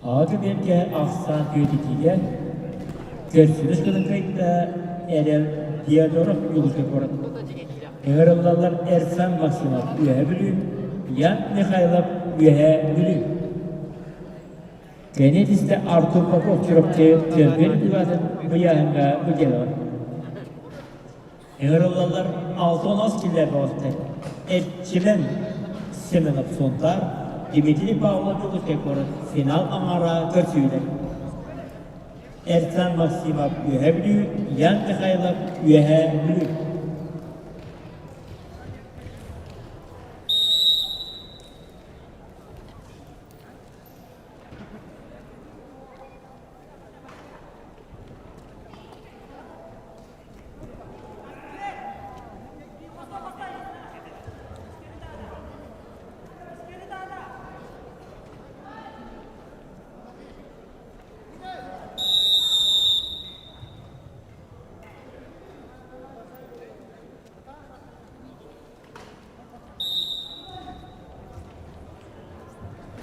Аҕа биэргэ ахсаан түөтүтүүгэ көрсүбүт кылын кыайда Эрэл Диодоров Дьулуска куорат. Ыҥырыллаллар Эрсан Максимов Үөһээ Бүлүү, Ян Михайлов Үөһээ Бүлүү. Кэнники Артур Попов Чурапчы чөмпүйүөн тутулатын ыйааһыҥҥа быдьалар. Ыҥырыллаллар 6 киллэр бөҕөстөр. Эрчимэн Семенов Сунтаар, Дмитрий Павлов Дьокуускай куорат финал аҥаара көрсүүлэр. Эрсан Максимов Үөһээ Бүлүү, Ян Михайлов Үөһээ Бүлүү.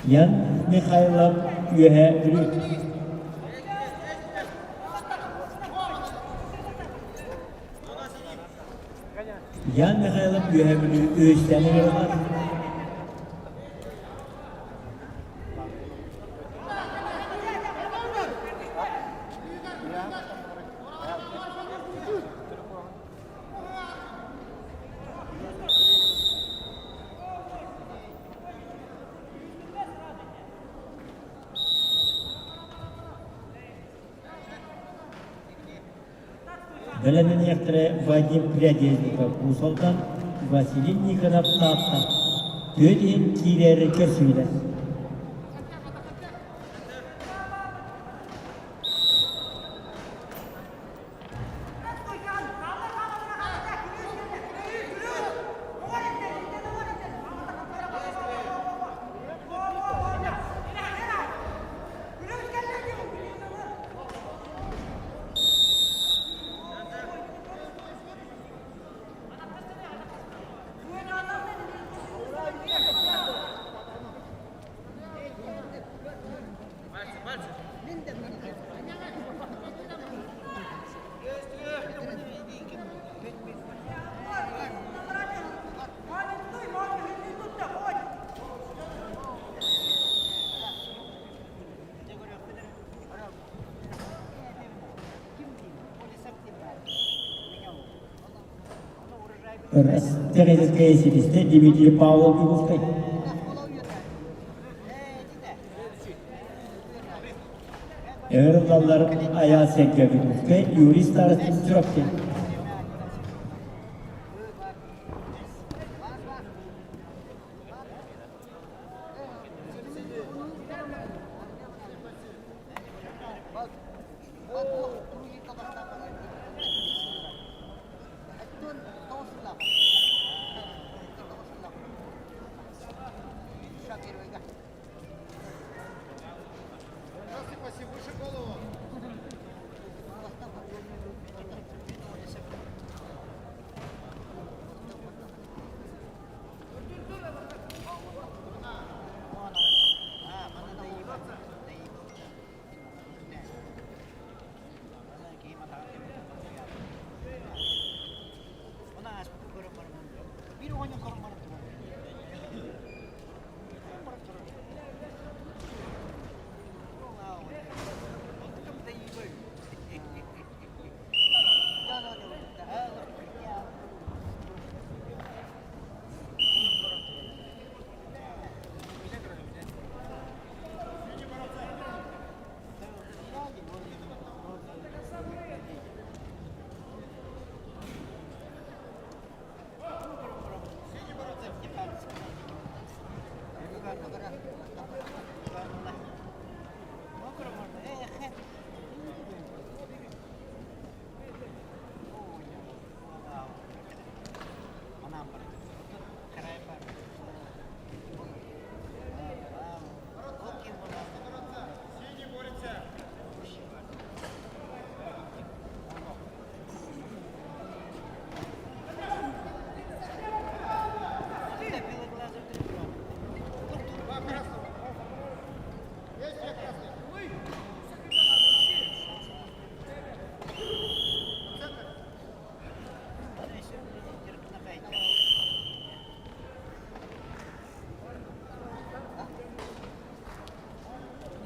Ян Михайлов Үөһээ Бүлүү. Ян Михайлов Үөһээ Бүлүү үһүстээн ыҥырылар. Бэлэмнэниэхтэрэ Вадим Прядезников Уус-Алдан, Василий Никонов Таатта түөрт иһин киирээри көрсүбүтэ. Терезская ситистэ Дмитрий Павлов Дьокуускай. Өр ылаллар Айаал Сергей Дьокуускай, Юрий Старостин Чурапчы.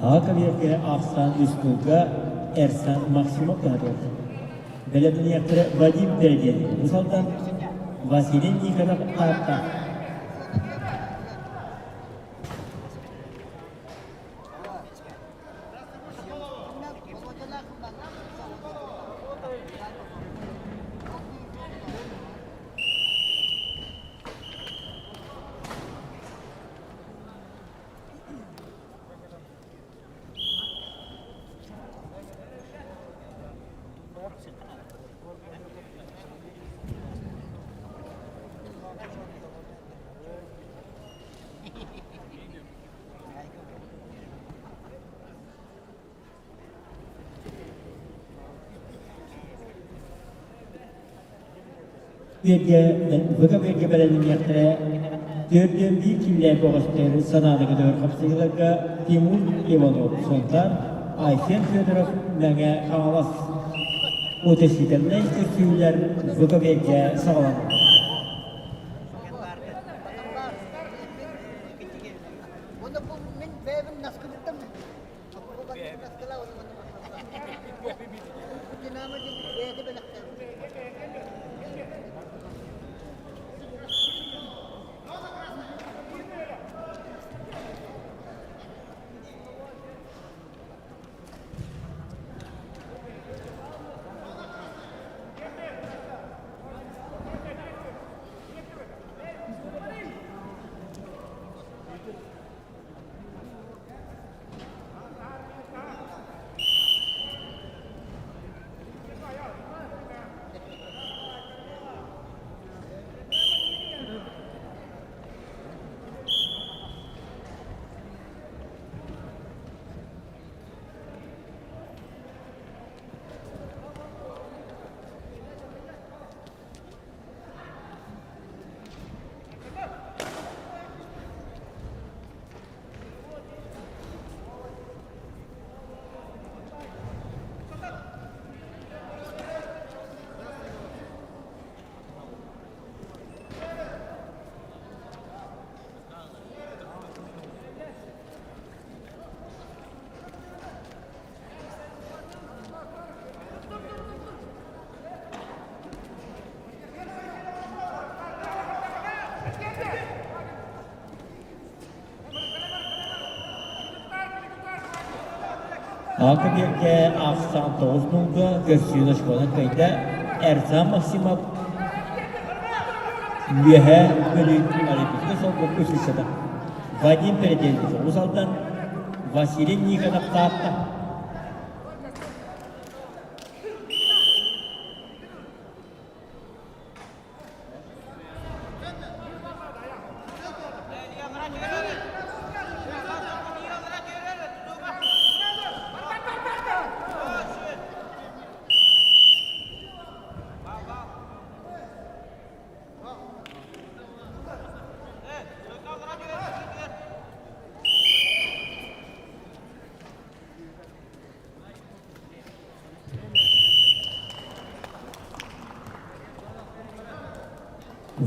Аҕа кабинетка ахсаан үс кылга Эрсан Максимов туһатыгар. Бэлэмнэниэхтэрэ Вадим Передельник Уус-Алдан, Василий Никонов Таатта. Бииргэ бэлэмниэхтэрэ. Төрдүөн биир киилээх бөҕөстөр санааны көтөҕөр хапсыһыыларга Тимур Иванов Сунтаар, Айсен Федоров Мэҥэ Хаҥалас утешительнай көрсүһүүлэр ВКБ-гэ саҕаланнылар. Алта бииргэ ахсаан тоҕус нулга көрсүһүү оскуола кыайда Эрзан Максимов Үөһээ Бүлүү Олимпийскай солбук училищета Вадим Переделников Уус Алдан Василий Никонов Таатта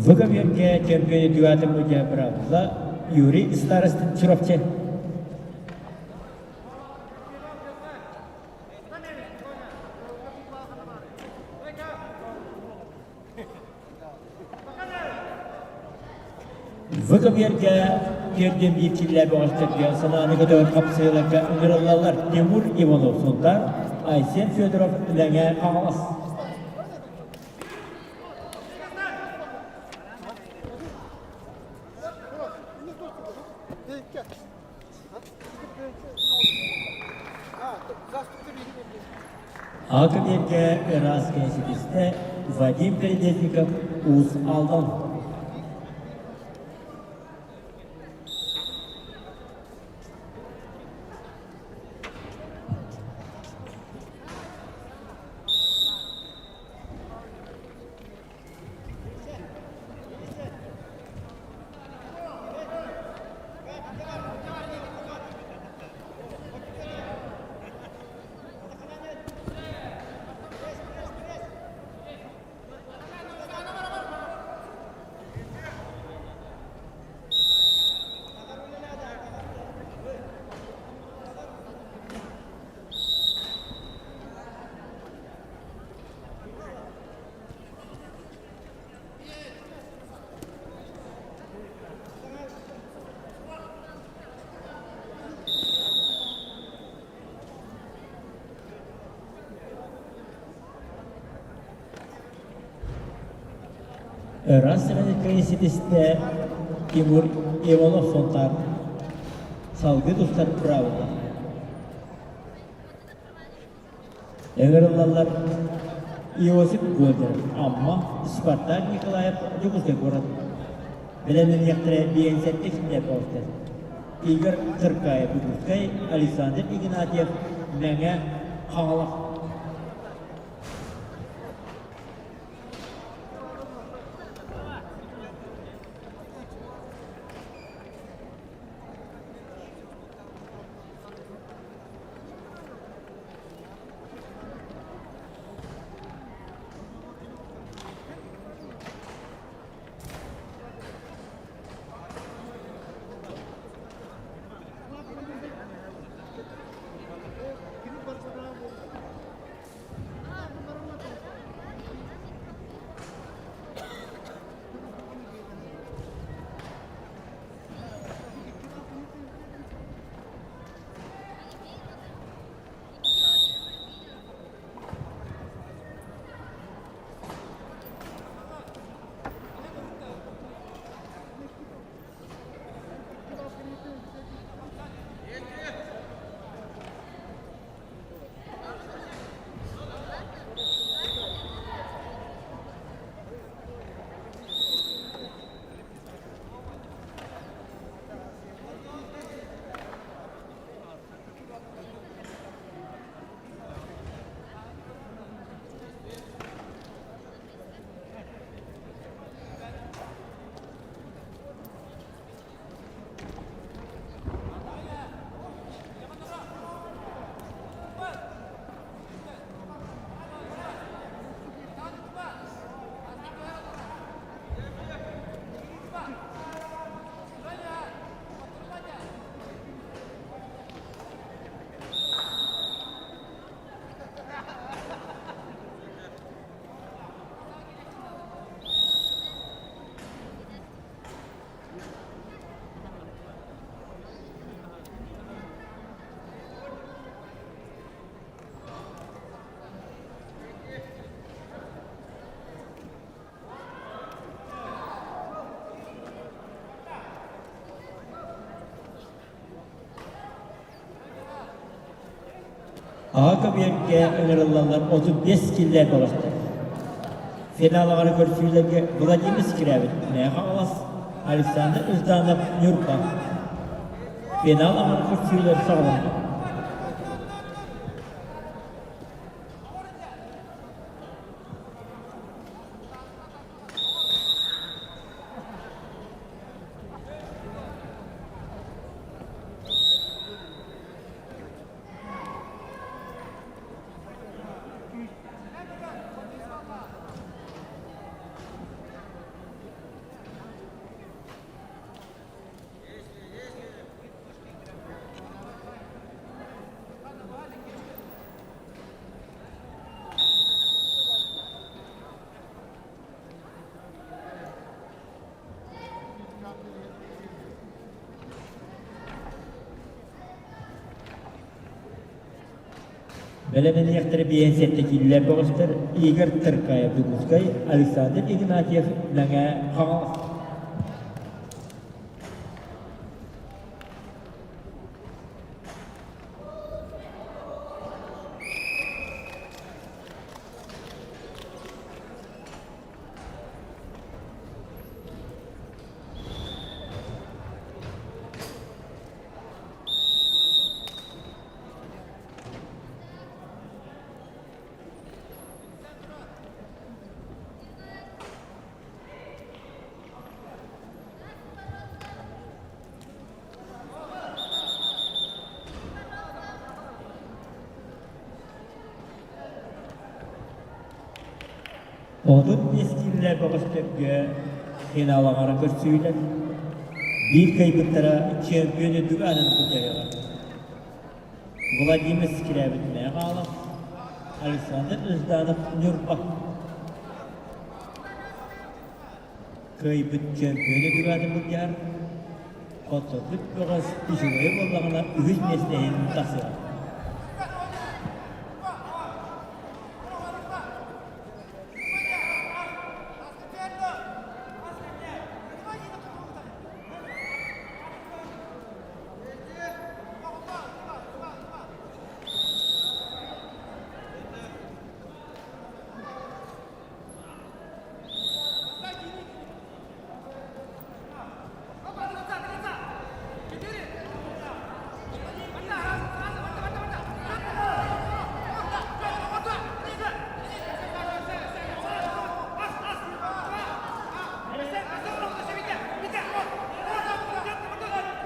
Выговерге чемпионы девятым бравла Юрий Старостин Чурапчы. Выговерге тиэрдэн биирчиллээ бөҕөстөргө санааны көтөҕөр хапсыһыыларга ыҥырыллаллар Тимур Иванов Сунтаар, Айсен Федоров Мэҥэ Хаҥалас. Аты биэргэ ыраас кэнситистэ Вадим Передельников Уус Алдан. Ыраас ситистэ Тимур Иванов Сунтаар салгыы тустар быраабыла. Ыҥырыллаллар Иосиф Гоголев, Амма, Спартак Николаев, Дьокуускай куорат. Бэлэмнэниэхтэрэ биэнсэттэ Снеговтар. Игорь Цыркаев, Дьокуускай, Александр Игнатьев, Мэҥэ Хаҥалас. Аҕа көбүөргэ ыҥырыллаллар 35 киллэр бөҕөстөр. Финал аҕары көрсүүлэргэ Владимир Скрябин, Мэҥэ Хаҥалас, Александр Ызданов, Ньурба. Финал аҕары көрсүүлэр саҕаланна. Бэлэмнэниэхтэрэ биэнсийэттэ киирилэр бөҕөстөр Игорь Тыркаев Дьокуускай, Александр Игнатьев Мэҥэ Хаҥалас. 35 киилэ бөҕөстөргө финал аҥара көрсүүлэр. Биир кыайбыттара чемпион үрдүк аатын кутуйаҕа. Владимир Скрябин Мэҕалов, Александр Жданов Ньурба. Кыайбыт чемпион үрдүк аатын былдьаһар. Хотторбут бөҕөс үчүгэйэ буоллаҕына үһүс миэстэ иһин тахсыаҕа.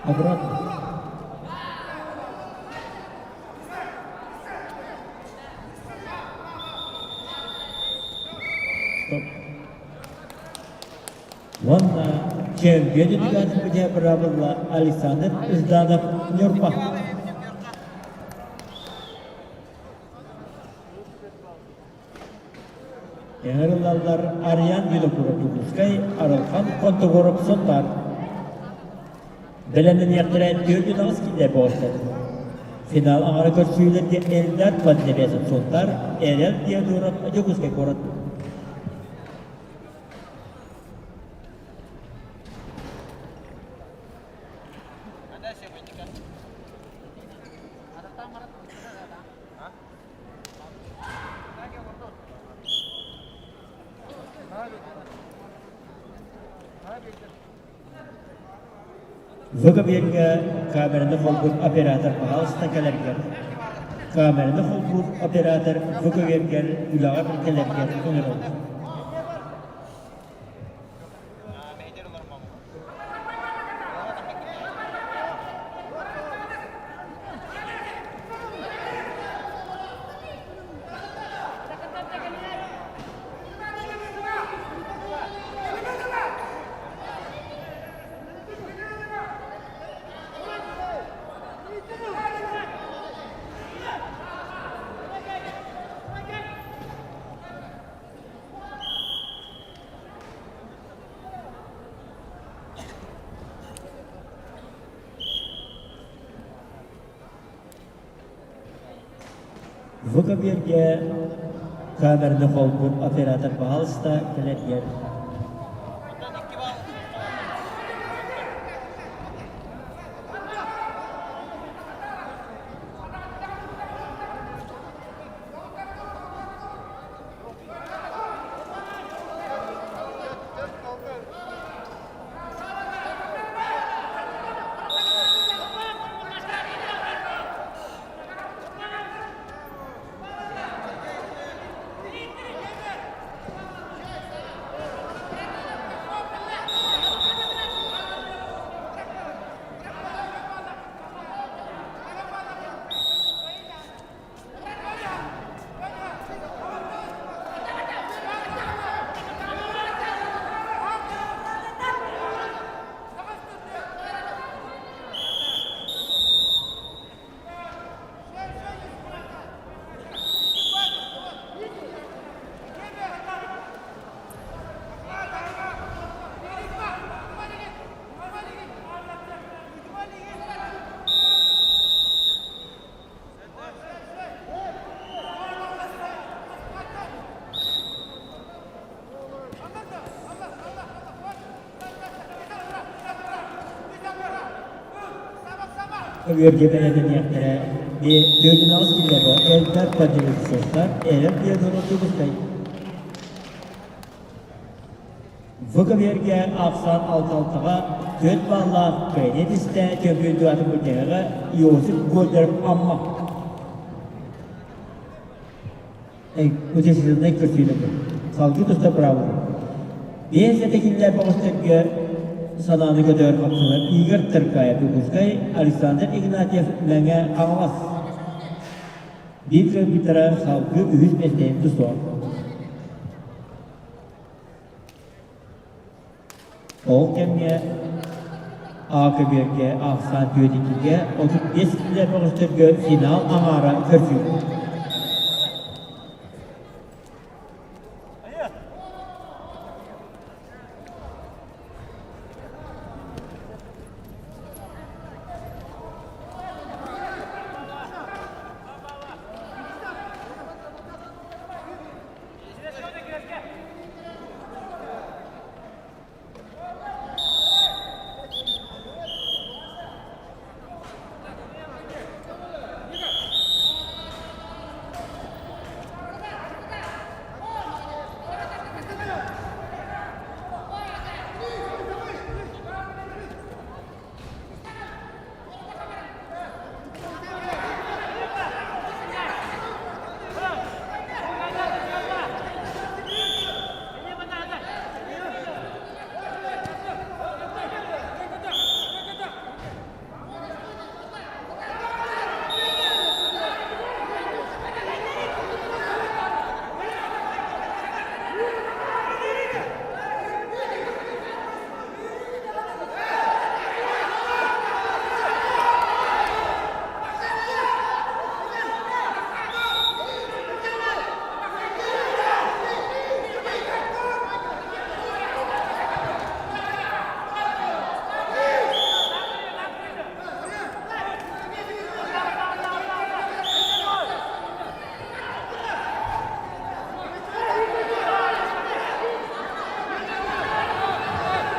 Обратно. Стоп. Уонна чемпион үрдүгэр быраабылла Александр Жданов Ньурба. Ыҥырыллаллар Ариан Винокуров Дьокуускай, Арылхан Контогоров Сунтаар. Бэлэмнэниэхтэрэ 48 киилэ бөҕөстөр. Финал аҥара көрсүүлэргэ Эльдар Поднебесов Сунтаар, Эрэл Диодоров Дьокуускай куорат. ВКБ-га камераны холбуур оператор пожалуйста кэлэргэр. Камераны холбуур оператор ВКБ-гэр үлэҕэ кэлэргэр ыҥырыллар. ВКБ-гэ камераны холбуур оператор пожалуйста кэлэргэр. Көбүөргэ бэлэмнэниэхтэрэ Бөдүнэҕис киллэрэ Элбэр Подделицевтар Эрэл Петровна Дьокуускай Бу көбүөргэ ахсаан алталтаҕа түөрт бааллаах кыайыы түстэ чөмпүйүнтү былдьаһыга Иосиф Гоголев Амма Утешительнай көрсүүлэргэ салгыы туста быраабыла. Биэс этэ киллэр бөҕөстөргө санааны көтөөр хапсылар Игорь Таркаев Дьокуускай, Александр Игнатьев Мэҥэ Хаҥалас. Биир кыайбыттара салгыы үһүс миэстэни тустуо. Ол кэмҥэ А көбүөргэ ахсаан түөрт 35 киллэр бөҕөстөргө финал аҥаара көрсүө.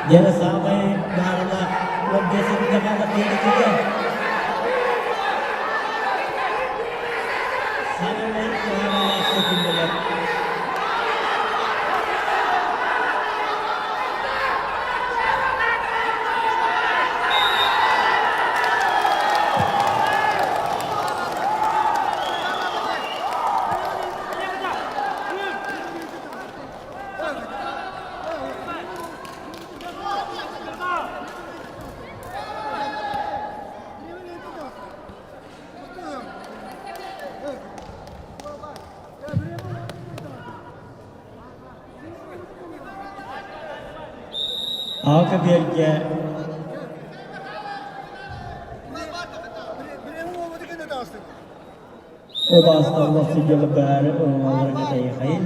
Дьэ, саамай баарылаах 15 хаалар Саамай баарылаах секундалар. Аҕа кэбиэргэ Убаасталлах сидьэлэ баары оҥолорго тэйэхэйин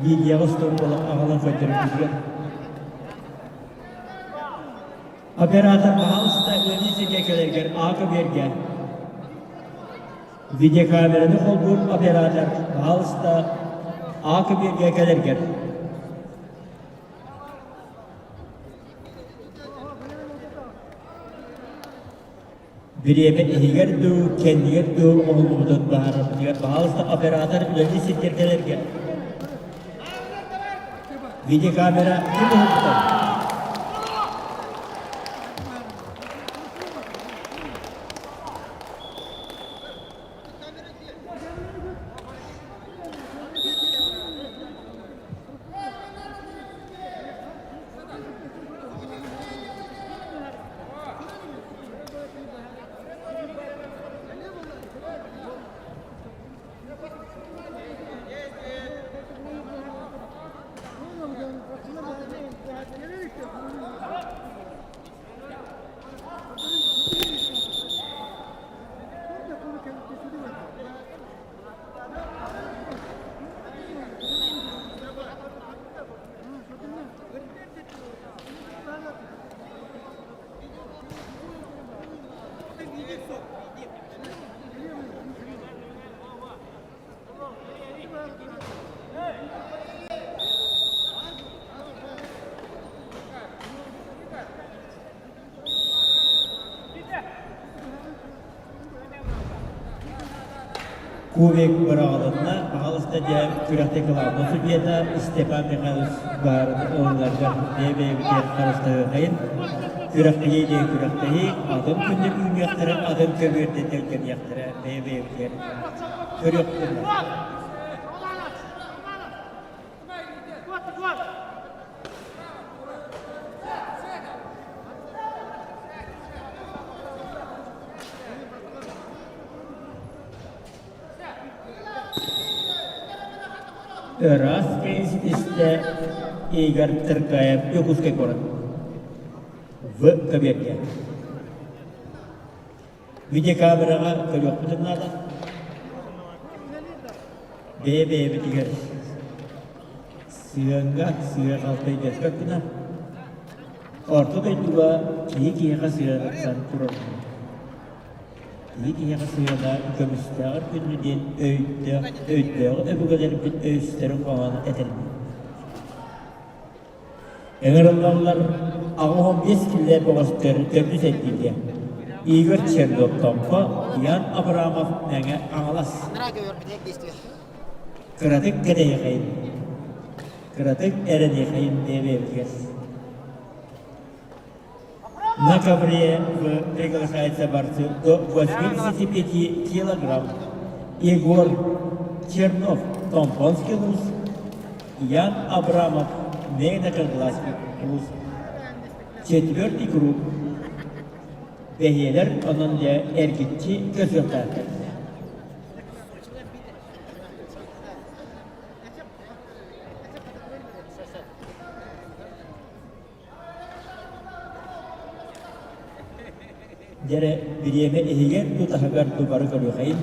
видеоҕа устун буолан аҕалан көрдөрбүтүгэр Оператор баһаалыста ыаныы сиргэ кэлэргэр аакы биэргэ. Видеокамераны холбуур оператор баһаалыста аакы биэргэ кэлэргэр. Бириэмэ иһигэр дуу, кэннигэр дуу оҥоһуллубутун быһаарарбытыгар баһаалыста оператор үлэлии сиргэр кэлэргэ. Видеокамера ким уһулбутай? Кубик быраҕылынна, аҕалыста дьэ күрэхтэ кылаабына судьуйата Степан Михайлович баарын ылынарга бэйэ-бэйэбитигэр харыстаһыахайын. Күрэхтэһии диэн күрэхтэһии, атын күннэр үүнүөхтэрэ, атын көбүөрдэ тэлгэниэхтэрэ, бэйэ-бэйэбитигэр көрүөхпүт. Ыраас истэ Игорь Тыркаев Дьокуускай куорат В көбүөргэ. Видеокамераҕа көрүөхпүтүн наада. Бэйэ-бэйэбитигэр сыаҥҥа сыа халтай дэспэт гына Орто дойдуга киһи киһиэхэ сыһыаныттан турар. Киһи киһиэхэ сыһыана көмүстээҕэр күндү диэн өйдөөх, өйдөөҕү өбүгэлэрбит өйүстэрин хоһооно этэллэр. Ыҥырыллаллар 85 киллэр бөҕөстөр төрдүс эргииргэ. Игорь Чернов Томпо, Ян Абрамов Мэҥэ Хаҥалас. Кыратык кэтэһиэхэйин, кыратык эрэниэхэйин диэбэбитигэр. На ковре приглашаются борцы до 85 килограмм. Егор Чернов, Томпонский вуз, Ян Абрамов, Мегнакогласский вуз. Четвертый круг. Бэһиэлэр онон дьэ эргиччи көрсүөхтээхтэр. Дьэрэ бириэмэ иһигэр тутаһыгар дубары көрүөхэйин.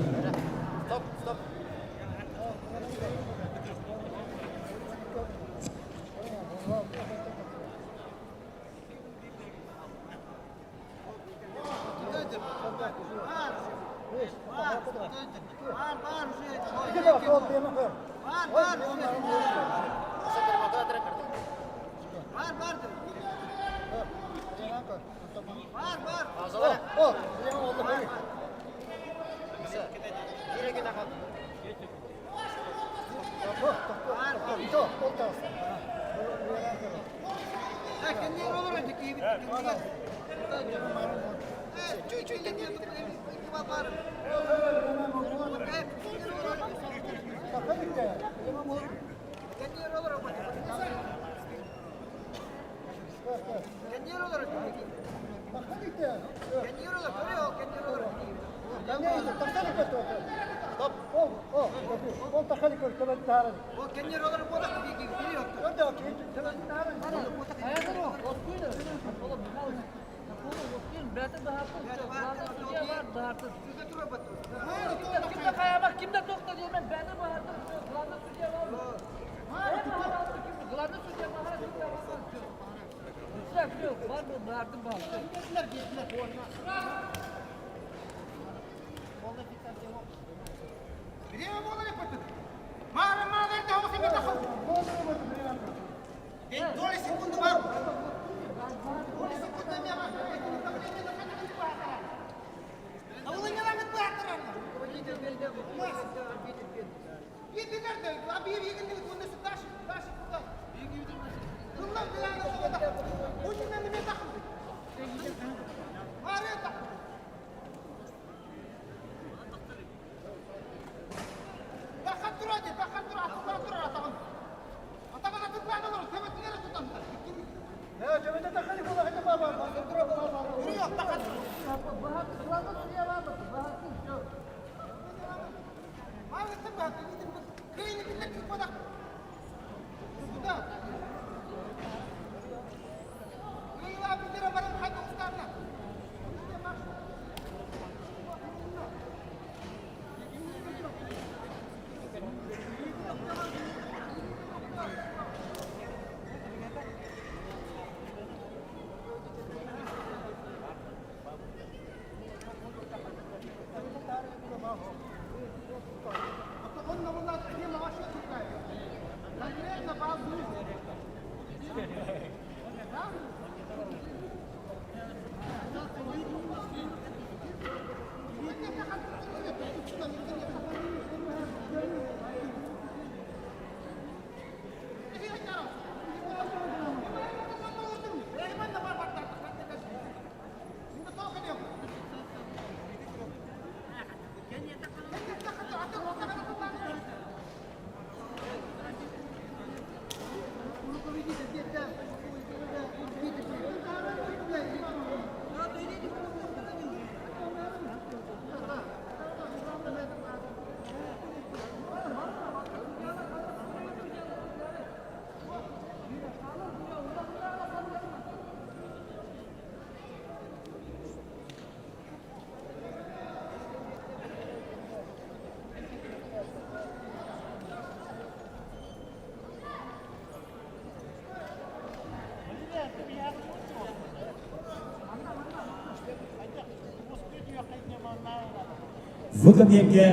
Бу кэмиэргэ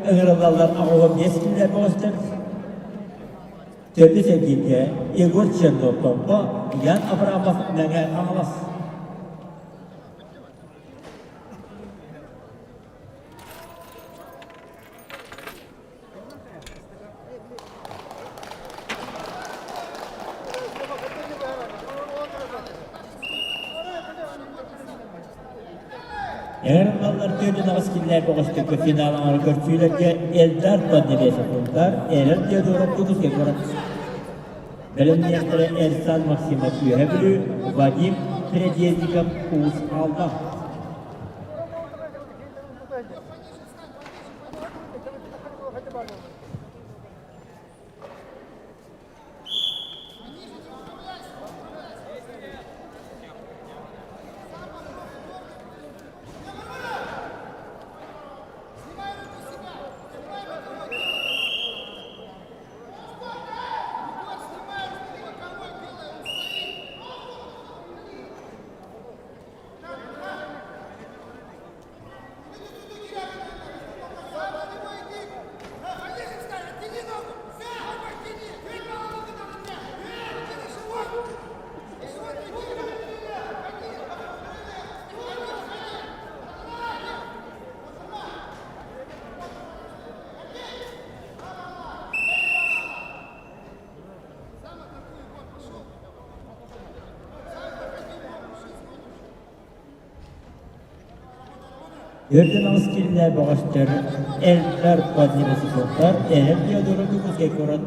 ыҥырыллаллар 85 киилэ бөҕөстөр. Төрдүс эргииргэ Егор Чернов Томпо, Ян Абрамов Мэҥэ Хаҥалас. Эр ыаллар түөртүн аҕыс киллээх бөҕөстөргө финал аҥара көрсүүлэргэ Эльдар Поднебесов Сунтаар, Эрэл Теодоров Дьокуускай куорат. Бэлэмниэхтэрэ Эрсан Максимов Үөһэ Бүлүү, Вадим Передельников Уус Алдан. Өрдөн аҕыс киилэ бөҕөстөр Эльдар Поднебесовтар Эрэл Теодоров Дьокуускай куорат.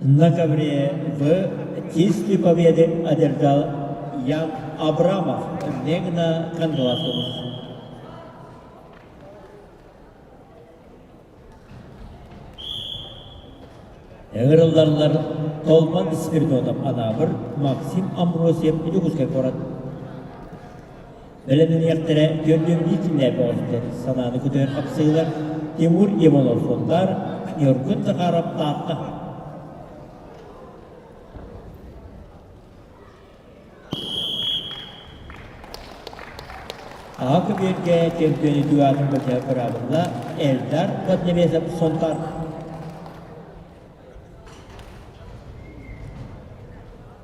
На ковре в чисте победы одержал Ян Абрамов, Мегна Кангаласов. Ыҥырыллаллар Толман Спиридонов Анаабыр, Максим Амбросьев Дьокуускай куорат. Бэлэмнэниэхтэрэ түөртүөн биир бөҕөстөр санааны көтөөр хапсыылар Тимур Иванов Сунтаар, Ньургун Захаров Таатта. Аҕа көбүөргэ чөмпүйүөнү түгэҕин бача быраабылла Эльдар Поднебесов Сунтаар.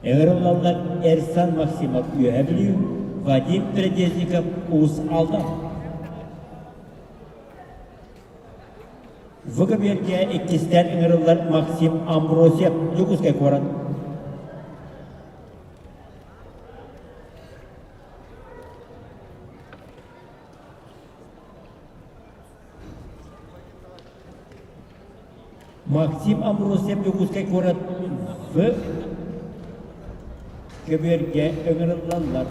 Ыҥырыллаллар Эрсан Максимов Үөһэ Бүлүү, Вадим Трапезников Уус Алдан. В көбүөргэ иккистээн ыҥырыллар Максим Амбросьев Дьокуускай куорат. Максим Амбросьев Дьокуускай куорат В көбүөргэ ыҥырыллаллар.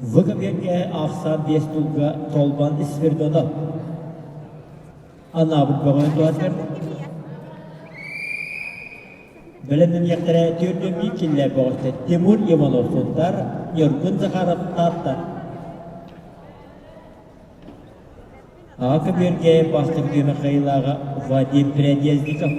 ВКБ-гэ ахсаан биэс тулга Толбан Свирдонов. Анаабыт бөҕө туһатар. Бэлэмнэниэхтэрэ 401 киллэ бөҕөстө Тимур Иванов Сунтар, Ньургун Захаров Таатта. Аҕа көбүөргэ бастакы түһүмэх кыайыылааҕа Вадим Прядезников.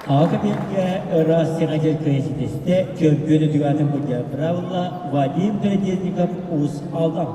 Аҕа ыраас сиҕэдьэл кыайситистэ чөмпүйүөн үтүгатын былдьаан быраабылла Вадим Колодезников Уус Алдан.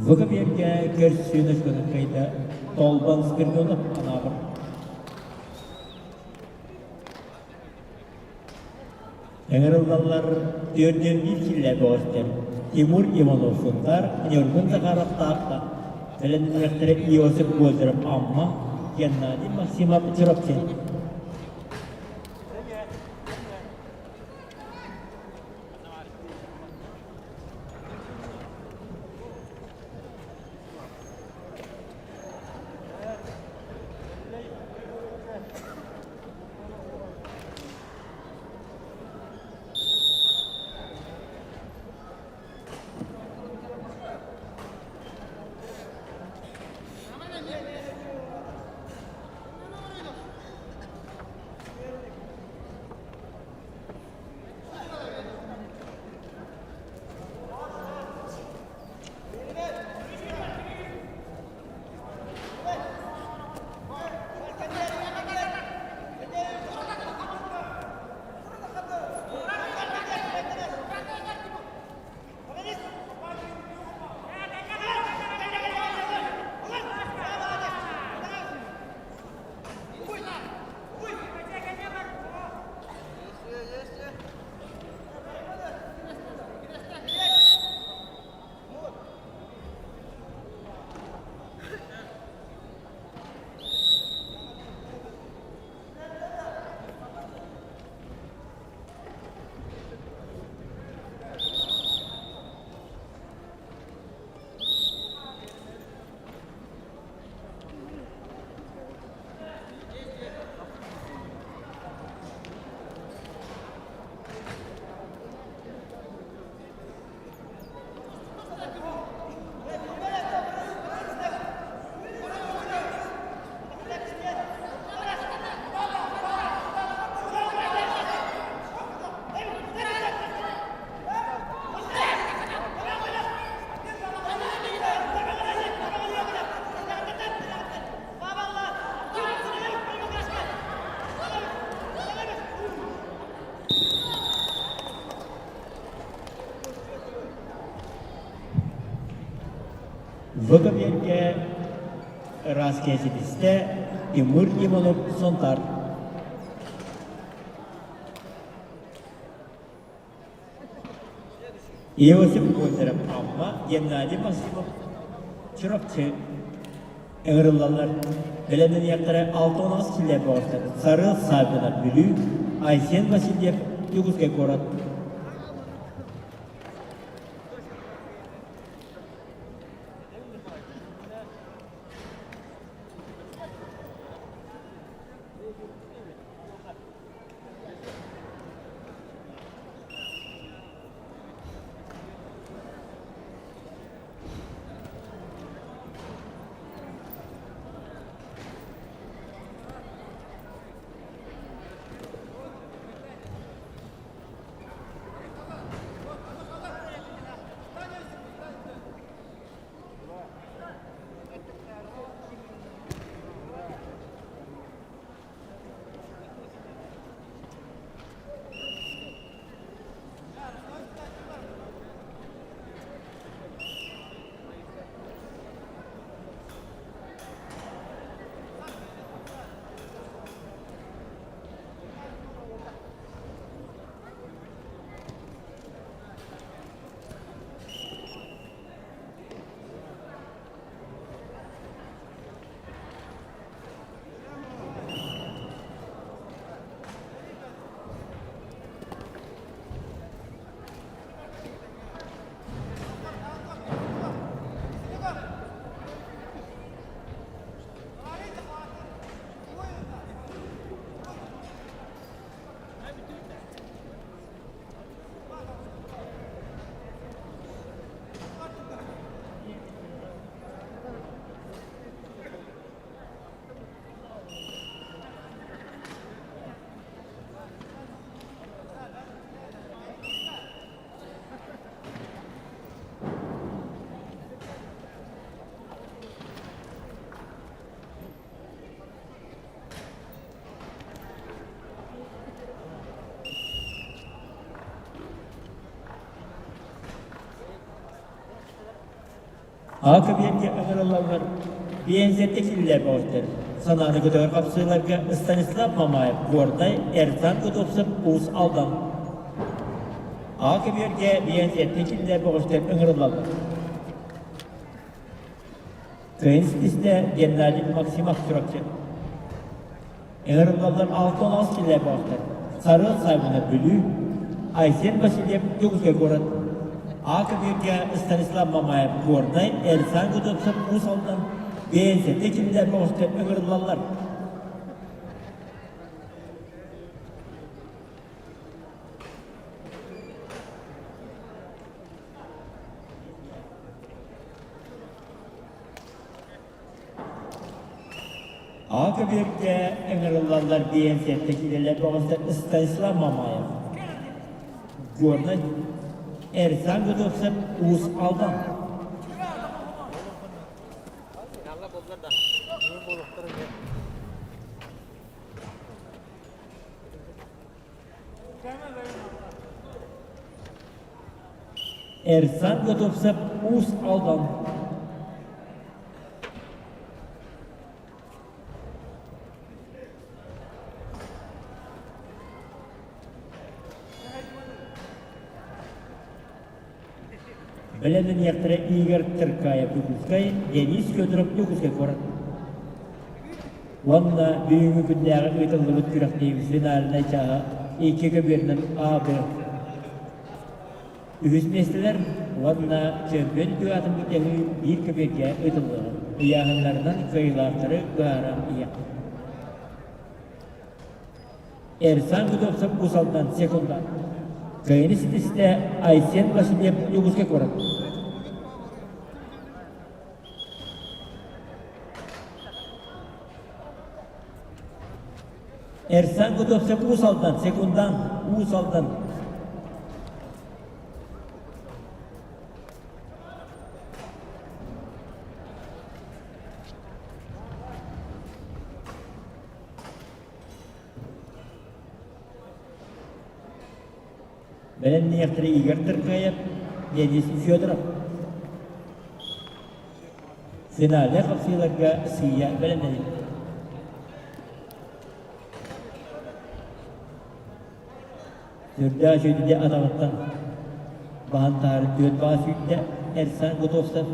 ВКБ-гэ көрсүөн өскөтүн Толбан Спиридонов анаабыр. Ыҥырыллаллар 401 киллэ бөҕөстөр Тимур Иванов Сунтаар, Ньургун Захаров Таатта, бэлэмнэниэхтэрэ Иосиф Гозеров Амма, Геннадий Максимов Чурапчы. Бу көбүөргэ ыраас кээситистэ Тимур Иванов Сунтаар. Иосиф Озеров Амма, Геннадий Максимов Чурапчы ыҥырыллаллар. Бэлэмнэниэхтэрэ 68 киилэ бөҕөстөр Сарыал Саввинов Бүлүү, Айсен Васильев Дьокуускай куорат. Аакы-биэргэ ыҥырыллаллар, биэнсийэттэ киллэр бөҕөстөр. Санааны көтөҕөр хапсыыларга Станислав Мамаев, Горнай, Эрсан Готовцев, Уус Алдан. Аакы-биэргэ биэнсийэттэ киллэр бөҕөстөр ыҥырыллаллар. Кыайын ситистэ Геннадий Максимов Чурапчы. Ыҥырыллаллар 6 киллэр бөҕөстөр. Сарыал Саймонов Бүлүү, Айсен Васильев Дьокуускай куорат. А-көбүөргэ Станислав Мамаев Горнай, Эрсан Готовцев Уус Алдан, Бэйэнсэтэ кинилэр бөҕөстөр ыҥырыллаллар. Аҕа көбүөргэ ыҥырыллаллар диэн сэттэ киилэлэр бөҕөстөр Станислав Мамаев, Горнай, Эрсан Готовцев, Уус Алдан. Эрсан Готовцев, Уус Алдан. Бэлэмнэниэхтэрэ Игорь Тыркаев Дьокуускай, Денис Федоров Дьокуускай куорат. Уонна бүгүҥҥү күннээҕи ыытыллыбыт күрэхтэһии финальнай чааһа икки көбүөрүнэн А, Б. Үһүс миэстэлэр уонна чөмпүйүөн үтүө аатын былдьаһыы биир көбүөргэ ыытыллыаҕа. Ыйааһыннарынан кыайыылаахтары быһааран иһиэхпит. Эрсан Гудовцев Уус Алдан секунда. Кыайыыны ситистэ Айсен Васильев Дьокуускай куорат. Эрсан Гудовцев Уус Алдан секундан Уус Алдан. Бэлэмниэхтэрэ Игорь Тыркаев, Денис Федоров. Финальнай хапсыыларга сыыйа бэлэмнэнин. Сүрдээх үчүгэйдик атаҕыттан баһан таһары түөрт баҕа сүүрдэ Эрсан Готовцев.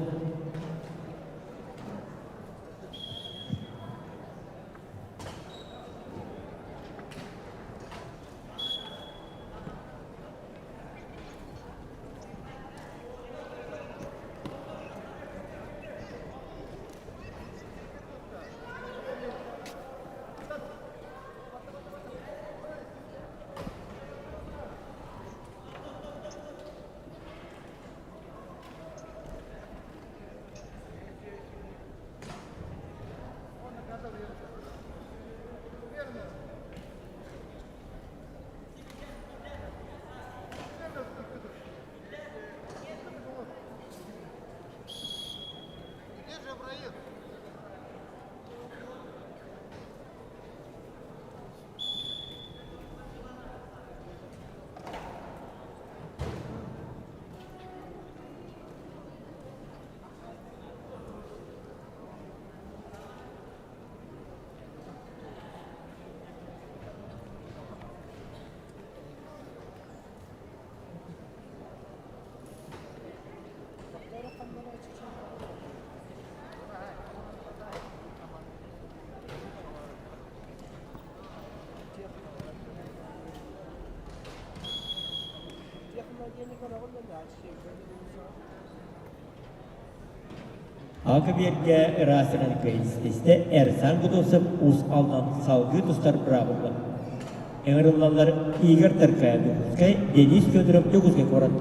Ака биэргэ ыраастынан кыайыстистэ Эрсан Гудосов Уус Алдан салгыы тустар быраабылла. Ыҥырыллаллар Игорь Таркаев Дьокуускай, Денис Федоров Дьокуускай куорат.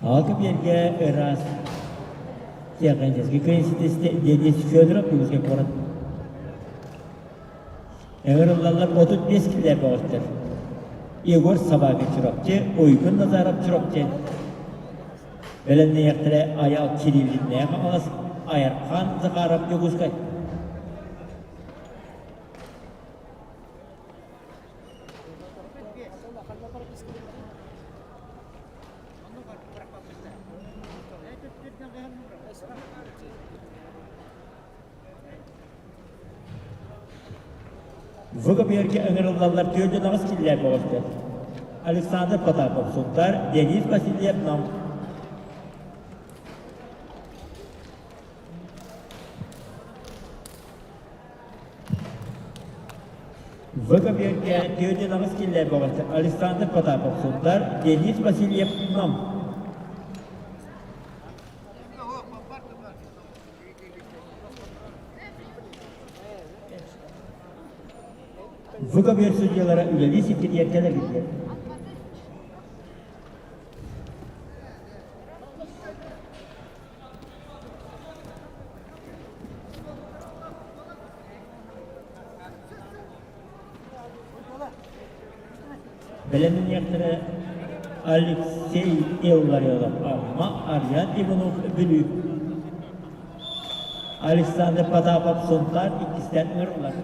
Алты биэргэ ыраас технический кыайсытысты Денис Федоров Дьокуускай куорат. Ыҥырыллаллар 35 килэ бөҕөстөр. Егор Собакин Чурапчы, Уйгун Назаров Чурапчы. Бэлэмнэниэхтэрэ Айал Кириллиннээх Хаҥалас, Айархан Захаров Дьокуускай. ВКПР-гэ ыҥырыллаллар 48 киллээх бөҕөстөр. Александр Потапов Сунтаар, Денис Васильев Нам. ВКПР-гэ 48 киллээх бөҕөстөр. Александр Потапов Сунтаар, Денис Васильев Нам. ВКБ судьялара үлэлии сиргитигэр кэлэргитигэр. Бэлэмниэхтэрэ Алексей Илларионов, Амма, Арьян Иванов, Бүлүү. Александр Потапов, Сунтаар иккистээн ыҥырыллар.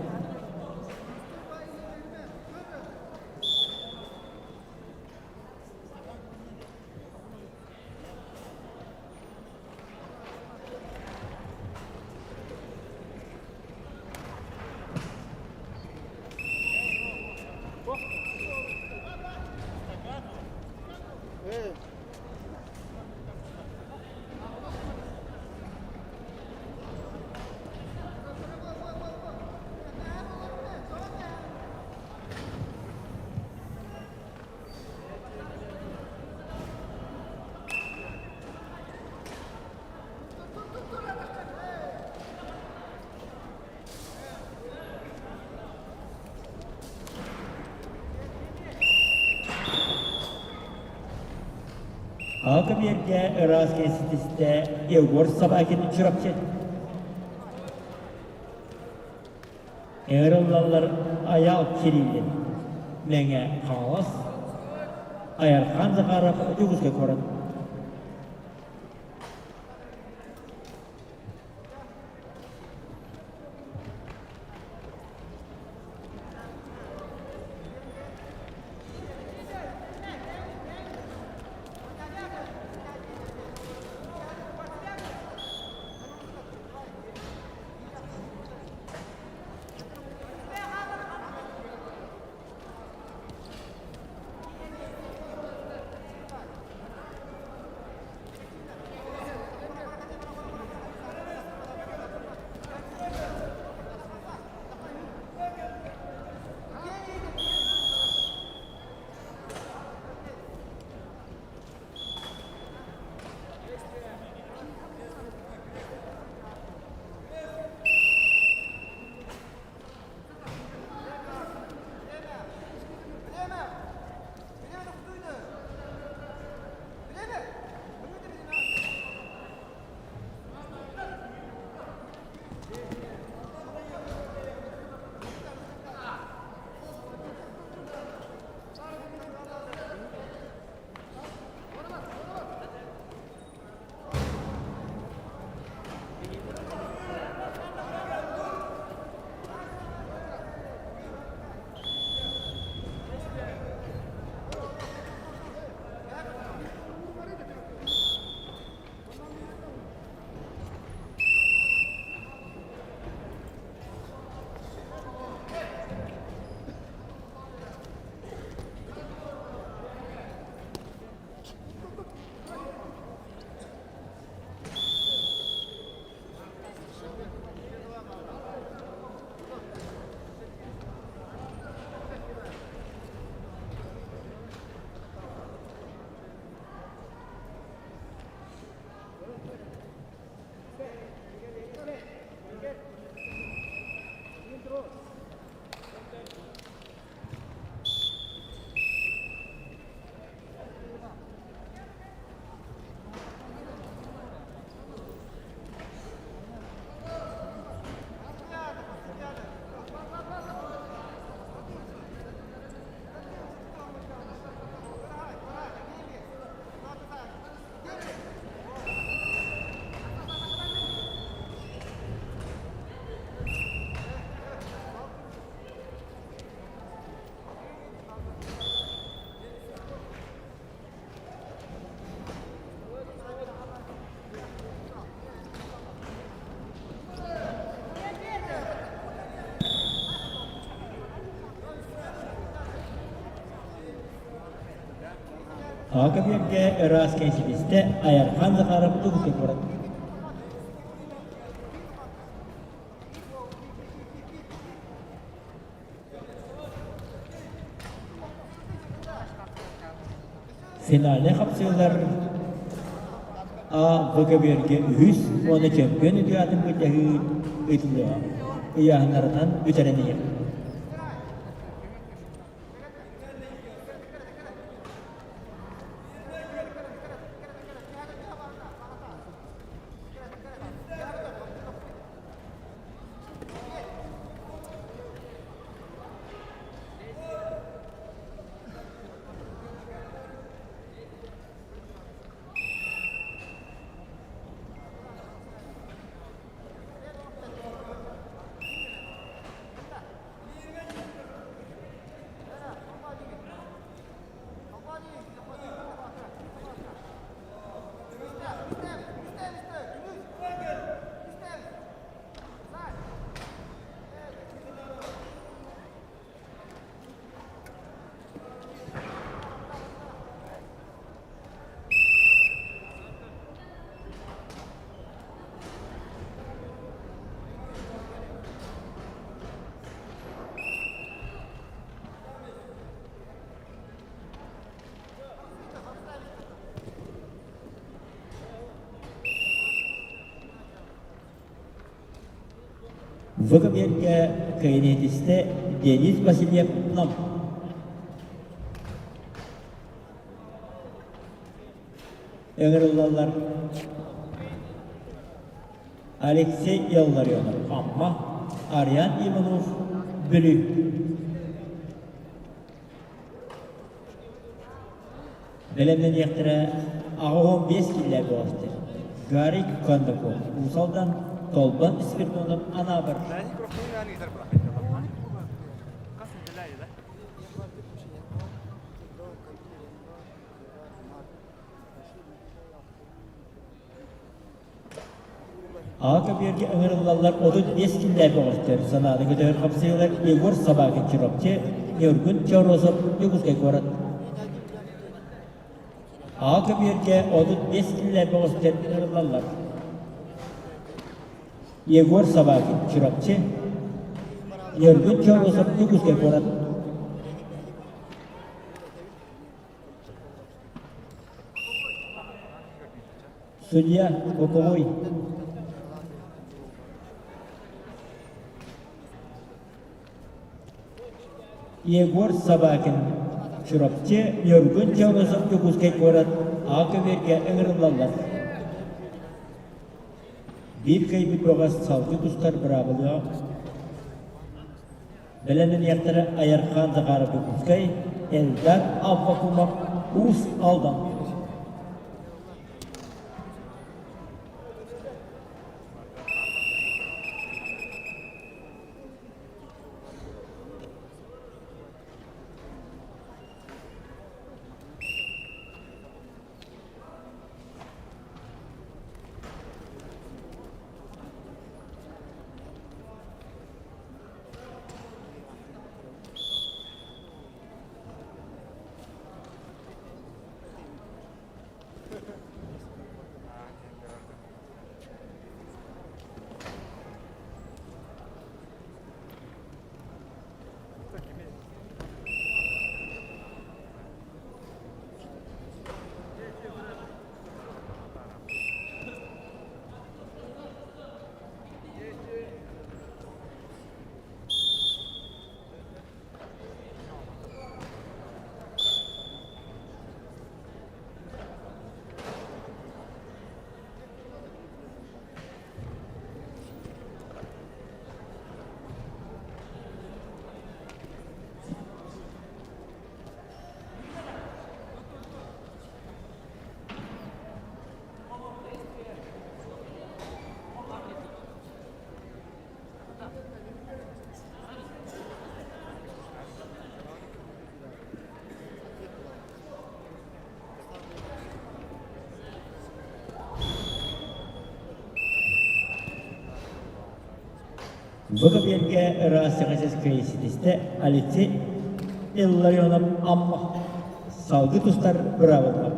Алка биэргэ ыраас кэнситистэ Егор Собакин Чурапчы. Ыҥырыллаллар Айаал Кириллин, Мэҥэ Хаҥалас, Айархан Захаров Дьокуускай куорат. Ака биэргэ ыраас кэнсибистэ Айархан Захаров Дьокуускай куорат. Финальнай хапсыылар А ВКБ-гэ үһүс уонна чөмпүйүөн үтүө былдьаһыы ыытыллыаҕа. Ыйааһыннарынан бүтэрэн иһэр. ВКБ-гэ кабинетистэ Денис Васильев Нам. Ыҥырыллаллар Алексей Илларионов, Амма, Ариан Иванов, Бүлүү. Бэлэмнэниэхтэрэ 85 киилэ бөҕөстөр. Гарик Кондаков, Уус Алдан, Толбон Спирдонов, Анаабыр. Аҕа көбүөргэ ыҥырыллаллар 35 киллээх бөҕөстөр, санааны көтөҕөр хапсыһыылар Егор Собакин Чурапчы, Ньургун Чоросов Дьокуускай куорат. Аҕа көбүөргэ 35 киллээх бөҕөстөр ыҥырыллаллар. Егор Собакин Чурапчы, Ньургун Чоросов Дьокуускай куорат. Судья боковой. Егор Собакин, Чурапчы, Ньургун Чоросов Дьокуускай куорат аҕа көбүөргэ ыҥырыллаллар. Биир кыайбыт бөҕөс салгыы тустар быраабылыга Бэлэмнэниэхтэрэ Айархаан Захаров Дьокуускай, Эльдар Аввакумов Уус Алдан. Бу кэмҥэ ыраас сахасельскай ситистэ Алексей Илларионов Амма салгыы тустар быраабылла.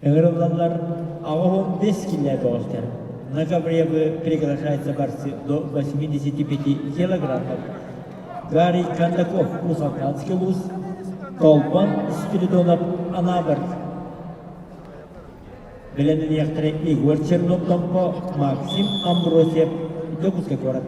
Ыҥырыллаллар 85 килэ бөҕөстөр. На Гавриевы приглашается борцы до 85 килограммов. Гарий Кондаков, Уус-Алданский улуус, Толбон Спиридонов, Анаабыр. Бэлэмнэниэхтэрэ Егор Чернов-Томпо, Максим Амбросьев, Дьокуускай куорат.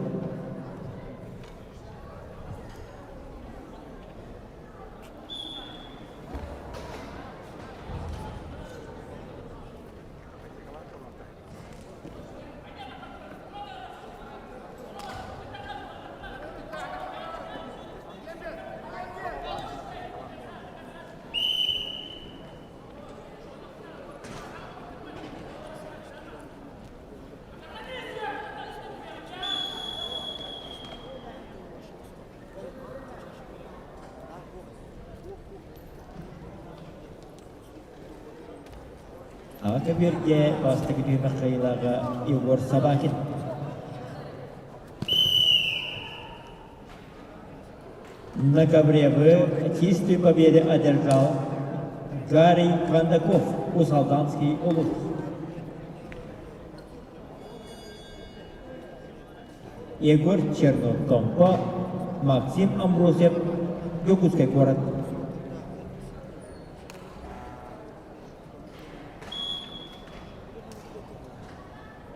Аҕа көбүөргэ бастакы түһүмэх кыайыылааҕа Егор Собакин. На Гавревы чистую победу одержал Гарий Кондаков, Уус-Алданский улус. Егор Чернов Томпо, Максим Амбросьев, Дьокуускай куорат.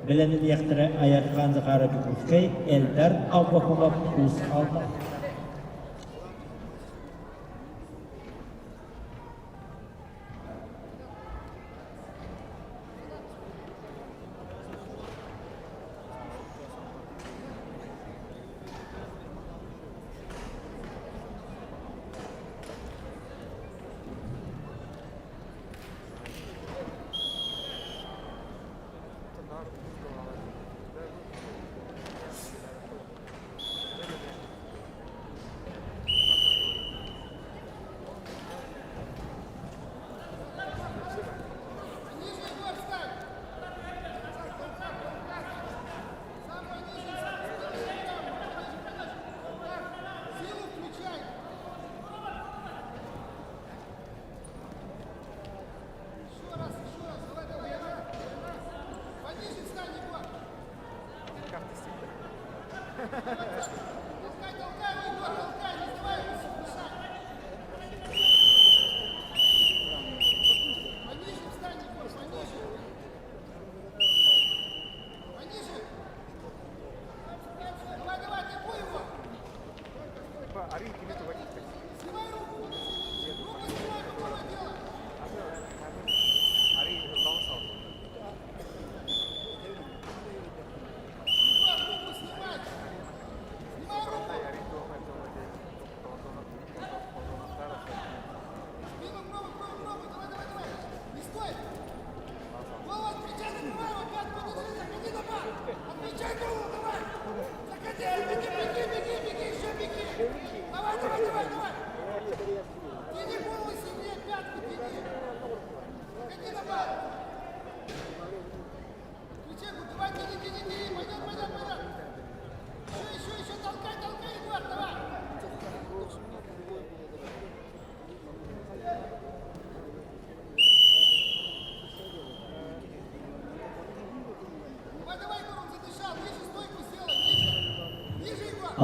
Бэлэмнэниэхтэрэ Айархаан Захаров Дьокуускай, Эльдар Аввакумов Уус Алдан.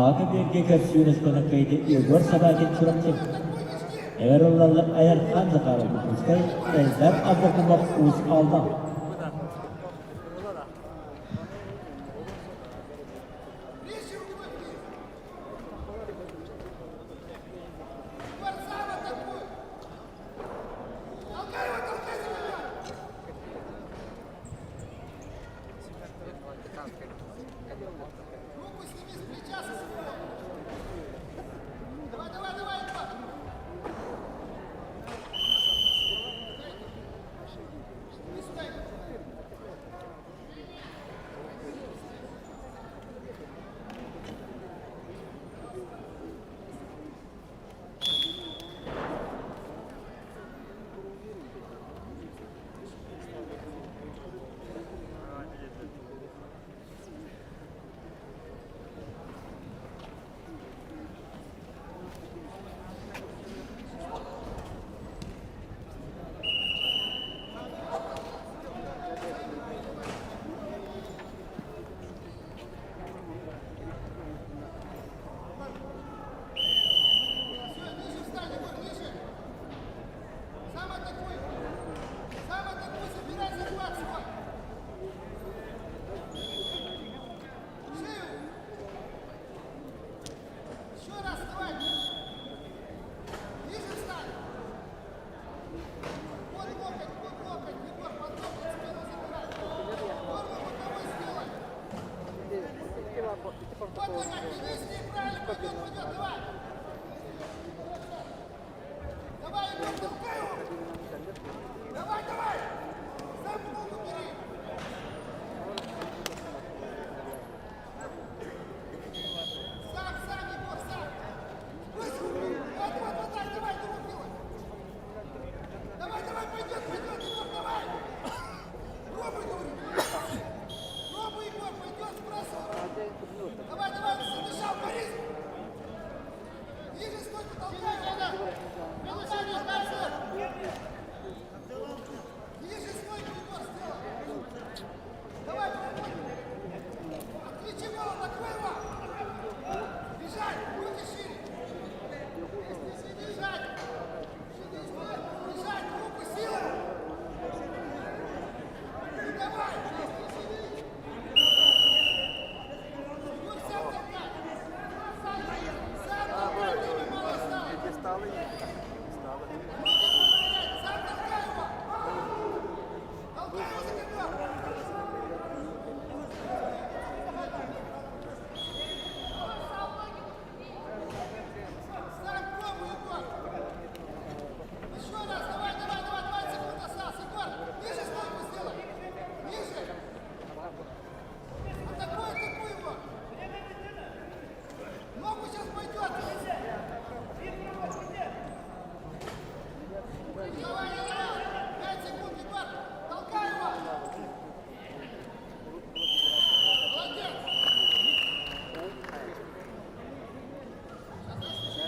Аҕа биэргэ көрсүүр оскуола кыайда Егор Собакин Чурапчы. Эр ыллаллар Айархан Захаров Дьокуускай, Эльдар Аввакумов Уус Алдан.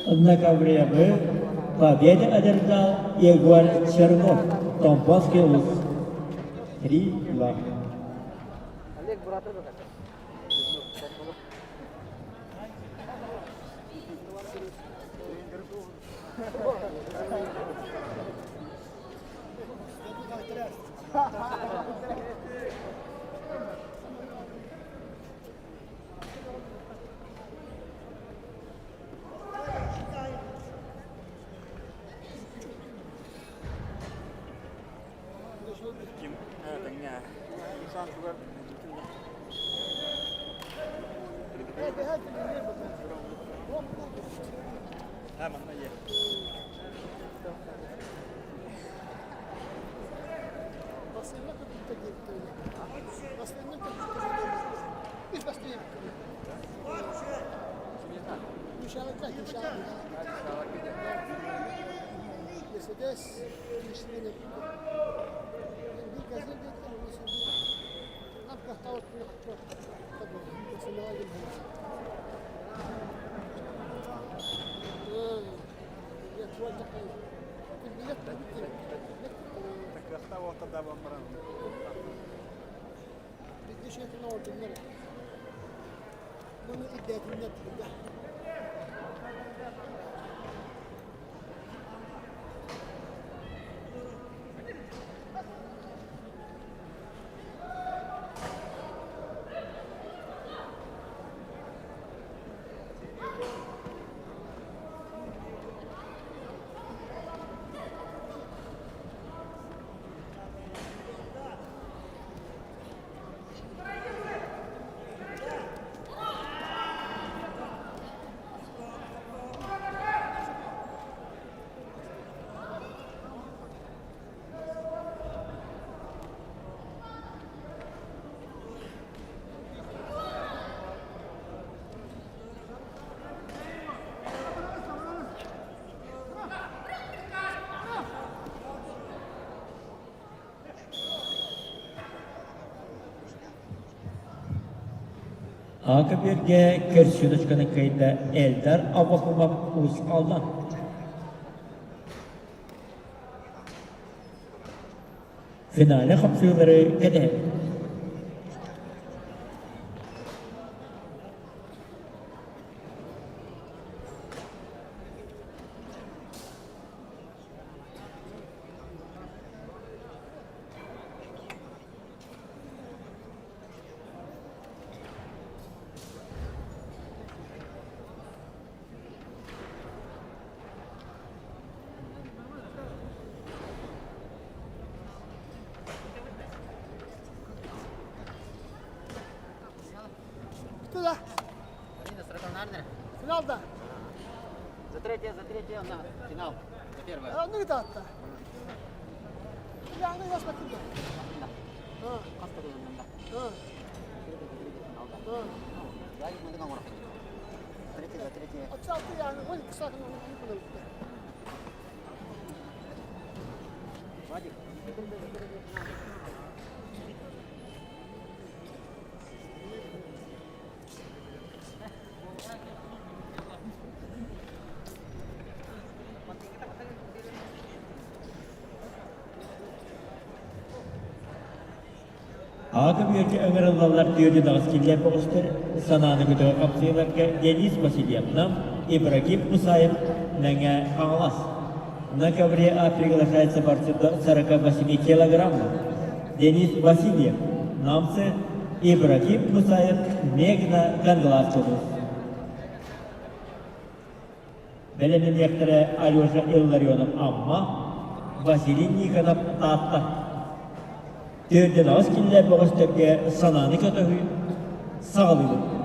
Однаковремы победу одержал Егор Чернов, Томбовский УЗ. 3-2. Акыбиргэ көрсүнүчканы кыйда Элдар Аввакумов Уус Алдан. Финале хапсыылары кэтэһэбит. Финалда. За третье, за третье, на финал. За первое. Ну и таатта. Аҕа-бүөргэ ыҥырыллаллар түөртүн аҕыс киллэр бөҕөстөр санааны көтөҕө хапсыыларга Денис Васильев Нам, Ибрагим Мусаев Мэҥэ Хаҥалас. На ковре А приглашается борцы до 48 килограммов. Денис Васильев, Намцы, Ибрагим Мусаев, Мегна Кангаласову. Бэлэмнэниэхтэрэ Алеша Илларионов Амма, Василий Никонов Таатта. Төрдүн аҕыс киллэр бөҕөстөргө санааны көтөһүү саҕалыыбыт.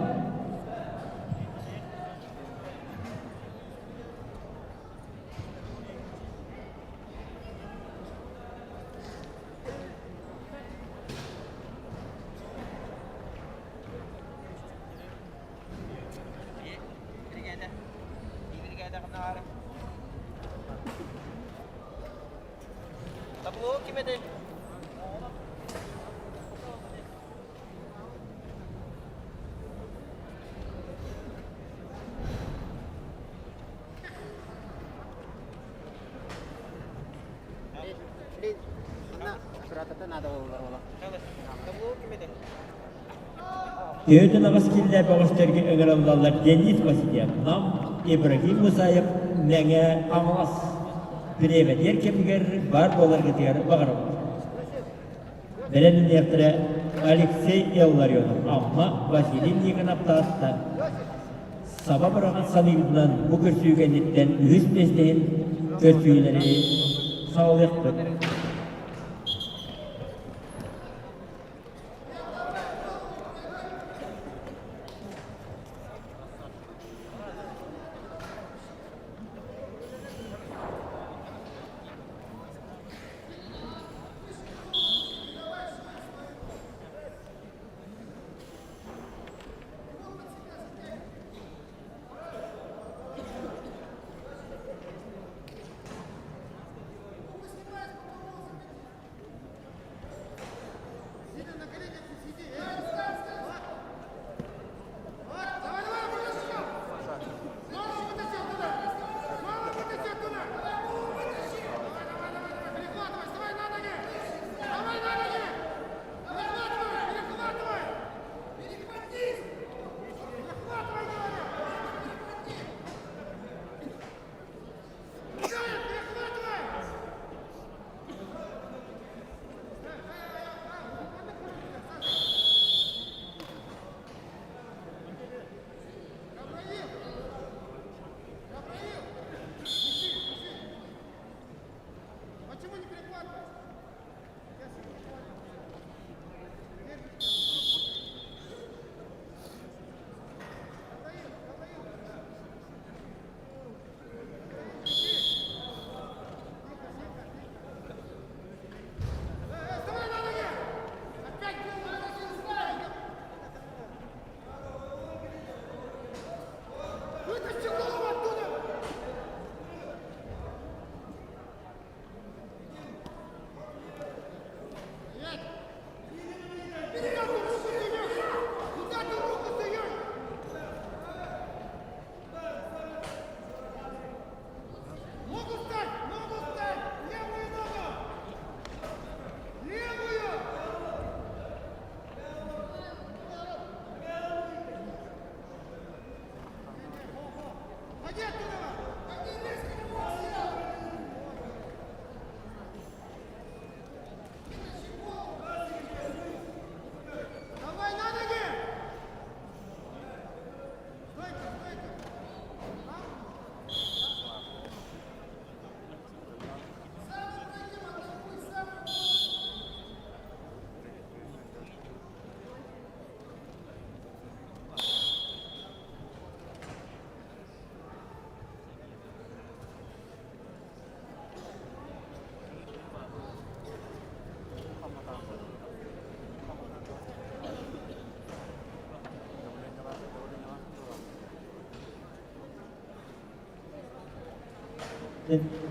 Төрдүн аҕыс киллэр бөҕөстөргө ыҥырыллаллар Денис Васильев, Нам, Ибрагим Мусаев, Мэҥэ Хаҥалас. Бириэмэтигэр кэмигэр баар буоларгытыгар баҕарабыт. Бэлэмнэниэхтэрэ Алексей Илларионов, Амма, Василий Никонов Таатта. Саба быраҕан саныырынан бу көрсүү кэнниттэн үһүс миэстэһин көрсүүлэри саҕалыахпыт.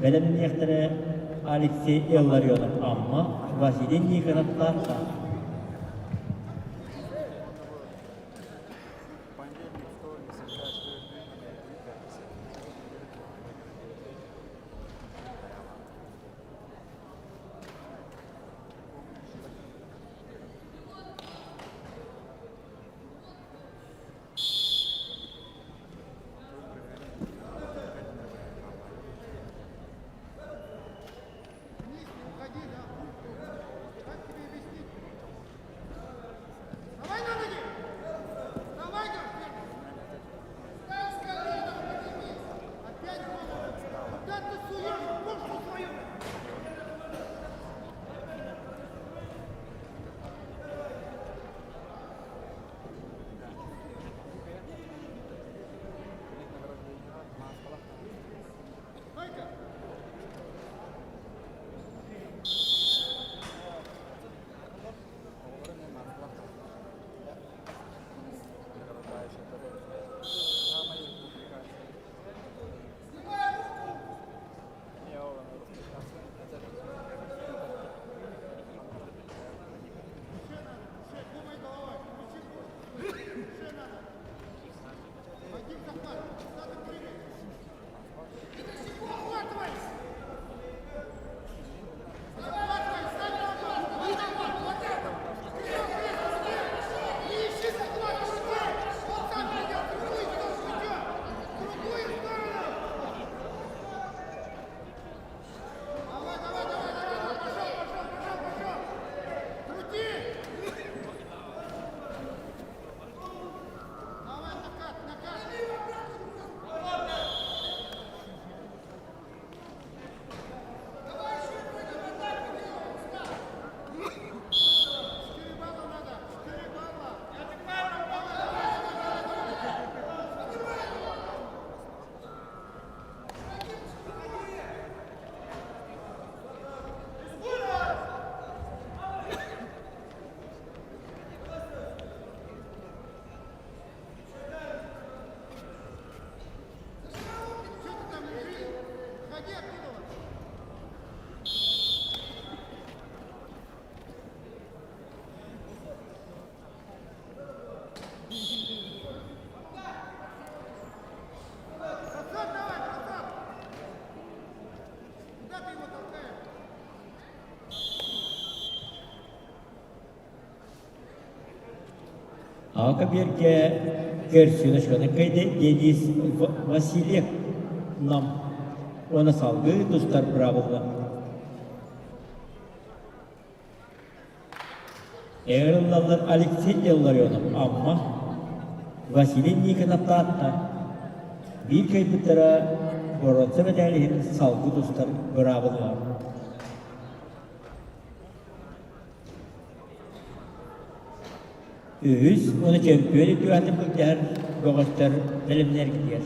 Бэлэмниэхтэрэ Алексей Илларионов Амма, Василий Никонов Таатта. Аҕа биэргэ көрсүнэ кыайда Денис Васильев Нам уонна салгыы тустар быраабылла. Эр ыллаллар Алексей Илларионов Амма, Василий Никонов Таатта биир кыайбыттара боруонса мэтээл иһин салгыы тустар быраабылла. Үһүс уонна чөмпүйүөн үтүөтүн былдьаһар бөҕөстөр бэлэмнэргитигэр.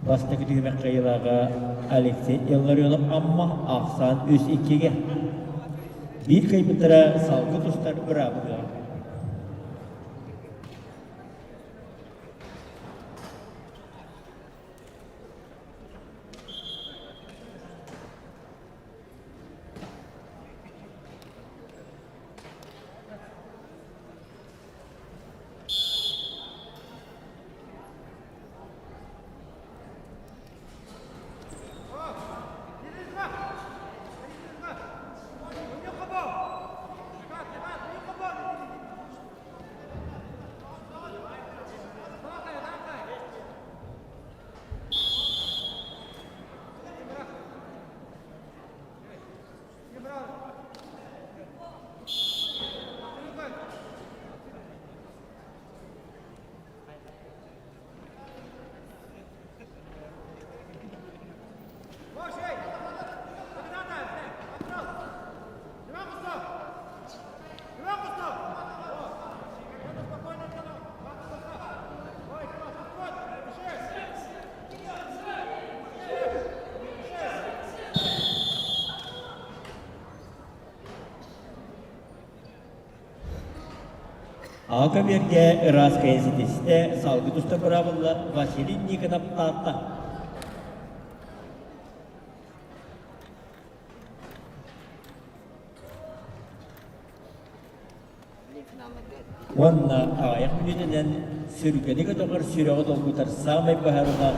Бастакы түһүмэх кыайыылааҕа Алексей Илларионов Амма ахсаан үс иккигэ. Биир кыайбыттара салгы тустар быраабыга. Аҕа көбүөргэ ыраас кэйэ ситистэ, салгы туста быраабылла Василий Никонов Таатта. Уонна аҕыйах мүнүүтэнэн сүргэни көтөҕөр сүрэҕи долгутар саамай быһаарыылаах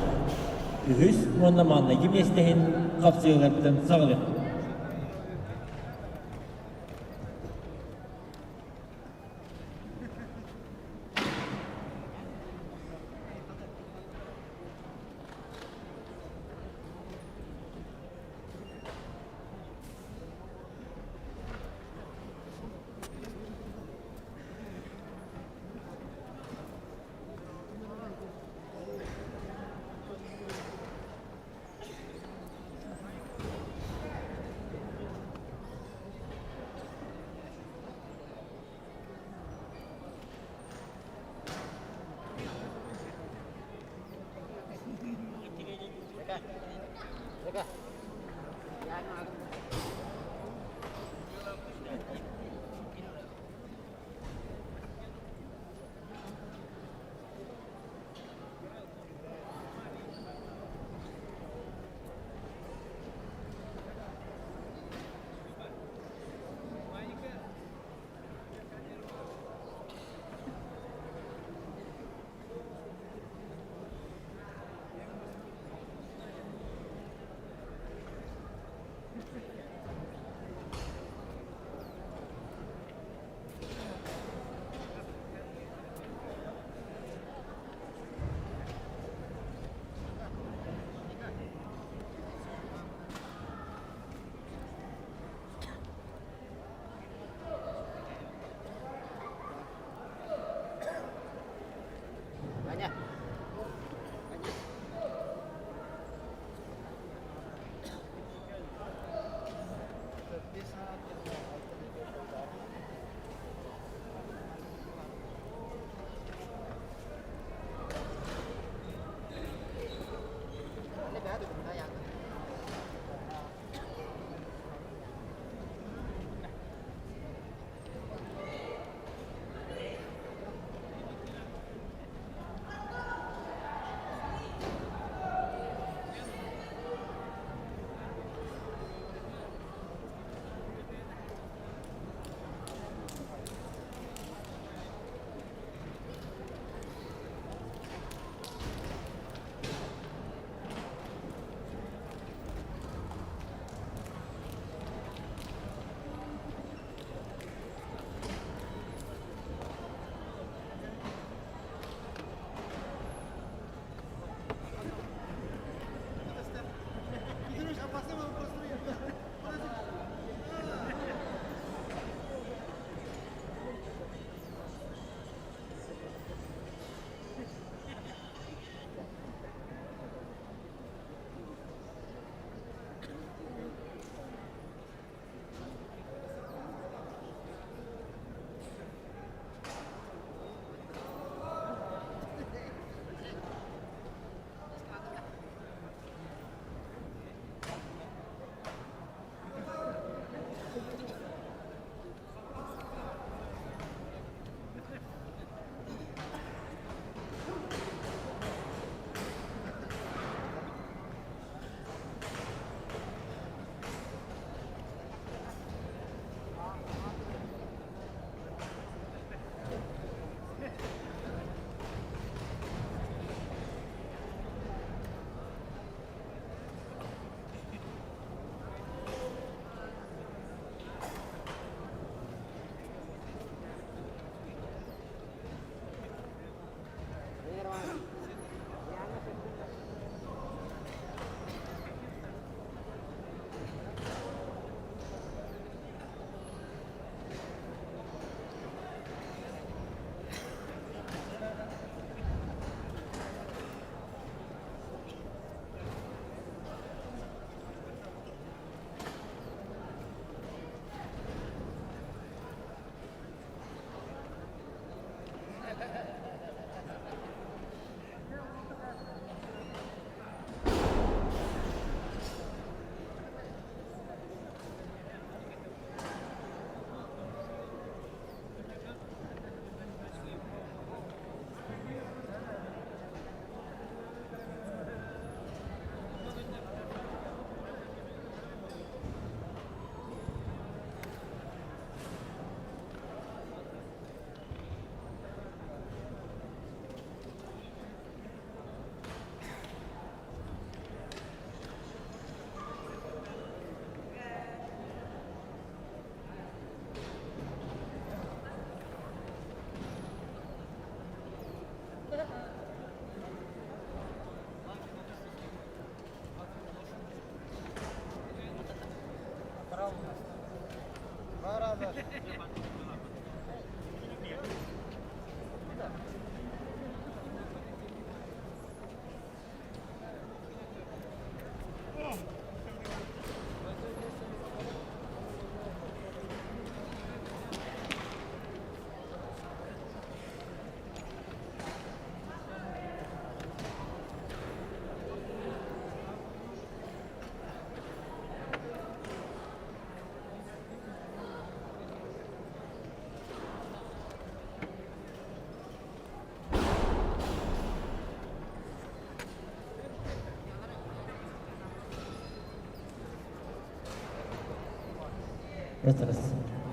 үһүс уонна маҥнайгы миэстэ иһин хапсыһыыларбытын саҕалыахпыт.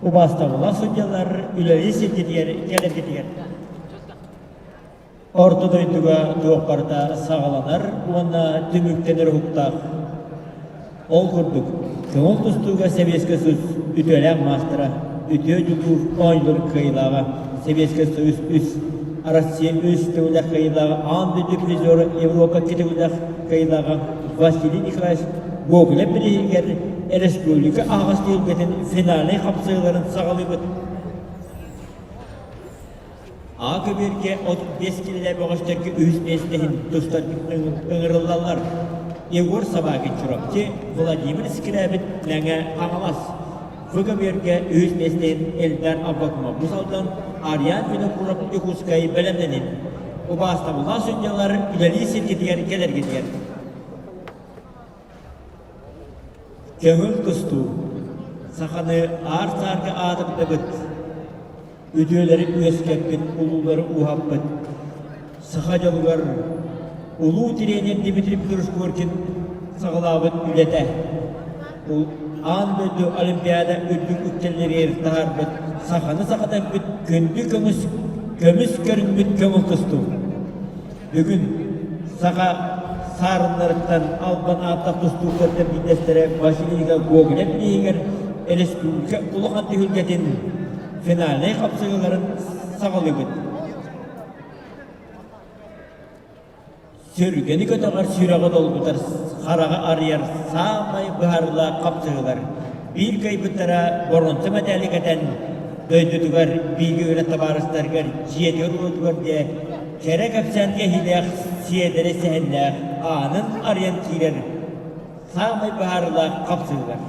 Убаастабыллаах судьялар үлэлии сиргитигэр кэлэргитигэр Орто дойдуга туох барыта саҕаланар уонна түмүктэнэр уһуктаах. Ол курдук, көҥүл тустууга Сэбиэскэй Союз үтүөлээх маастара, үтүө дьулуур оонньуулар кыайыылааҕа, Сэбиэскэй Союз үс, Россия үс төгүллээх кыайыылааҕа, аан дойду призера, Европа икки төгүллээх кыайыылааҕа Василий Николаевич Гоголев бирииһигэр республика аһаҕас түһүлгэтин финальнай хапсыһыыларын саҕалыыбыт. А көбүөргэ 35 киилэлээх бөҕөстөргө үһүс миэстэһин тустар ыҥырыллаллар. Егор Собакин Чурапчы, Владимир Скрябин Мэҥэ Хаҥалас. В көбүөргэ үһүс миэстэһин Эльдар Аввакумов Уус Алдан, Ариан Винокуров Дьокуускай бэлэмнэнин. Убаастабыллаах судьялар үлэлии сиргитигэр кэлэргитигэр. Көҥүл тустуу саханы аар-саарга аатырдыбыт, үтүөлэри үөскэппит, улуулары ууһаппыт саха дьолугар улуу тириэньэр Дмитрий Петрович Коркин саҕалаабыт үлэтэ аан дойду Олимпиада үрдүк үктэллэригэр таһаарбыт саханы сахатарбыт күндү көмүс көмүс көрүҥмүт көҥүл тустуу. Бүгүн саха саарыннарыттан албан ааттаах тустууктартан биирдэстэрэ Василий Гоголев бирииһигэр республика улахан түһүлгэтин финальнай хапсыһыыларын саҕалыыбыт. Сүргэни көтөҕөр, сүрэҕи долгутар, хараҕы арыйар саамай быһаарыылаах хапсыһыылар. Биир кыайбыттара боруонса мэтээли кэтэн, дойдутугар, бииргэ үөрэх табаарыстарыгар, дьиэтигэр-уотугар диэ кэрэ кэпсээн кэһиилээх, сиэдэрэ сэһэннээх аанын арыйан киирэр саамай быһаарыылаах хапсыһыылар.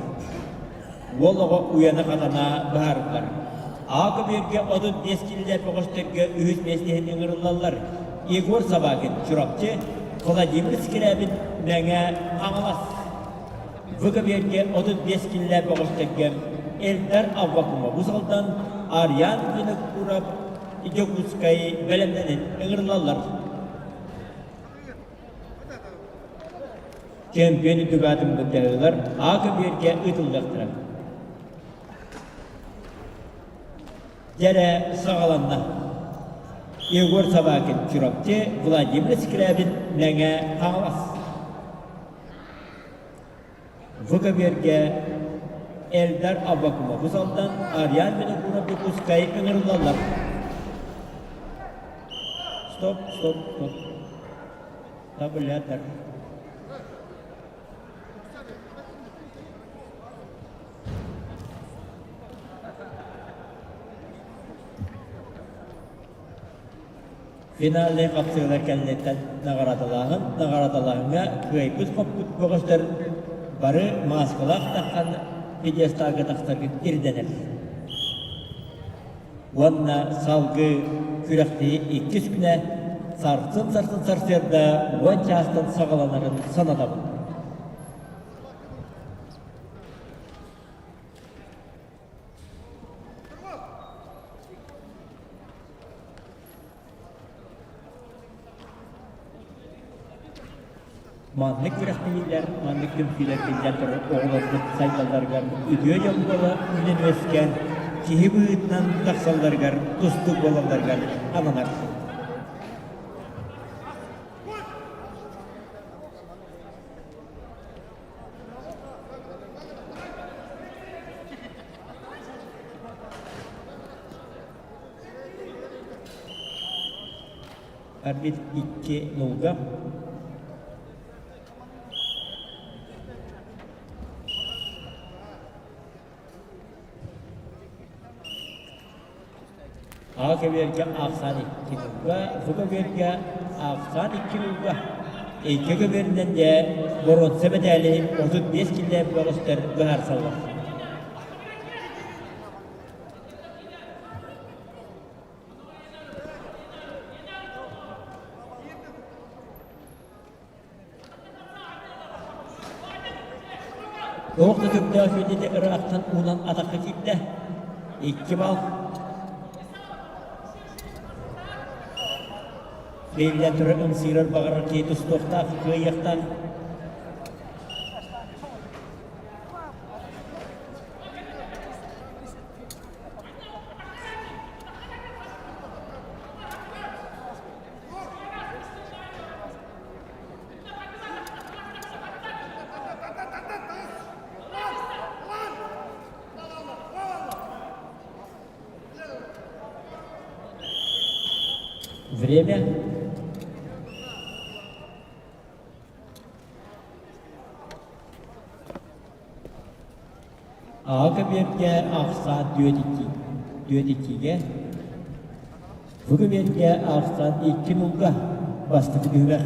Уол оҕо уйана-хатана быһаарыллар. Аа көбүөргэ 35 киилэлээх бөҕөстөргө үһүс миэстэһин ыҥырыллаллар. Егор Собакин, Чурапчы, Владимир Скрябин, Мэҥэ Хаҥалас. Бу көбүөргэ 35 киилэлээх бөҕөстөргө Эльдар Аввакумов Уус Алдан, Ариан Винокуров Дьокуускай бэлэмнэнэн ыҥырыллаллар. Чемпион үрдүк аатын былдьаһыылар А көбүөргэ ыытыллыахтара. Дьэрэ саҕаланна. Егор Собакин, Чурапчы, Владимир Скрябин, Мэҥэ Хаҥалас. Бу көбүөргэ Эльдар Аввакумов Уус Алдан, Ариан Винокуров Дьокуускай ыҥырыллаллар. Стоп, стоп, стоп. Табулятор. Финальнай хапсыһыылар кэнниттэн наҕараадалааһын наҕараадалааһыҥҥа кыайбыт-хоппут бөҕөстөр бары мааскалаах таххан пьедесталга тахсаргыт ирдэнэр. Уонна салгыы күрэхтэһии иккис күнэ сарсын-сарсын сарсыарда уон чаастан саҕаланарын санатабын. Маннык күрэхтэһиилэр, маннык түмсүүлэр биллэн турар оҕолорбут сайдалларыгар үтүө дьон буола үүнэн үөскээн, киһи быһыытынан тахсалларыгар, тустуук буолалларыгар ананар. Арбит икки нулга. Аҕа көбүөргэ ахсаан икки ньурга, бу көбүөргэ ахсаан икки ньурга. Икки көбүөрүнэн дьэ боруонса мэтээли 35 киллээн бөҕөстөр быһаарсаллар. Туох да сөптөөх сүөдэтэ ыраахтан уунан атахха киирдэ. Икки бал. Биллэн турар ымсыырар баҕарар киһи тустуохтаах, кыайыахтаах. Время. Аҕа көбүөргэ ахсаан түөрт икки, түөрт иккигэ Бу көбүөргэ ахсаан икки нулга бастакы түһүмэх.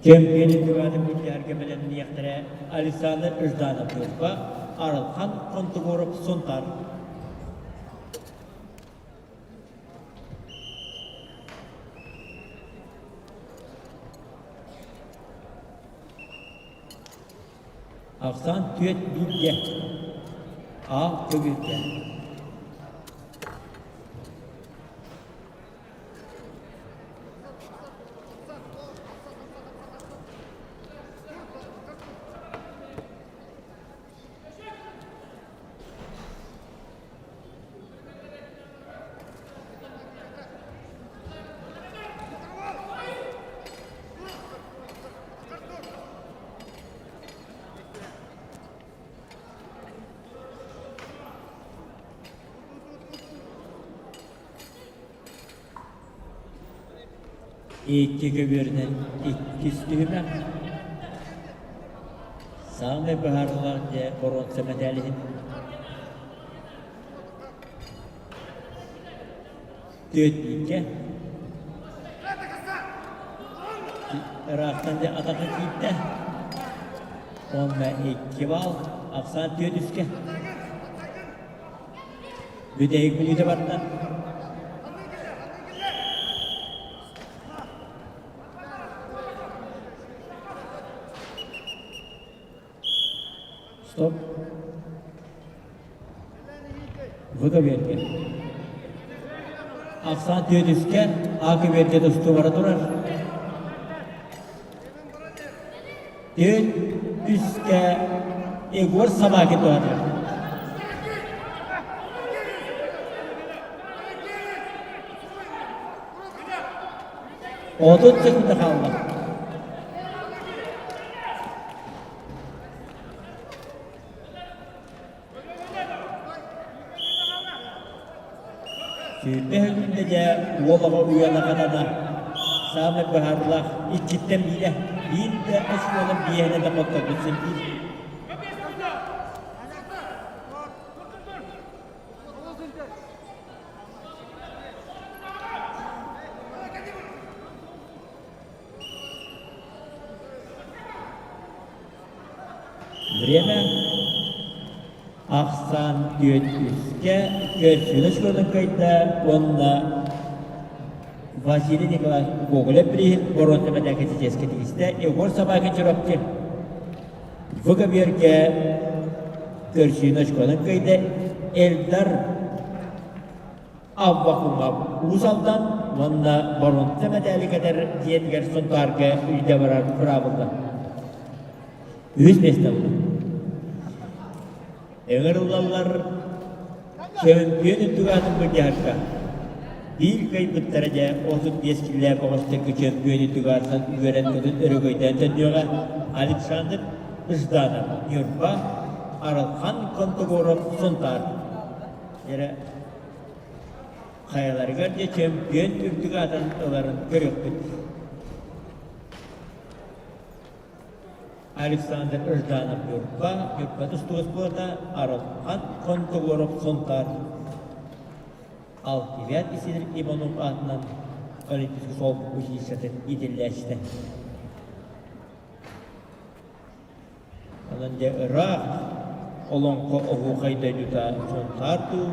Чемпион үрдүк мунньарга бэлэмниэхтэрэ Александр Жданов Ньурба, Арылхан Хонтугуров Сунтаар. Ахсаан түөрт бииргэ. А көбүөргэ. Икки көбүөрүнэн иккис түһүмэх. Саамай быһаарылаах дьэ боруонса мэтээл иһин. Түөрт бииргэ. Ыраахтан дьэ атака киирдэ. Уонна икки баал. Ахсаан түөрт үскэ. Бүтэһик мүнүүтэ барда. Стоп. Выговерге. Ахсаан түөтүскэ, А көбүөргэ тустуу бара турар. Түөрт үскэ Егор Собакин туһатар. 30 секунда хаалла. Сүүрбэ күндэ дьэ уол оҕо уйана хатана саамай быһаарылаах иккиттэн биирэ биир да оскуола биэһинэ да хотторбут син биир. Время ахсаан түөрт үскэ көрсүнэ школын кыайда уонна Василий Николаевич Гоголев бирииһин боруонса мэтээкэ чеческэ тигистэ Егор Собакин Чурапчы бу көбүөргэ көрсүүнү очконан кыайда Эльдар Аввакумов Уус Алдан уонна боруонса мэтээли кэтэр дьиэтигэр Сунтаарга илдьэ барар быраабылла. Үһүс миэстэ ылла. Ыҥырыллаллар чөмпүйүөн үрдүк аатын былдьаһарга. Биир кыайбыттара дьэ 35 киллээх оҕосторго чөмпүйүөн үрдүк аатынан үөрэн-көтөн өрөгөйдөөн төннүөҕэ Александр Жданов Ньурба, Арылхан Контогоров Сунтаар. Эрэ хайаларыгар дьэ чөмпүйүөн үрдүк аатын ыларын көрүөхпүт. Александр Жданов Ньурба, Ньурба тустууга оскуолата, Арылхан Контогоров Сунтаар. Алтивят Исидор Иванов аатынан Олимпийскай суол училищетын иитиллээччитэ. Онон дьэ ыраах олоҥхо оһуохай дойдута Сунтаар дуу,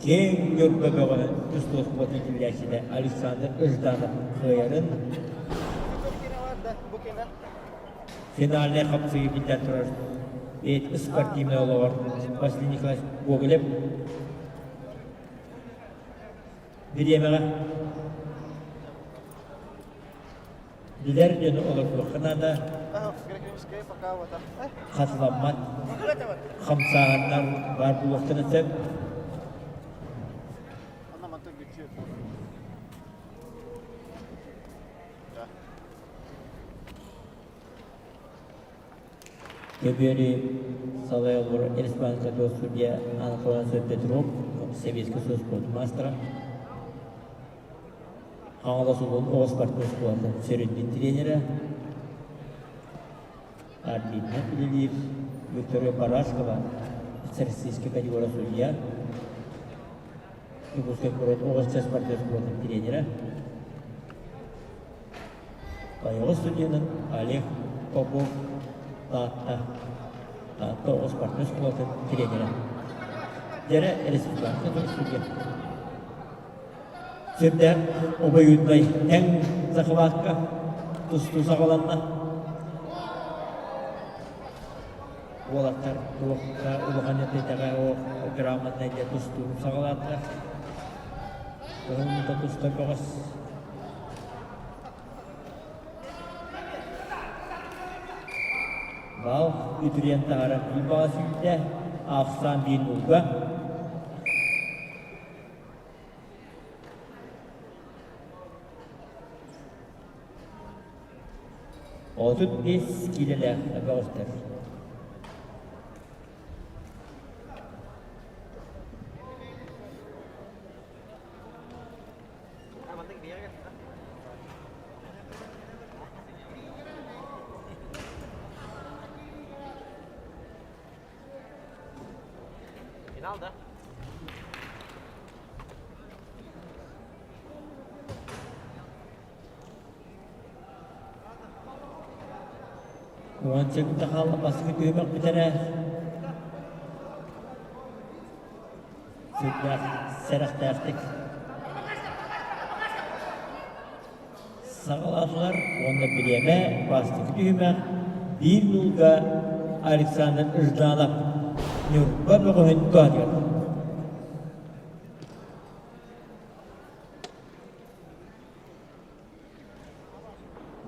киэҥ Ньурба бөҕө тустууспут иитиллээччитэ Александр Жданов кыайарын финальнай хапсыһыы биллэн турар бэйэтин спортивнай олоҕор Василий Николаевич Гоголев бириэмэҕэ билэр дьону олордуохха наада хатыламмат хамсааһыннар баар буолуохтарын сөп. Көбүөрү салайа олорор республикатыгар судья Анатолий Петров, Советский Союз спорт маастара, Хаҥалас улуун оҕо спортивнай оскуолатын сүрүннүүр тренерэ, арбитрынан үлэлиир Виктория Барашкова, Всероссийскай категория судья, Якутскай куорат оҕо спортивнай оскуолатын тренерэ, Тайҕа студенын Олег Попов Таатта Таатта оҕо спортивнай оскуолатын тренерэ. Дьэрэ республиканскай судья. Сүрдээх обоюднай тэҥ захватка тустуу саҕаланна. Уолаттар туохха улахан этэҕэ грамотнай диэн тустууну саҕалаатылар. Уһун туста көҕүс Бал үтүрүйэн таһааран биир баҕа сүүрдэ, ахсаан биир нуулга. 35 киилэлээх бөҕөстөр. Финал, да? Уон секунда хаалла бастакы түһүмэх бүтэрэ. Сүрдээх сэрэхтээхтик саҕалаатылар уонна бириэмэ бастакы түһүмэх биир нуулга Александр Жданов Ньурба бөҕөһүн туһатыгар.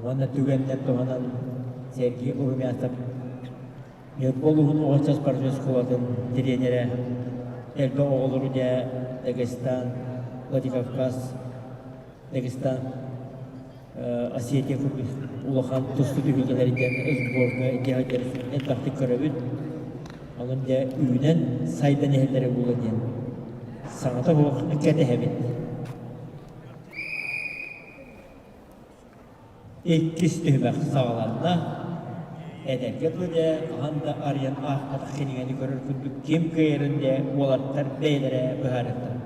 Уонна түгэннэр туһанан Сергей Румянцев Ньурба улууһун оҕо спортивнай оскуолатын тириэньэрэ, элбэх оҕолору дьэ Дагестан, Владикавказ, Дагестан, Осетия курдук улахан тустуу түһүлгэлэриттэн сборга дьэ элбэхтик көрөбүт. Онон дьэ үүнэн сайдан иһэллэрэ буолуо диэн саҥата суох кэтэһэбит. Иккис түһүмэх саҕаланна. Эдэргэ дылы дьэ хаһан да арыйан аахпатах кинигэни көрөр курдук ким кыайарын дьэ уолаттар бэйэлэрэ быһаарыахтара.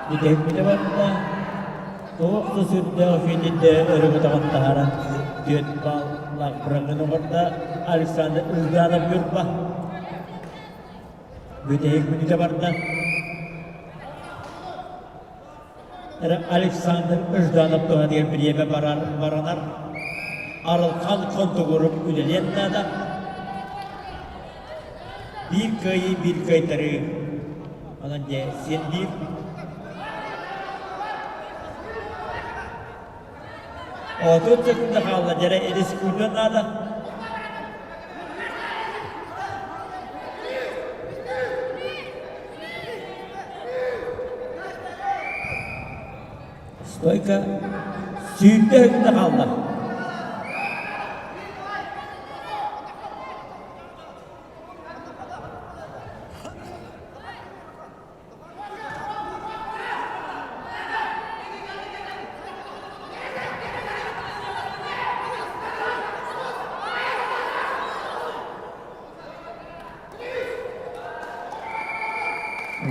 Бүтэһикпитэ барда, туох да сүрдээх финидэ өрө көтөҕөн таһааран түөрт баллаах бырагын оҕордо Александр Ылганов Ньурба. Бүтэһик мүнүүтэ барда. Александр Жданов туһатыгар бириэмэ барар, баранар. Арылхан контугуруп үлэлиэн наада. Биир кыайыы, биир кыайтарыы. Онон дьэ син биир. 30 секунда хаалла, дьэрэ рискуйдуон наада. Стойка 20 секунда хаалла.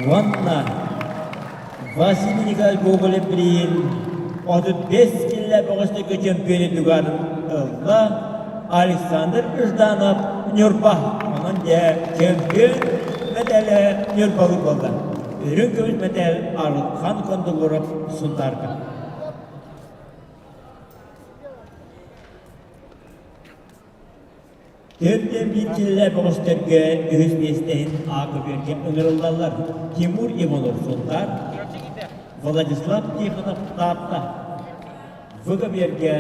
Уонна Василий Николаевич Гоголев билигин 35 киллэ бөҕөстөргө чөмпүйүөнү тугаарын ылла Александр Жданов Ньурба. Онон дьэ чөмпүйүөн мэтээлэ Ньурбалыы буолла. Үрүҥ көмүс мэтээл Арылхан Кондугуров Сунтаарга. Төрдүөн биир киллэ бөҕөстөргө үһүс миэстэһин А көбүөргэ ыҥырыллаллар Тимур Иванов Сунтаар, Владислав Тихонов Таатта, В көбүөргэ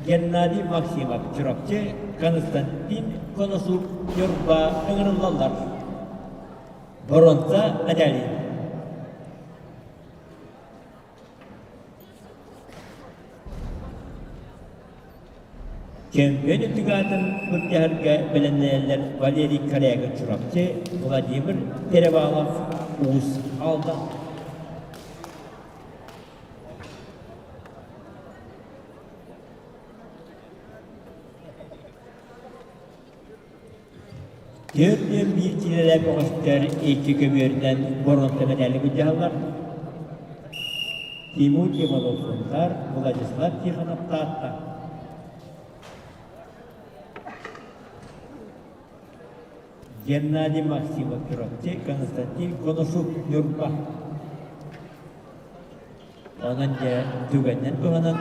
Геннадий Максимов Чурапчы, Константин Коносук Ньурба ыҥырыллаллар. Боронца мэтээлин. Чөмпүйүөн үрдүк аатын былдьаһарга бэлэмнэнэллэр Валерий Корягин Чурапчы, Владимир Перевалов Уус Алдан. 41 киилэлээх бөҕөстөр икки көбүөрүнэн боруонта мэтээли былдьаһаллар. Тимур Иванов Сунтаар, Владислав Тихонов Таатта. Геннадий Максимов Чурапчы, Константин Коношук Ньурба. Онон дьэ түгэнинэн туһанан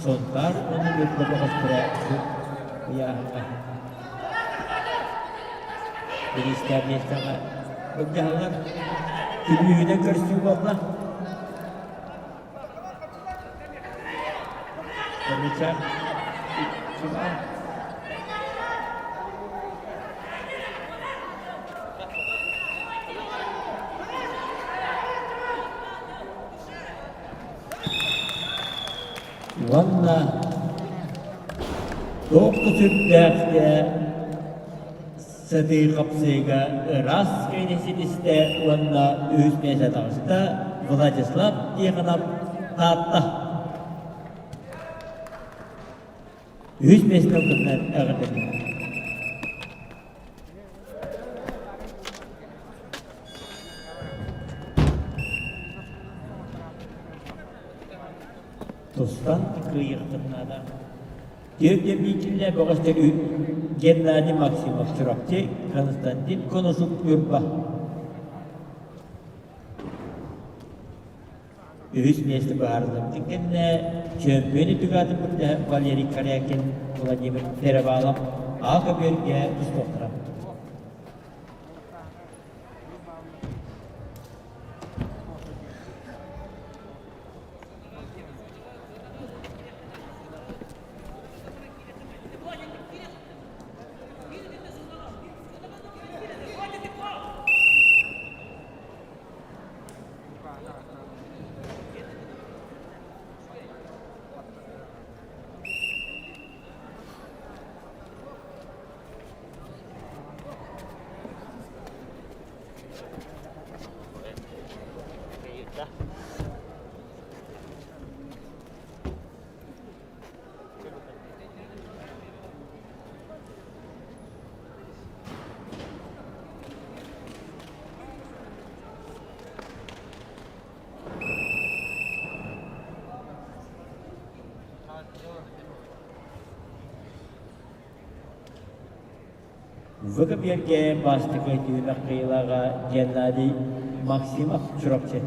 Сунтаар уонна Ньурба бөҕөстөрө бу ыйааһыҥҥа бириистээх миэстэҕэ былдьаһаллар. Күлүүһүнэн көрсүү буолла. Рычаг Уонна туох да сүрдээх сытыы хапсыыга ыраас кэйни ситистэ уонна үһүс миэстэ таҕыста Владислав Тихонов Таатта. Үһүс миэстэ ылбытынан эҕэрдэлиибит. Тустан кыайыахпыт наада. Түөрт бөҕөстөр Геннадий Максимов Чурапчы, Константин Коношук Ньурба. Үһүс миэстэ быһаарыллыбытын кэннэ чөмпүйүөн үрдүк аатын Валерий Корякин, Владимир Перевалов А көбүөргэ тустуохтара. ВКПРгэ бастакы түһүмэх кыайыылааҕа Геннадий Максимов Чурапчы.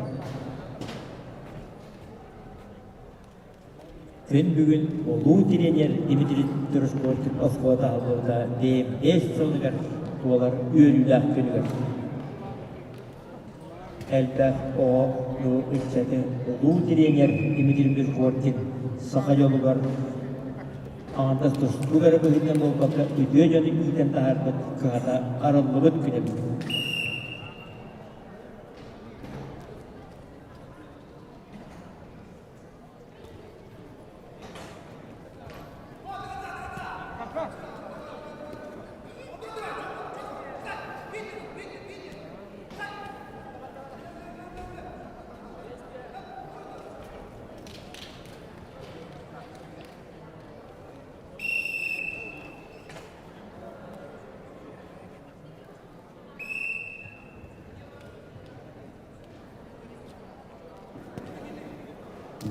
Күн бүгүн улуу тренер Дмитрий Дружковских оскуола таһыллыбыта 5 сылыгар. туолар үөрүүлээх күнүгэр. Элбэх оҕону, ыччаты улуу тириэньэр Дмитрий Миргоркин саха дьолугар аҥардас тустуук эрэ быһыытынан буолбакка, үтүө дьону иитэн таһаарбыт кыһата арыллыбыт күнэ бүгүн.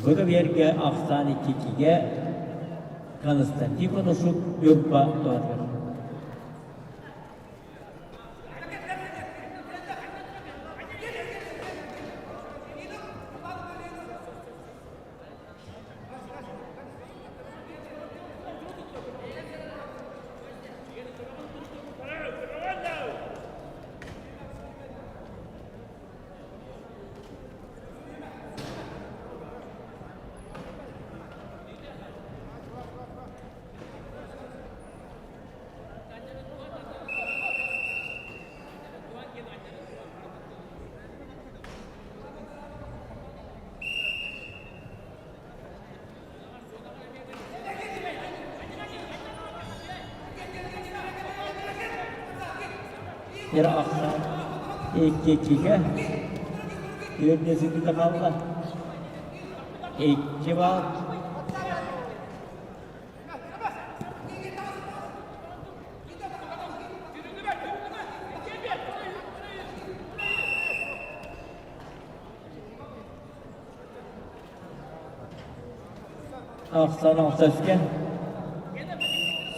Бу кэмиэргэ ахсаан иккитигэ Константин Коношук Ньурба туһатыгар. Ир ахсаан иккигэ түөрт хаалла. Икки бал. Ахсан алтаска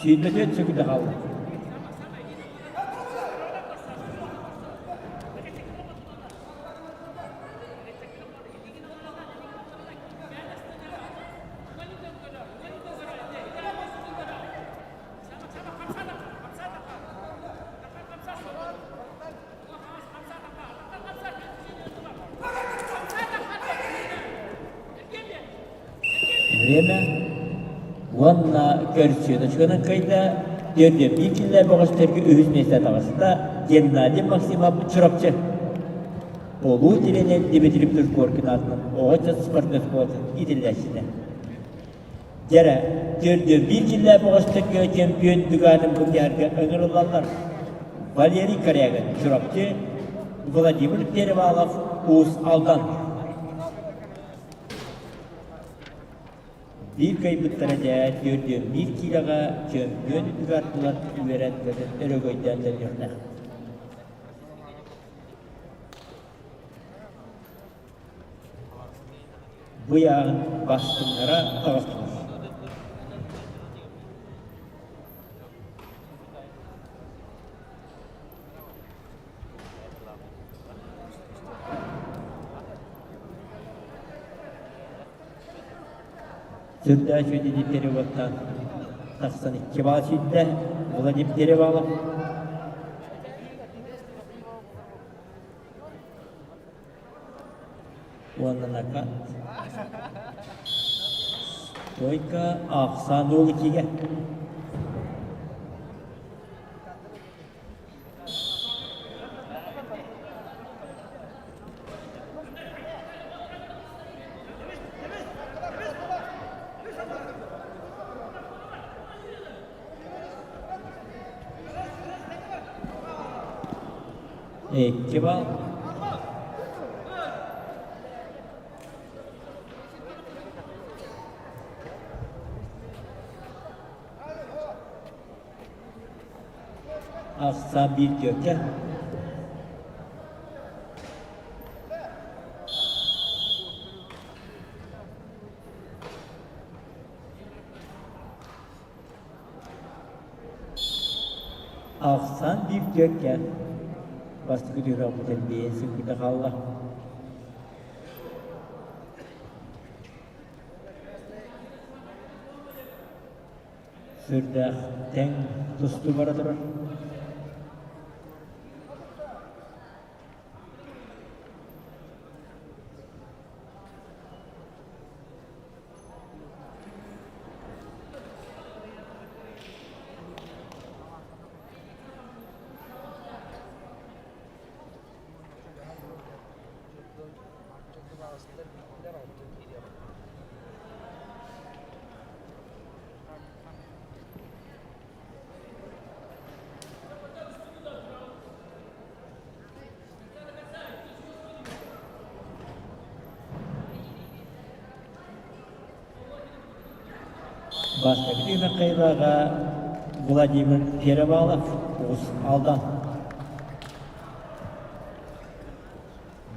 сүүрбэ сөкүдэ хаалла. Время уонна көрсүө точканан кыайда түөрт биир киллэр бөҕөстөргө үһүс миэстэ таҕыста Геннадий Максимов Чурапчы. Улуу тирэнэн Дмитрий Петушкоркин аатынан оҕо спортивнай оскуолатын иитиллээччитэ. Дьэрэ, 401 киллээх бөҕөстөргө чемпион дүгаатын былдьаһарга ыҥырыллаллар. Валерий Корягин, Чурапчы, Владимир Перевалов, Уус Алдан. Биир кыайбыттара дьэ 401 киилэҕэ чемпион үрдүгэр ылан үөрэн көтөн өрөгөйдөөн төннүөхтээх. Бу ыйааҕын бастыҥнара таҕыстылар. Сүрдээх үчүгэй переводтан тахсан икки баа сүүрдэ Владимир Перевалов. Уонна накат. Стойка ахсаан уол иккигэ. Икки балл. Ахсаан биир түөккэ. Ахсаан биир түөккэ. Бастакы түһүмэхпитин биэс сүкпүтэ хаалла. Сүрдээх тэҥ тустуу бара турар. Бастакы түһүмэх кыайыылааҕа Владимир Перевалов, Уус Алдан.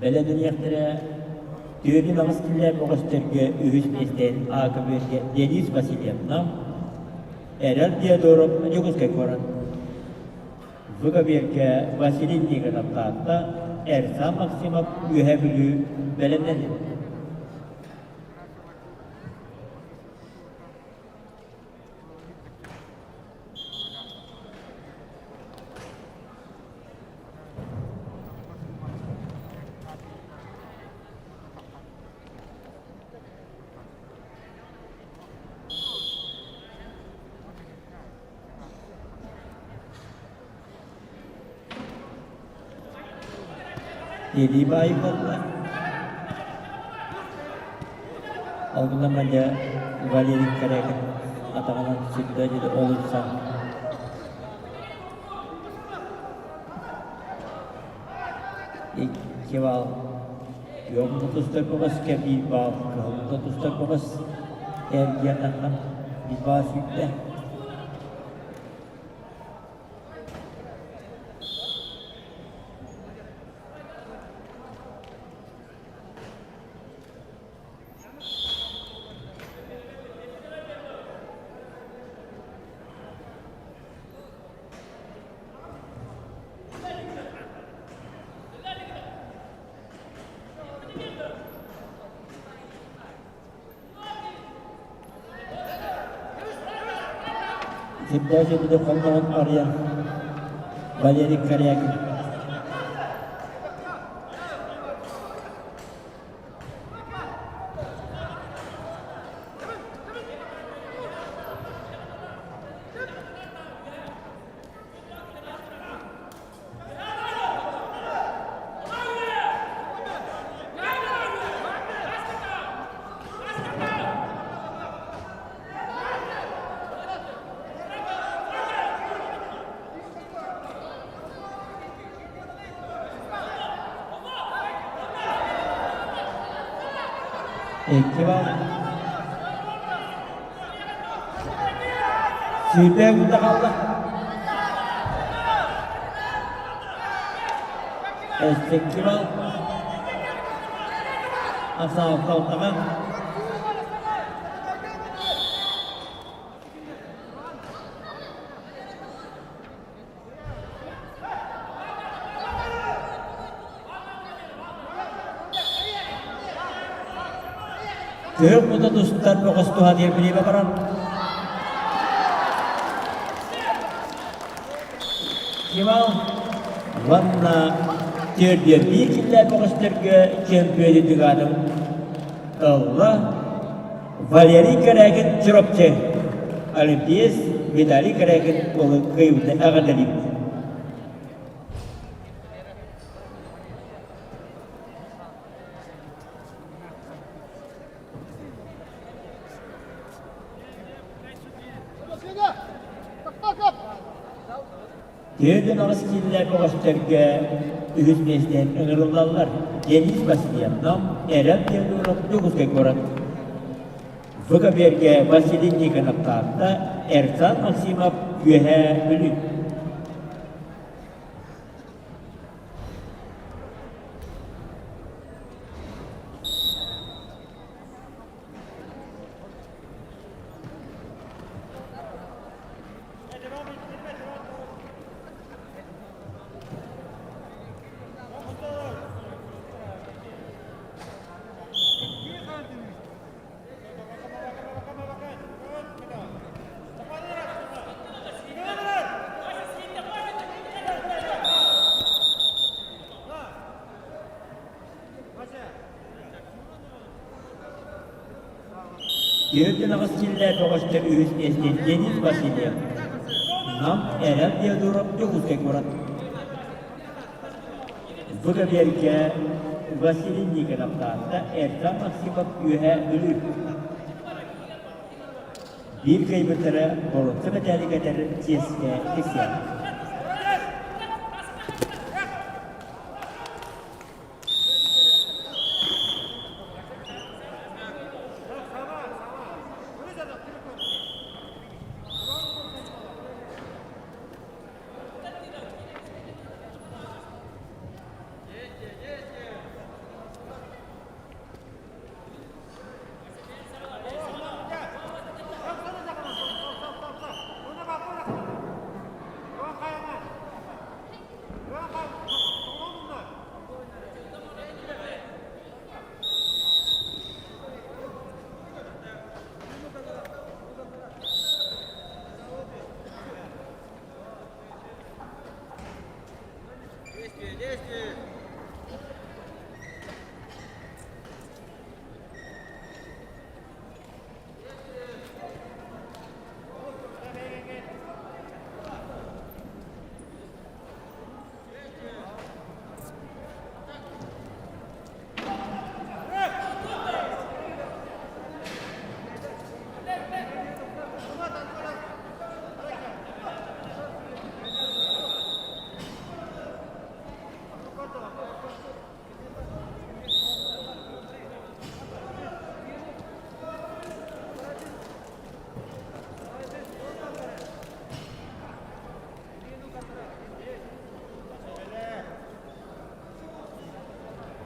Бэлэмнэниэхтэрэ 48 киллээх бөҕөстөргө үһүс миэстэн А көбүөргэ Денис Васильевна, Эрэл Диодоров Дьокуускай куорат. В көбүөргэ Василий Никонов Таатта, Эрсан Максимов Үөһээ Бүлүү бэлэмнэнин. Илии баайы буолла. Ол гынан дьэ Валерий Корякин атаҕынан сүрдэ дьэ олуйсан икки баал күөх тустар көҕүскэ биир баал кыһыл тустар көҕүс эргийэн таххан биир баал сүүрдэ. Сирдээх дьиэтигэр хонноҕун арыйан Валерий Корякин. Икки бал. Сүүрбэ күндэ хаалла. Икки бал. Асаалталтаҕа. Күөх мута тустар бөҕөс туһа диэн билиибэ баран Кимал уонна түөрдүөрдүү киллээх бөҕөстөргө чөмпүйүөнү тыгаатын ылла Валерий Корякин Чурапчы Олимпиец Виталий Корякин уолун кыайбыта эҕэрдэлиибит. 48 кииннээх бөҕөстөргө үһүс миэстэн ыҥырыллаллар Денис Васильевна, Эрэл Теодоров, Дьокуускай куорат. ВКБ-гэ Василий Никонов Таатта, Эрсан Максимов Үөһээ Бүлүү. 48 киллээх бөҕөстөр үһүс миэстэ Денис Васильев, Нам Эрэл Диодоров Дьокуускай куорат. Бу кэбиэргэ Василий Никонов Таатта, Эрсан Максимов Үөһээ Бүлүү. Биир кыайбыттара боруонса мэтээли кэтэр чиэскэ тиксиэҕэ.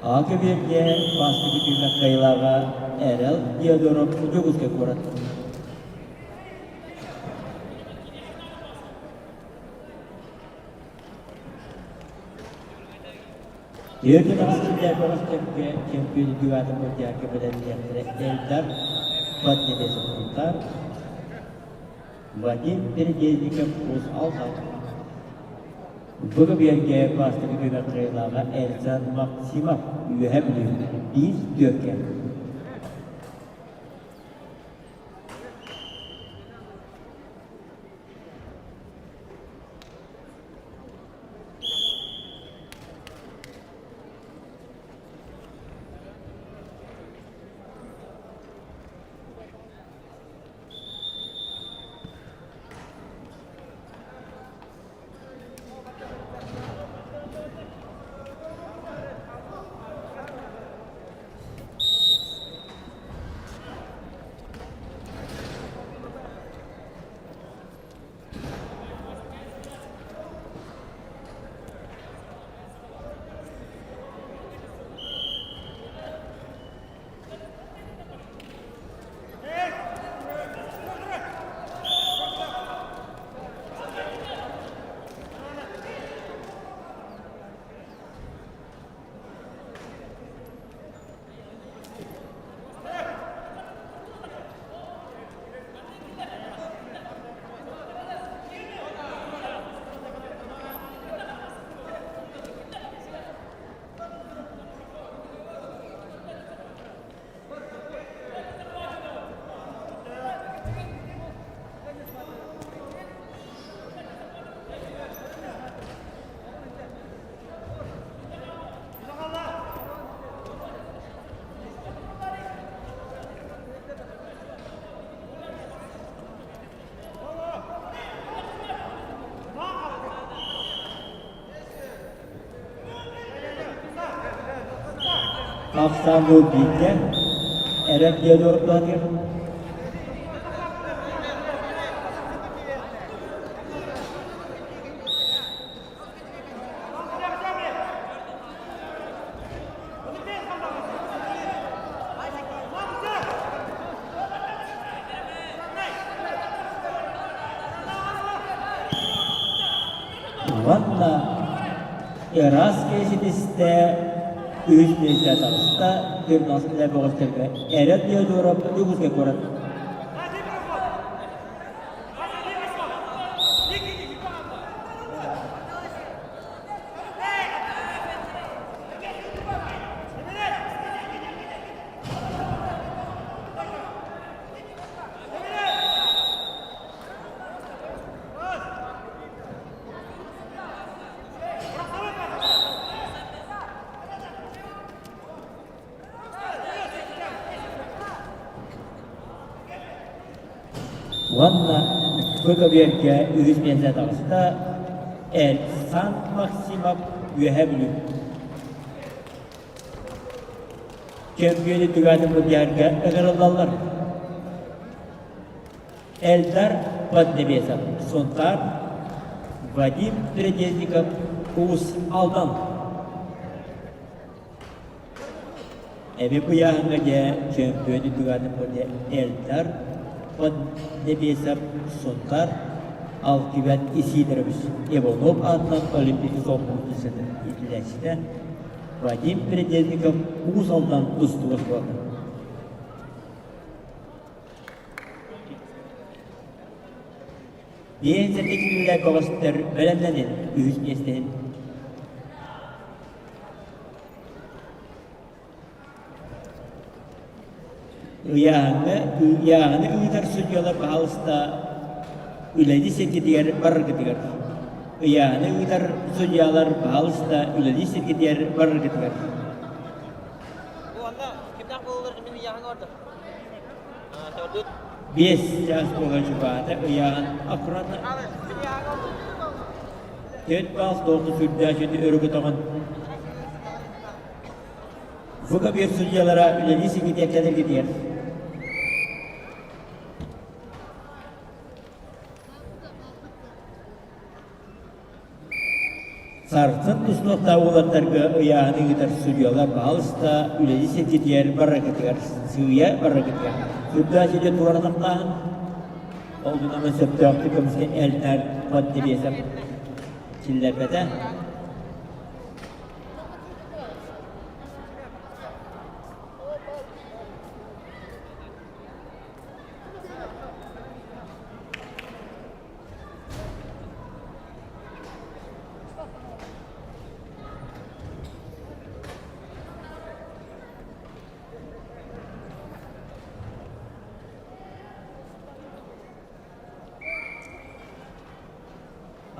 А көбүөргэ бастакы түһүмэх кыайыылааҕа Эрэл Диодоров Дьокуускай куорат. Түөрт аҕыс бөҕөстөргө чөмпүйүөн үрдүк аатын былдьаһарга бэлэмниэхтэрэ Эльдар Поднебесов Вадим Передельников Уус Алдан Бу көбүөргэ бастакы түһүмэх кыайыылааҕа Эрсан Максимов Үөһээ Бүлүү биир түөркэ. Ахсаанныы бииргэ эрэн диэн Уонна ыраас киһи ситистэ, үһүс миэстэ таҕыста, Тырнаас үлэ бөҕөстөргө Эрэл Диодоров Дьокуускай куорат. Уонна бу көбүөргэ үһүс миэстэ таҕыста Эрсан Максимов Үөһээ Бүлүү. Чөмпүйүөнү түгээтин былдьаһарга ыҥырыллаллар. Эльдар Поднебесов, Сунтаар, Вадим Передельников, Уус Алдан. Эби куйааһыҥҥа дьэ чөмпүйүөнү түгээтин былдьа Эльдар Поднебесов, Сунтаар, Алтыбет Исидорович Иванов аатынан Олимпийскай солбуйааччытын иитиллээччитэ Вадим Передельников Уус Алдан тустууга суолта. Биэнсэргэ киирүүлээх бөҕөстөр бэлэмнэнин үһүс миэстэһин. Ыйааһыҥҥа ыйааһыны ыытар судьуйалар баһаалыста үлэлии сиргитигэр бараргытыгар. Ыйааһыны ыытар судьуйалар баһаалыста үлэлии сиргитигэр бараргытыгар. Биэс чаас буола чугаата ыйааһын аккуратно Төрт баас долгу сүрдээх сүдү өрө көтөҕөн Выкопьев судьялара үлэлии сигитиэ кэлэргитигэр. Сарсын тустуохтаах уолаттарга ыйааһыны ыытар судьуйалар баһаалыста үлэни сиргитигэр бараргытыгар сыыйа бараргытыгар сүрдээх сиргэ туоратахтааһын ол гынан сөптөөхтүк көмүскэ Эльдар Поднебесов киллэрбэтэ.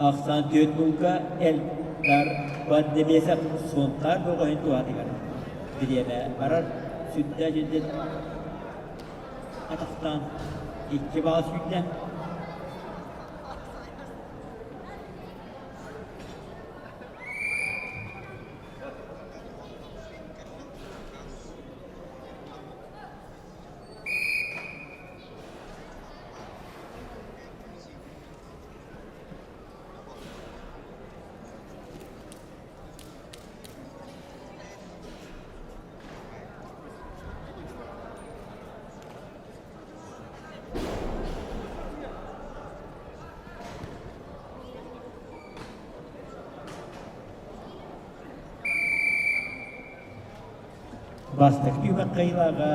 Ахсаан түөрт булка Эльдар Поднебесов Сунтаар бөҕөһүн туһатыгар бириэмэ барар сүрдээх дьиндин атахтаан икки баҕа сүүрдэ. Бастакы түһүмэх кыайыылааҕа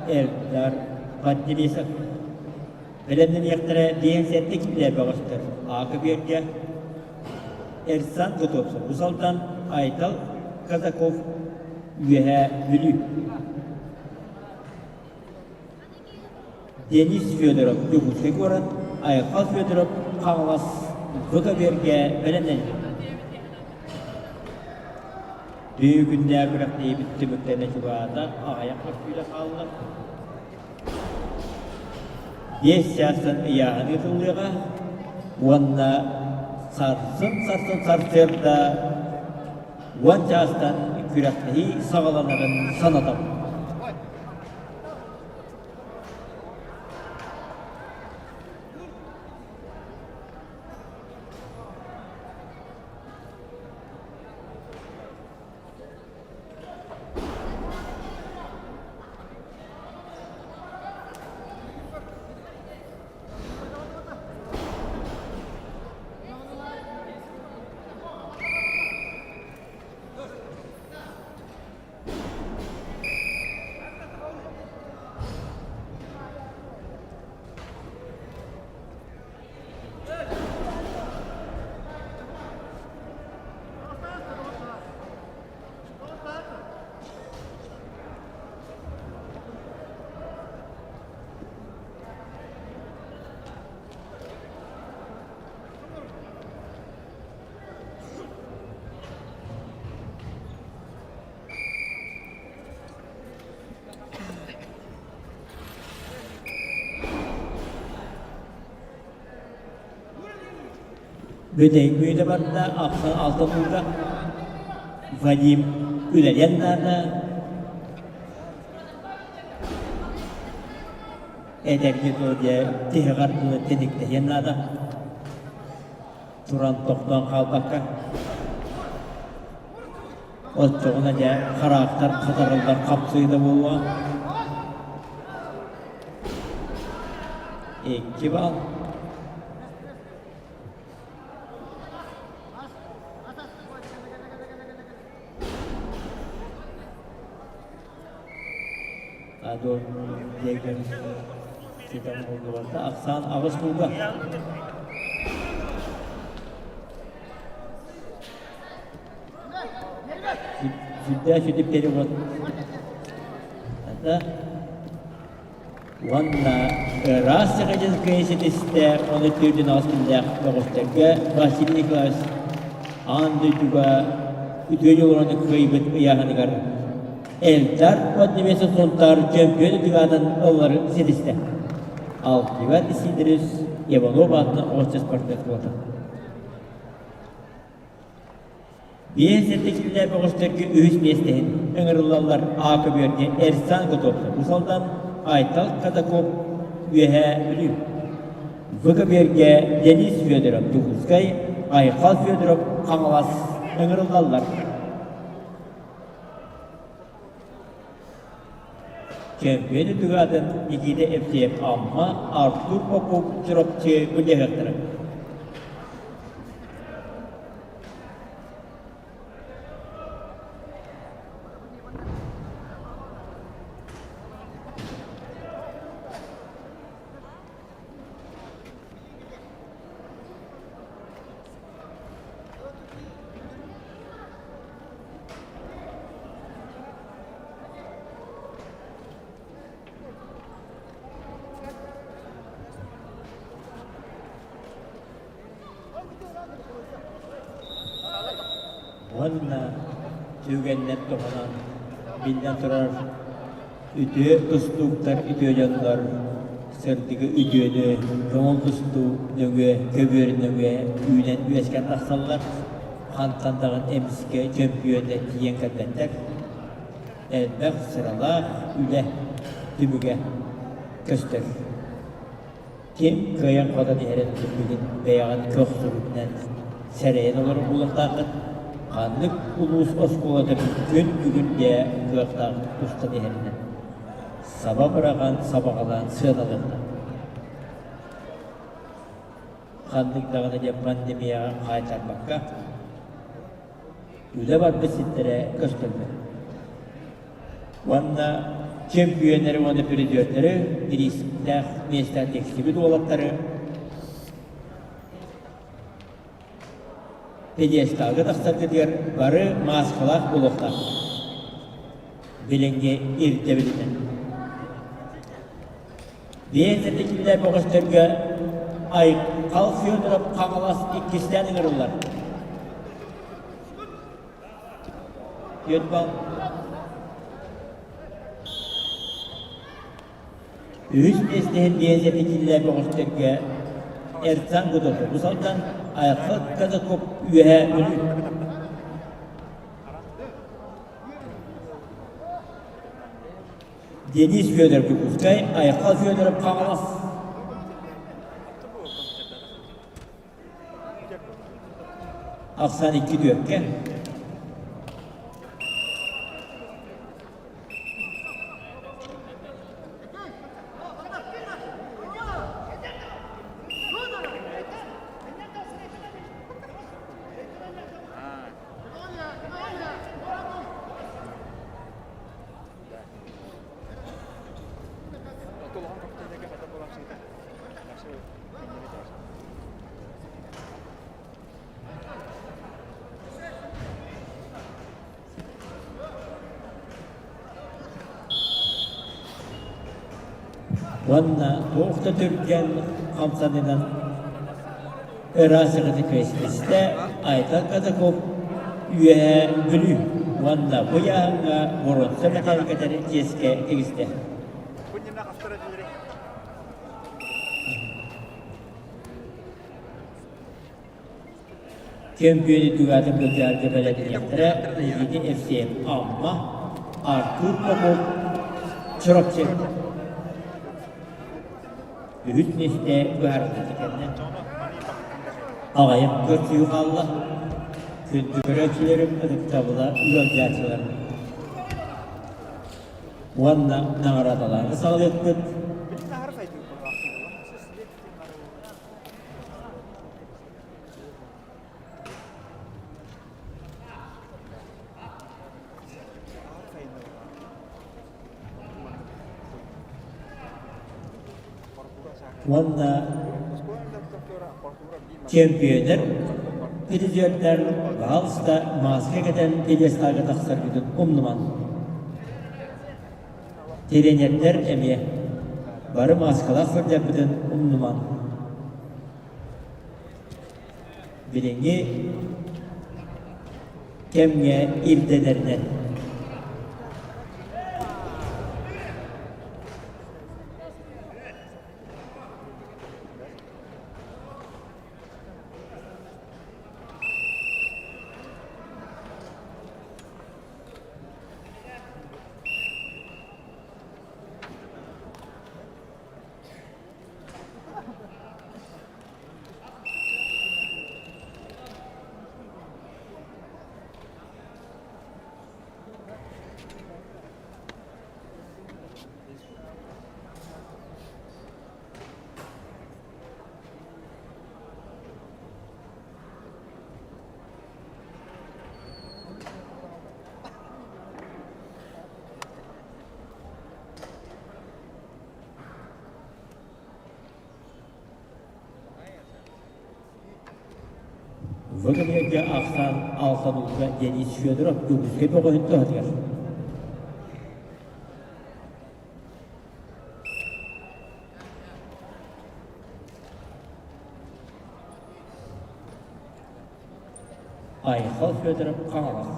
Эльдар Поднебесов. Бэлэмнэниэхтэрэ диэн сэттэ киилэ бөҕөстөр Аакы Бүөргэ, Эрсан Готовцев Уус Алдан, Айтал Казаков Үөһээ Бүлүү. Денис Федоров Дьокуускай куорат, Айхал Федоров Хаҥалас ВКБ-гэ бэлэмнэннилэр. Түүн күннээх күрэхтэһиибит түмүктэнэ чугаһаата, аҕыйах көстүүлэ хаалла. Биэс чаастан ыйааһын ыытыллыаҕа уонна сарсын-сарсын сарсыарда уон чаастан күрэхтэһии саҕаланарын санатабыт. Бүтэһик мүнүүтэ барда, ахсан алта ууга Вадим үлэлиэн наада. Эдэрги тыл дьэ тиһэҕэр тылы тиниктэһиэн наада. Туран тохтоон хаалбакка. Оччоҕуна дьэ хараахтар хатарыллар хапсыыта буолуо. Икки бал. Адон диэгэн ситэн булдубата ахсаан аҕыс булга. Сүрдээх сүтүк перевод. Это уонна ыраас сахадьыскай ситистэ ону төрдүн аҕыс күннээх бөҕөстөргө Василий Николаевич аан дойдуга үтүө дьоллорун кыайбыт ыйааһыныгар Эльдар Поднебесов Сунтаар чөмпүйүөн ытыгаатын ыллары ситистэ. Алтыгар Исидорис Иванов аатынан оҕоччу спортивный школата. Биэс эрдэчиллээх бөҕөстөргө үһүс миэстэһин ыҥырыллаллар А көбүөргэ Эрсан Готовцев Уус Алдан, Айтал Казаков Үөһээ Бүлүү. В көбүөргэ Денис Федоров Дьокуускай, Айхал Федоров Хаҥалас. ыҥырыллаллар. Чөмпүйүөн үрдүк аатын Никита Евсеев Амма, Артур Попов Чурапчы былдьаһыахтара. Уонна түгэннэр туһунан биллэн турар үтүө тустууктар үтүө дьоннор сырдыгы үтүөнү көҥүл тустуу нөҥүө көбүөр нөҥүө үүнэн үөскээн тахсаллар хантан даҕаны эмискэ чөмпүйүөннэр тиийэн кэлбэттэр элбэх сыралаах үлэ түмүгэ көстөр Ким кыайан-хотон иһэрин билбитин бэйэҕит көх-сүрүнэн сэрэйэн олорор буолуохтааххыт. Ханнык улуус оскуолата күн бүгүн дьэ кыахтаахтык тустан иһэринэн саба быраҕан сабаҕалаан сыаналыахтаах. Ханнык даҕаны диэн пандемияҕа хаайтарбакка үлэ барбыт сирдэрэ көстөллөр. Уонна чөмпүйүөннэри уонна призердэри бириистээх миэстэҕэ тиксибит уолаттары пьедесталга тахсаргытыгар бары мааскалаах буолуохтаахтар. Билиҥҥи ирдэбилинэн. Биэс бөҕөстөргө Айхал Федоров Хаҥалас иккистээн ыҥырыллар. Түөрт балл. Үһүс миэстэһин биэс этитиллэр бөҕөстөргө Эрсан Гудоков бу сылтан Айхал Казаков Үөһээ Бүлүү. Денис Федоров Дьокуускай, Айхал Федоров Хаҥалас. Ахсаан икки түөркэ. Уонна туох да түргэн хамсанынан ыраас сыҕыты күөстүстэ Айтал Казаков Үөһээ Бүлүү уонна бу ыйааһыҥҥа боруонса мэтээл кэтэр чиэскэ тигистэ. Чөмпүйүөнү түгээтэ былдьаарга бэлэмниэхтэрэ Никита Евсеев Амма, Артур Попов Чурапчы. Үһүс миэстэ быһаарыллыбыта кэннэ аҕыйах көрсүһүү хаалла. Күндү көрөөччүлэрим ытыктабыла ыалдьааччыларым. Уонна наҕараадалаары саҕалыахпыт. Уонна чөмпүйүөннэр, призердэр баһаалыста мааска кэтэн пьедесталга тахсаргытын умнумаҥ. Тренердэр эмиэ бары мааскалаах сылдьарбытын умнумаҥ. Билиҥҥи кэмҥэ ирдэнэринэн. Бу кэмҥэ ахсаан алта Денис Федоров Дьокуускай бөҕөһүн туһатыгар. Айхал Федоров Хаҥалас.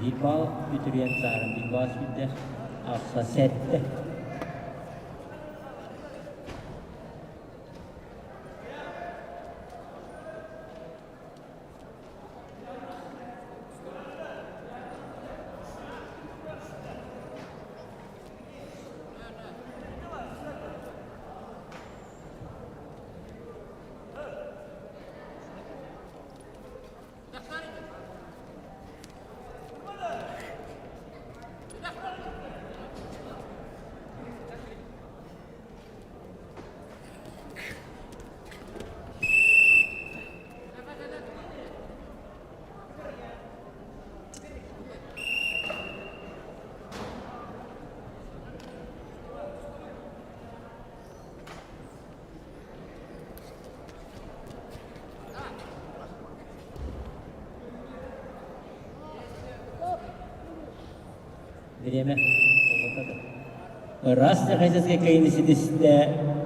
Бипал үтүрүйэн саарын Бипал сүүрдэ ахса сэттэ. Бириэмэ Ыраас Сахайсыска кыайыыны ситистэ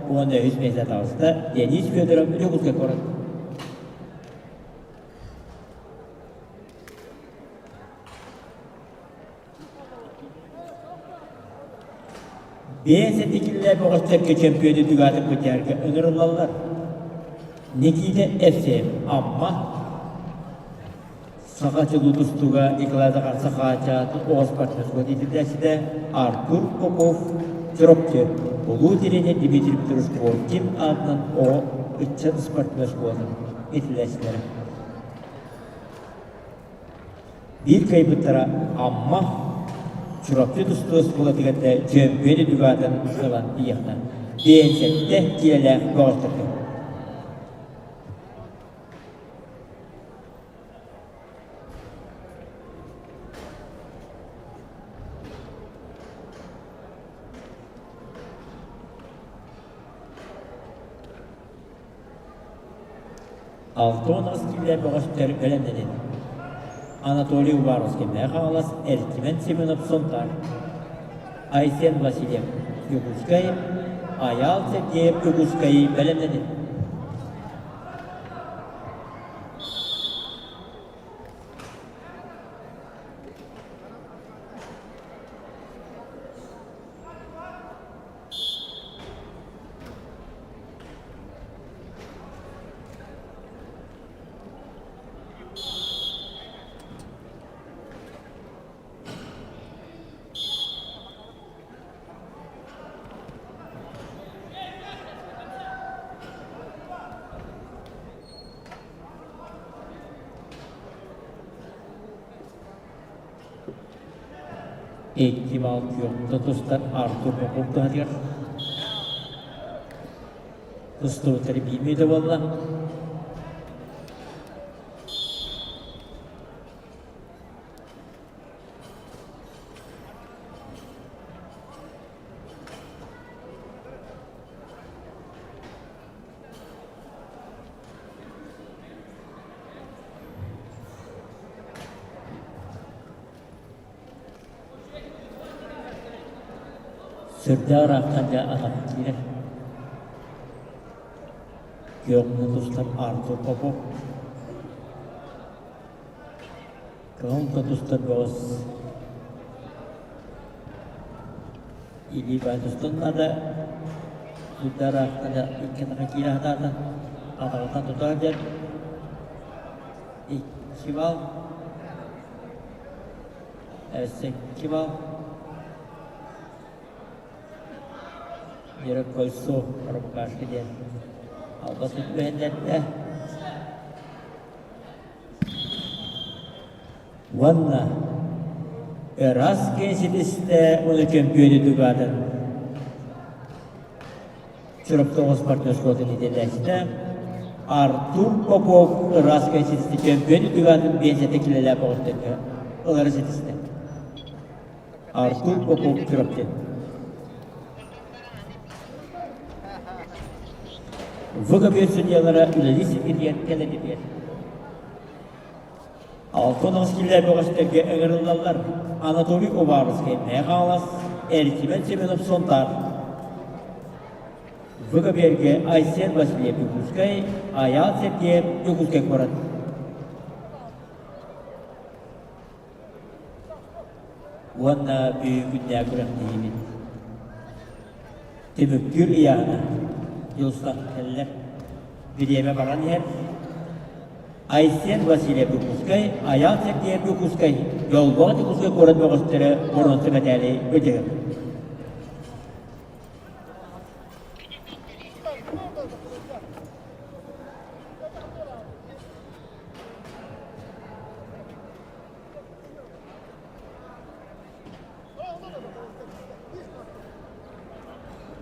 уонна үһүс миэстэ таҕыста Денис Федоров Дьокуускай куорат. Биэс этикиллээх бөҕөстөргө чөмпүйүөнү түгээтик бытыарга ыҥырыллаллар. Никита Евсеев Амма Саха чулуу тустууга Николай Захар Сахаача оҕо спортсмен иитиллээччитэ Артур Попов Чурапчы улуу тренер Дмитрий Петрович Коркин аатынан оҕо ыччат спортивнай школатын иитиллээччилэрэ. Биир кыайбыттара Амма Чурапчы тустуу оскуолатыгар да чөмпүйүөн үрдүк аатын ылан тиийиэхтэ. Биэнсэттэ киилэлээх бөҕөстөргө. 68 киилэ бөҕөстөр бэлэмнэнин. Анатолий Уваровский Мэҥэ Хаҥалас, Эрчимэн Семенов Сунтаар, Айсен Васильев Дьокуускай, Айаал Сергеев Дьокуускай бэлэмнэнин. Икки бал күөхтэ тустар Артур Попов туһатыгар тустубуттары биир мүнүүтэ буолла. Сүрдээх ыраахтан дьэ атах киирэр. Күөҕүнэн тустар Артур Попов. Кыһыл тустар бөҕөс Илии баай тустунна да, сүрдээх ыраахтан дьэ икки атаха киирэ сатаата. Атаҕыттан тута сылдьар. Икки бал. Өссө икки бал. Вера Кольцов рубашка диэн албас үтүөһүннэрдэ. Уонна ыраас киһи ситистэ уонна чөмпүйүөнү тугаатын Чурапчы оҕо спортивнай оскуолатын иитиллээччитэ Артур Попов ыраас киһи ситистэ чөмпүйүөн тугаатын биэнсийэтэ килэлээх оҕустарга ылары ситистэ. Артур Попов Чурапчы. ВКБ судьялара үлэлии сиргитигэр кэлэн Алтан киллэр бөҕөстөргө ыҥырыллаллар Анатолий Уваровскай Мэҥэ Хаҥалас, Эрчимэн Семенов Сунтаар. ВКБ-гэ Айсен Васильев Дьокуускай, Айаал Сергеев Дьокуускай куорат. Уонна бүгүн күрэхтэһиибит түмүктүүр ыйааһына Дьулустан кэллэ. Бириэмэ баран иһэр. Айсен Васильев Дьокуускай, Айаал Сергеев Дьокуускай, Дьолбоох Дьокуускай куорат бөҕөстөрө боруонса мэтээли ытыһар.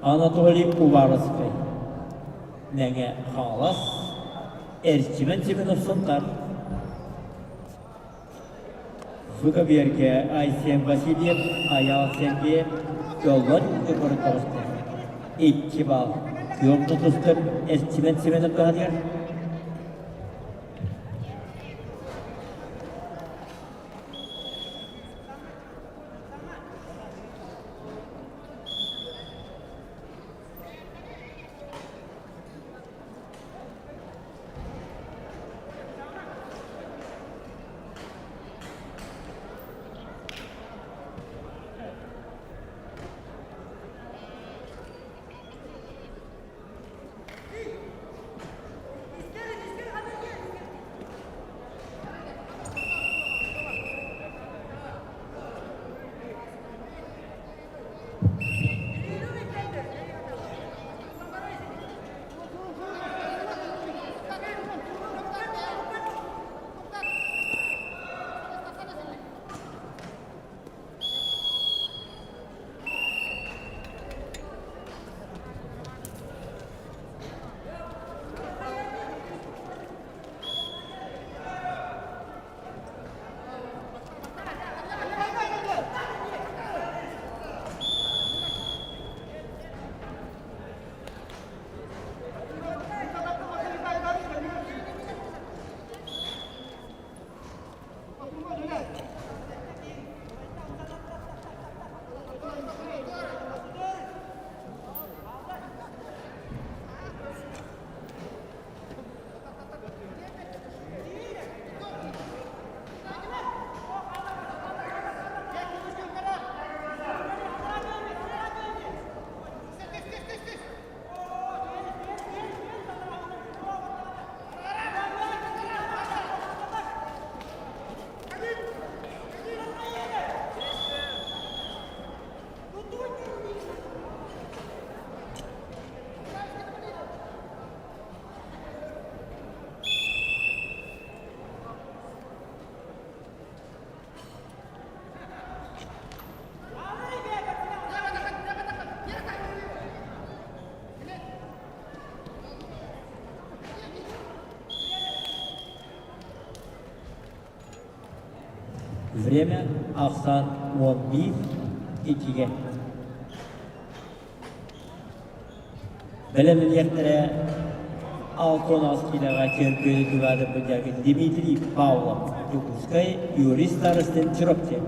Анатолий Уваровскай, Мэҥэ Хаҥалас, Эрчимэн Семенов Сунтаар. Выкоберге Айсен Васильев, Айаал Сергеев, Дьоллор Егоров таҕыста. Икки балл. Күөх тутустар Эрчимэн Семенов туһатыгар. Время ахсаан 11 иккигэ. Бэлэмниэхтэрэ 68 киилэҕэ чөмпүйүөнү тугаадырбыт Дмитрий Павлов, Дьокуускай, Юрий Старостин, Чурапчы.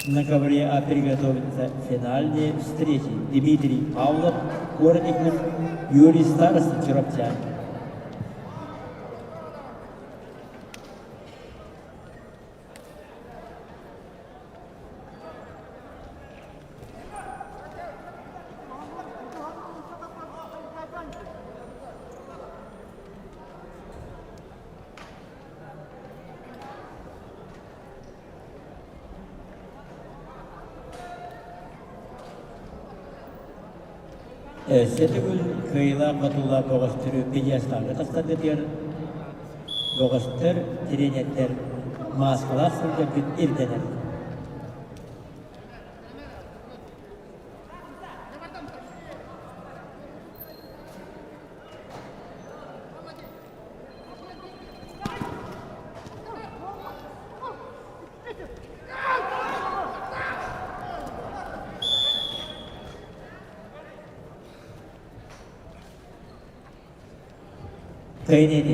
На ковре приготовятся финальные встречи. Дмитрий Павлов, город Якутск, Юрий Старостин, Чурапча. Өссө төгүл кыайыылаах-хотуулаах бөҕөстөрү пьедесталга тахсаргытыгар. Бөҕөстөр, тириэньэрдэр мааскалаах сылдьаргыт ирдэнэр. Кыайан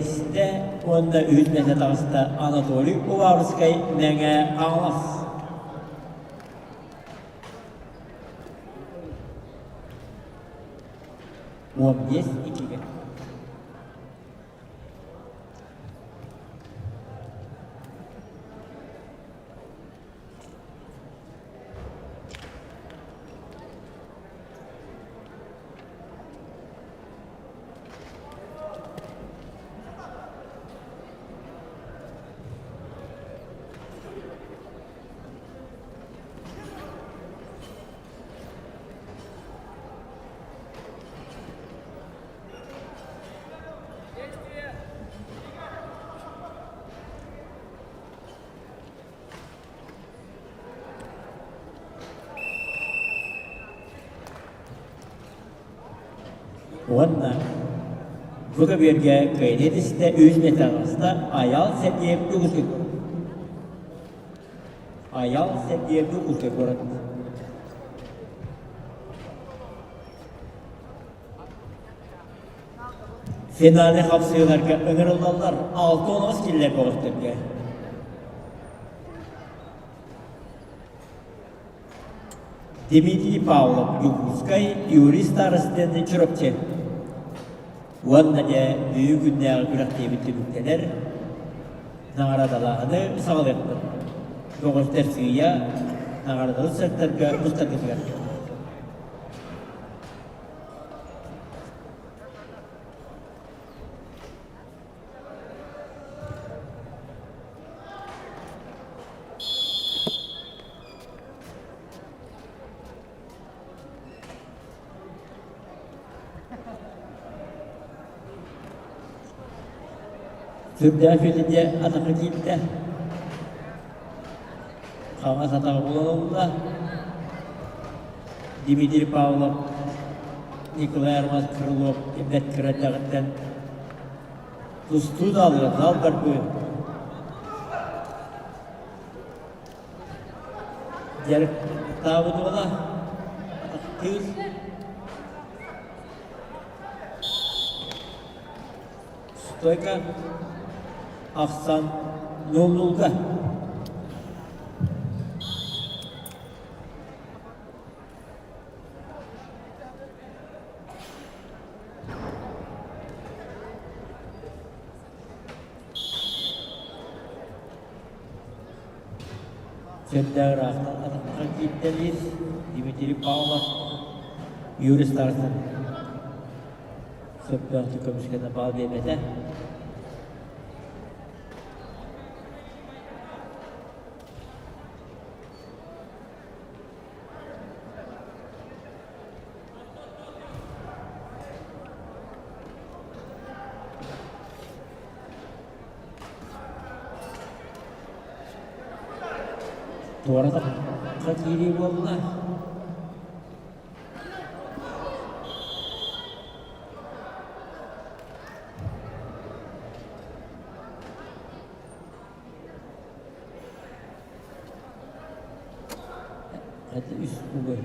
уонна үһүс миэстэ таҕыста Анатолий Уваровскай Мэҥэ Хаҥалас. 15 иккигэ. Уонна бу көбүөргэ кыайыы түстэ үс металласта Айал Сергеев Дьокуускай Айал Сергеев Дьокуускай куорат. Финальнай хапсыһыыларга ыҥырыллаллар 6-10 киллэр бөҕөстөргө. Дмитрий Павлов, Дьокуускай, Юрий Старостин, Чурапчы. Уонна дьэ бүгүн күннээҕи күрэхтэһиибит түмүктэнэр. Наҕараадалааһыны саҕалыахпыт. Бөҕөстөр сыыйа наҕараадалы сыттарга мустаргытыгар. Сүрдээх үтүтэ атаха киирдэ. Хаҥас атаҕа буолан ылла. Дмитрий Павлов, Николай Армаз Крылов бэрт кыра эрдэҕиттэн тустуу даалыгар зал барбы Дьарыктаабыт уола атахтыыр. Стойка ахсан нул-нулга. Сүрдээх ыраахтан атахха кииртэлиир Дмитрий Павлов, Юрий Старцев сөптөөхтүк көмүскэнэ баал биэрбэтэ. Туора тахха киирии буолла. Это үс бугай.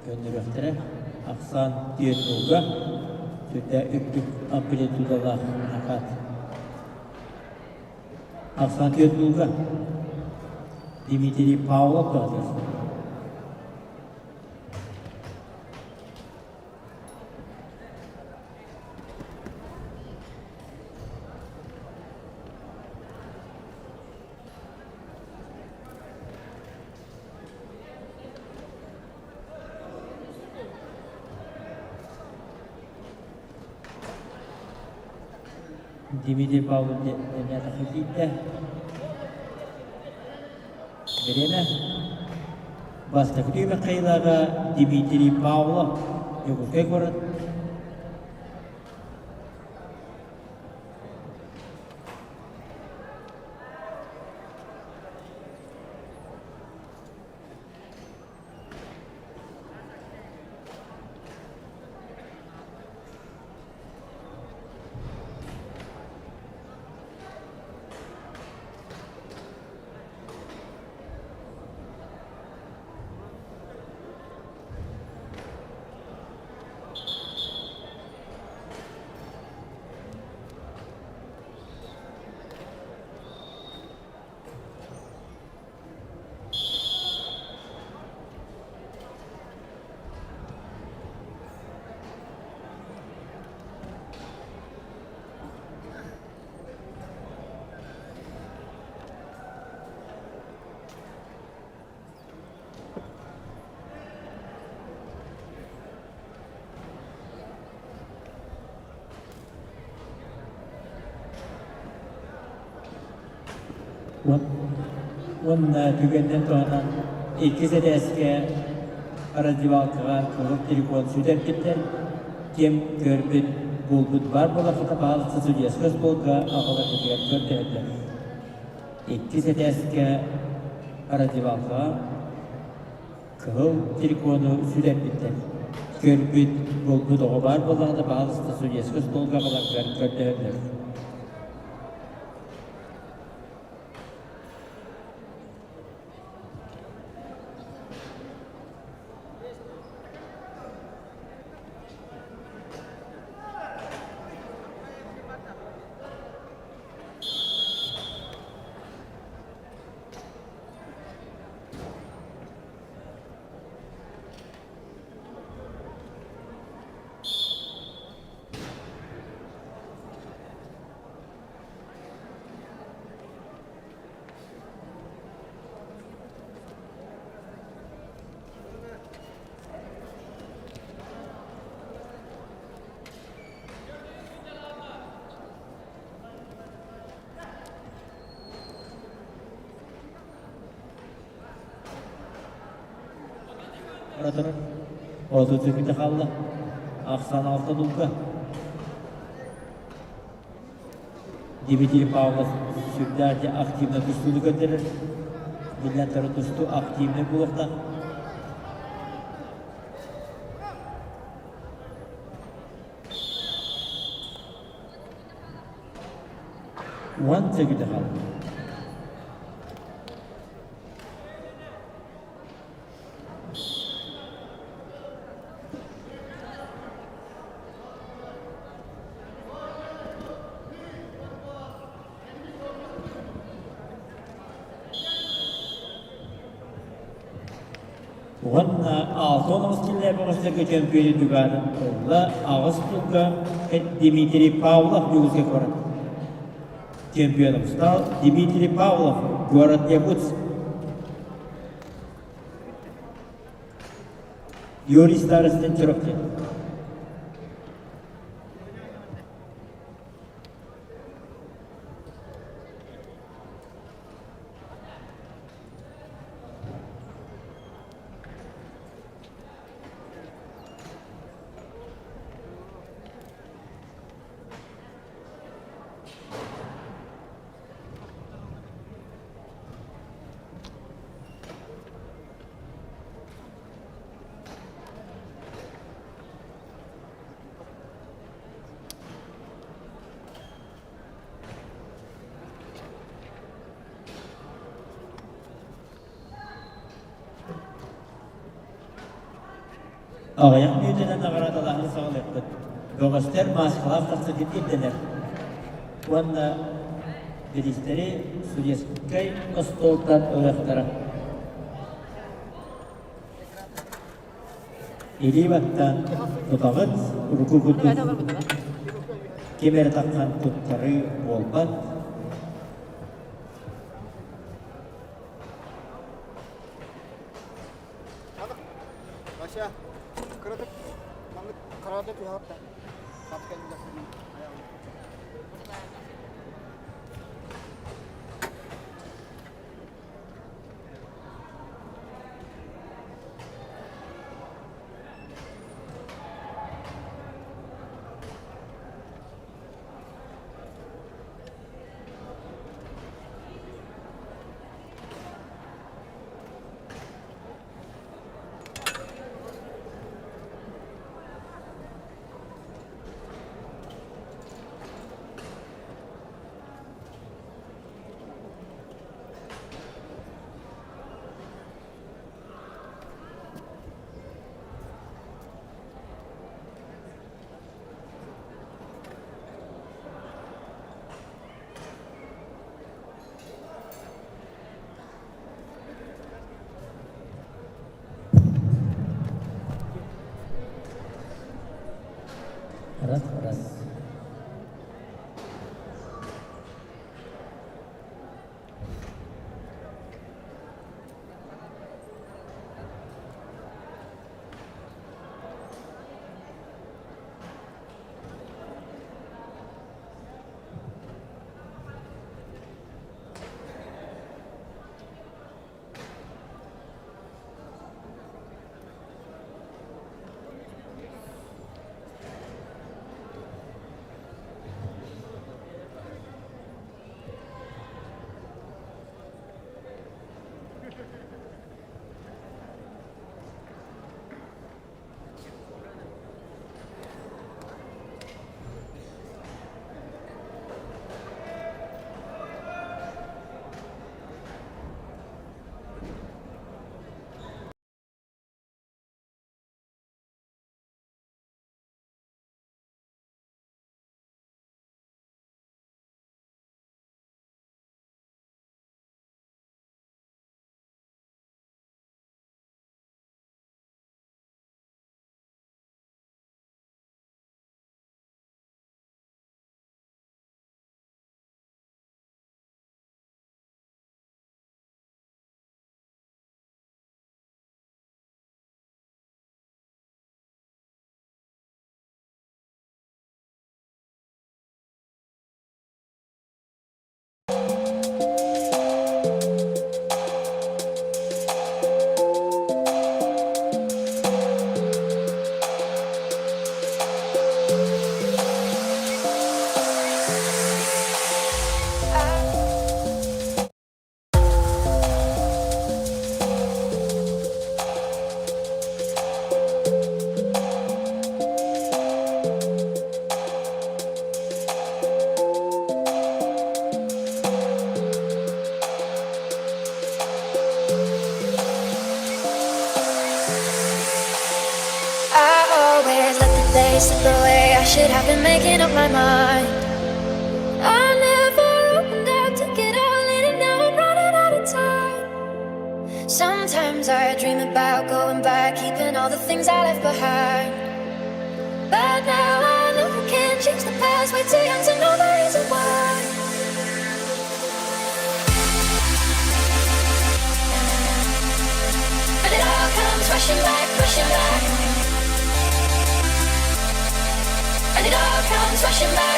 Көннөрүөхтэрэ. Ахсаан түөрт ууга, сүрдэ үрдүк амплитудалаах накат. Ахсаан түөрт ууга Дмитрий Павлов баҕатыгар. Дмитрий Павлович эмиэ киирдэ. Бириэмэ. Бастакы түһүмэх кыайыылааҕа Дмитрий Павлов. Дьокуускай куорат. Уонна түгэнинэн туһанан иккис этээскэ раздевалкаҕа кыһыл телефон сүтэрбиттэр. Ким көрбүт, булбут баар буоллаххына, пожалуйста, судьуйаска остуолга аҕаларгытыгар көрдөһөллөр. Иккис этээскэ раздевалкаҕа кыһыл телефону сүтэрбиттэр. Көрбүт, булбут оҕо баар буоллаҕына, пожалуйста, судьуйаска остуолга аҕаларгар көрдөһөллөр. 30 хаалла. Ахсаан алта дулга. Дмитрий Павлов сүрдээх активно тустууну көрдөрөр. Биллэн турар тустуу активнай буолуохтаах. Уон сөкүтэ хаалла. Уонна 69 киллээх бөҕөстөргө чөмпүйүөнү дүгаатын ылла аҕыс турга Дмитрий Павлов Дьокуускай куорат. Чемпионом стал Дмитрий Павлов, город Якутск. Юрий Старостин, Чурапчы. Аҕыйах мүнүүтэнэн наҕараадалааһын саҕалыахпыт. Бөҕөстөр мааскалаах тахсаргыт ирдэнэр. Уонна бириистэри судейскай остуолтан ылыахтара. Илии баттаан тутаҕыт, урукку курдук ким эрэ таххан туттарыы буолбат. Вася, кыратык маннык караада түһэҕит да slip away. I should have been making up my mind. I never opened up to get all in, and now I'm running out of time. Sometimes I dream about going back, keeping all the things I left behind. But now I know I can't change the past. Way too young to know the reason why. And it all comes rushing back, rushing back. And it all comes rushing back.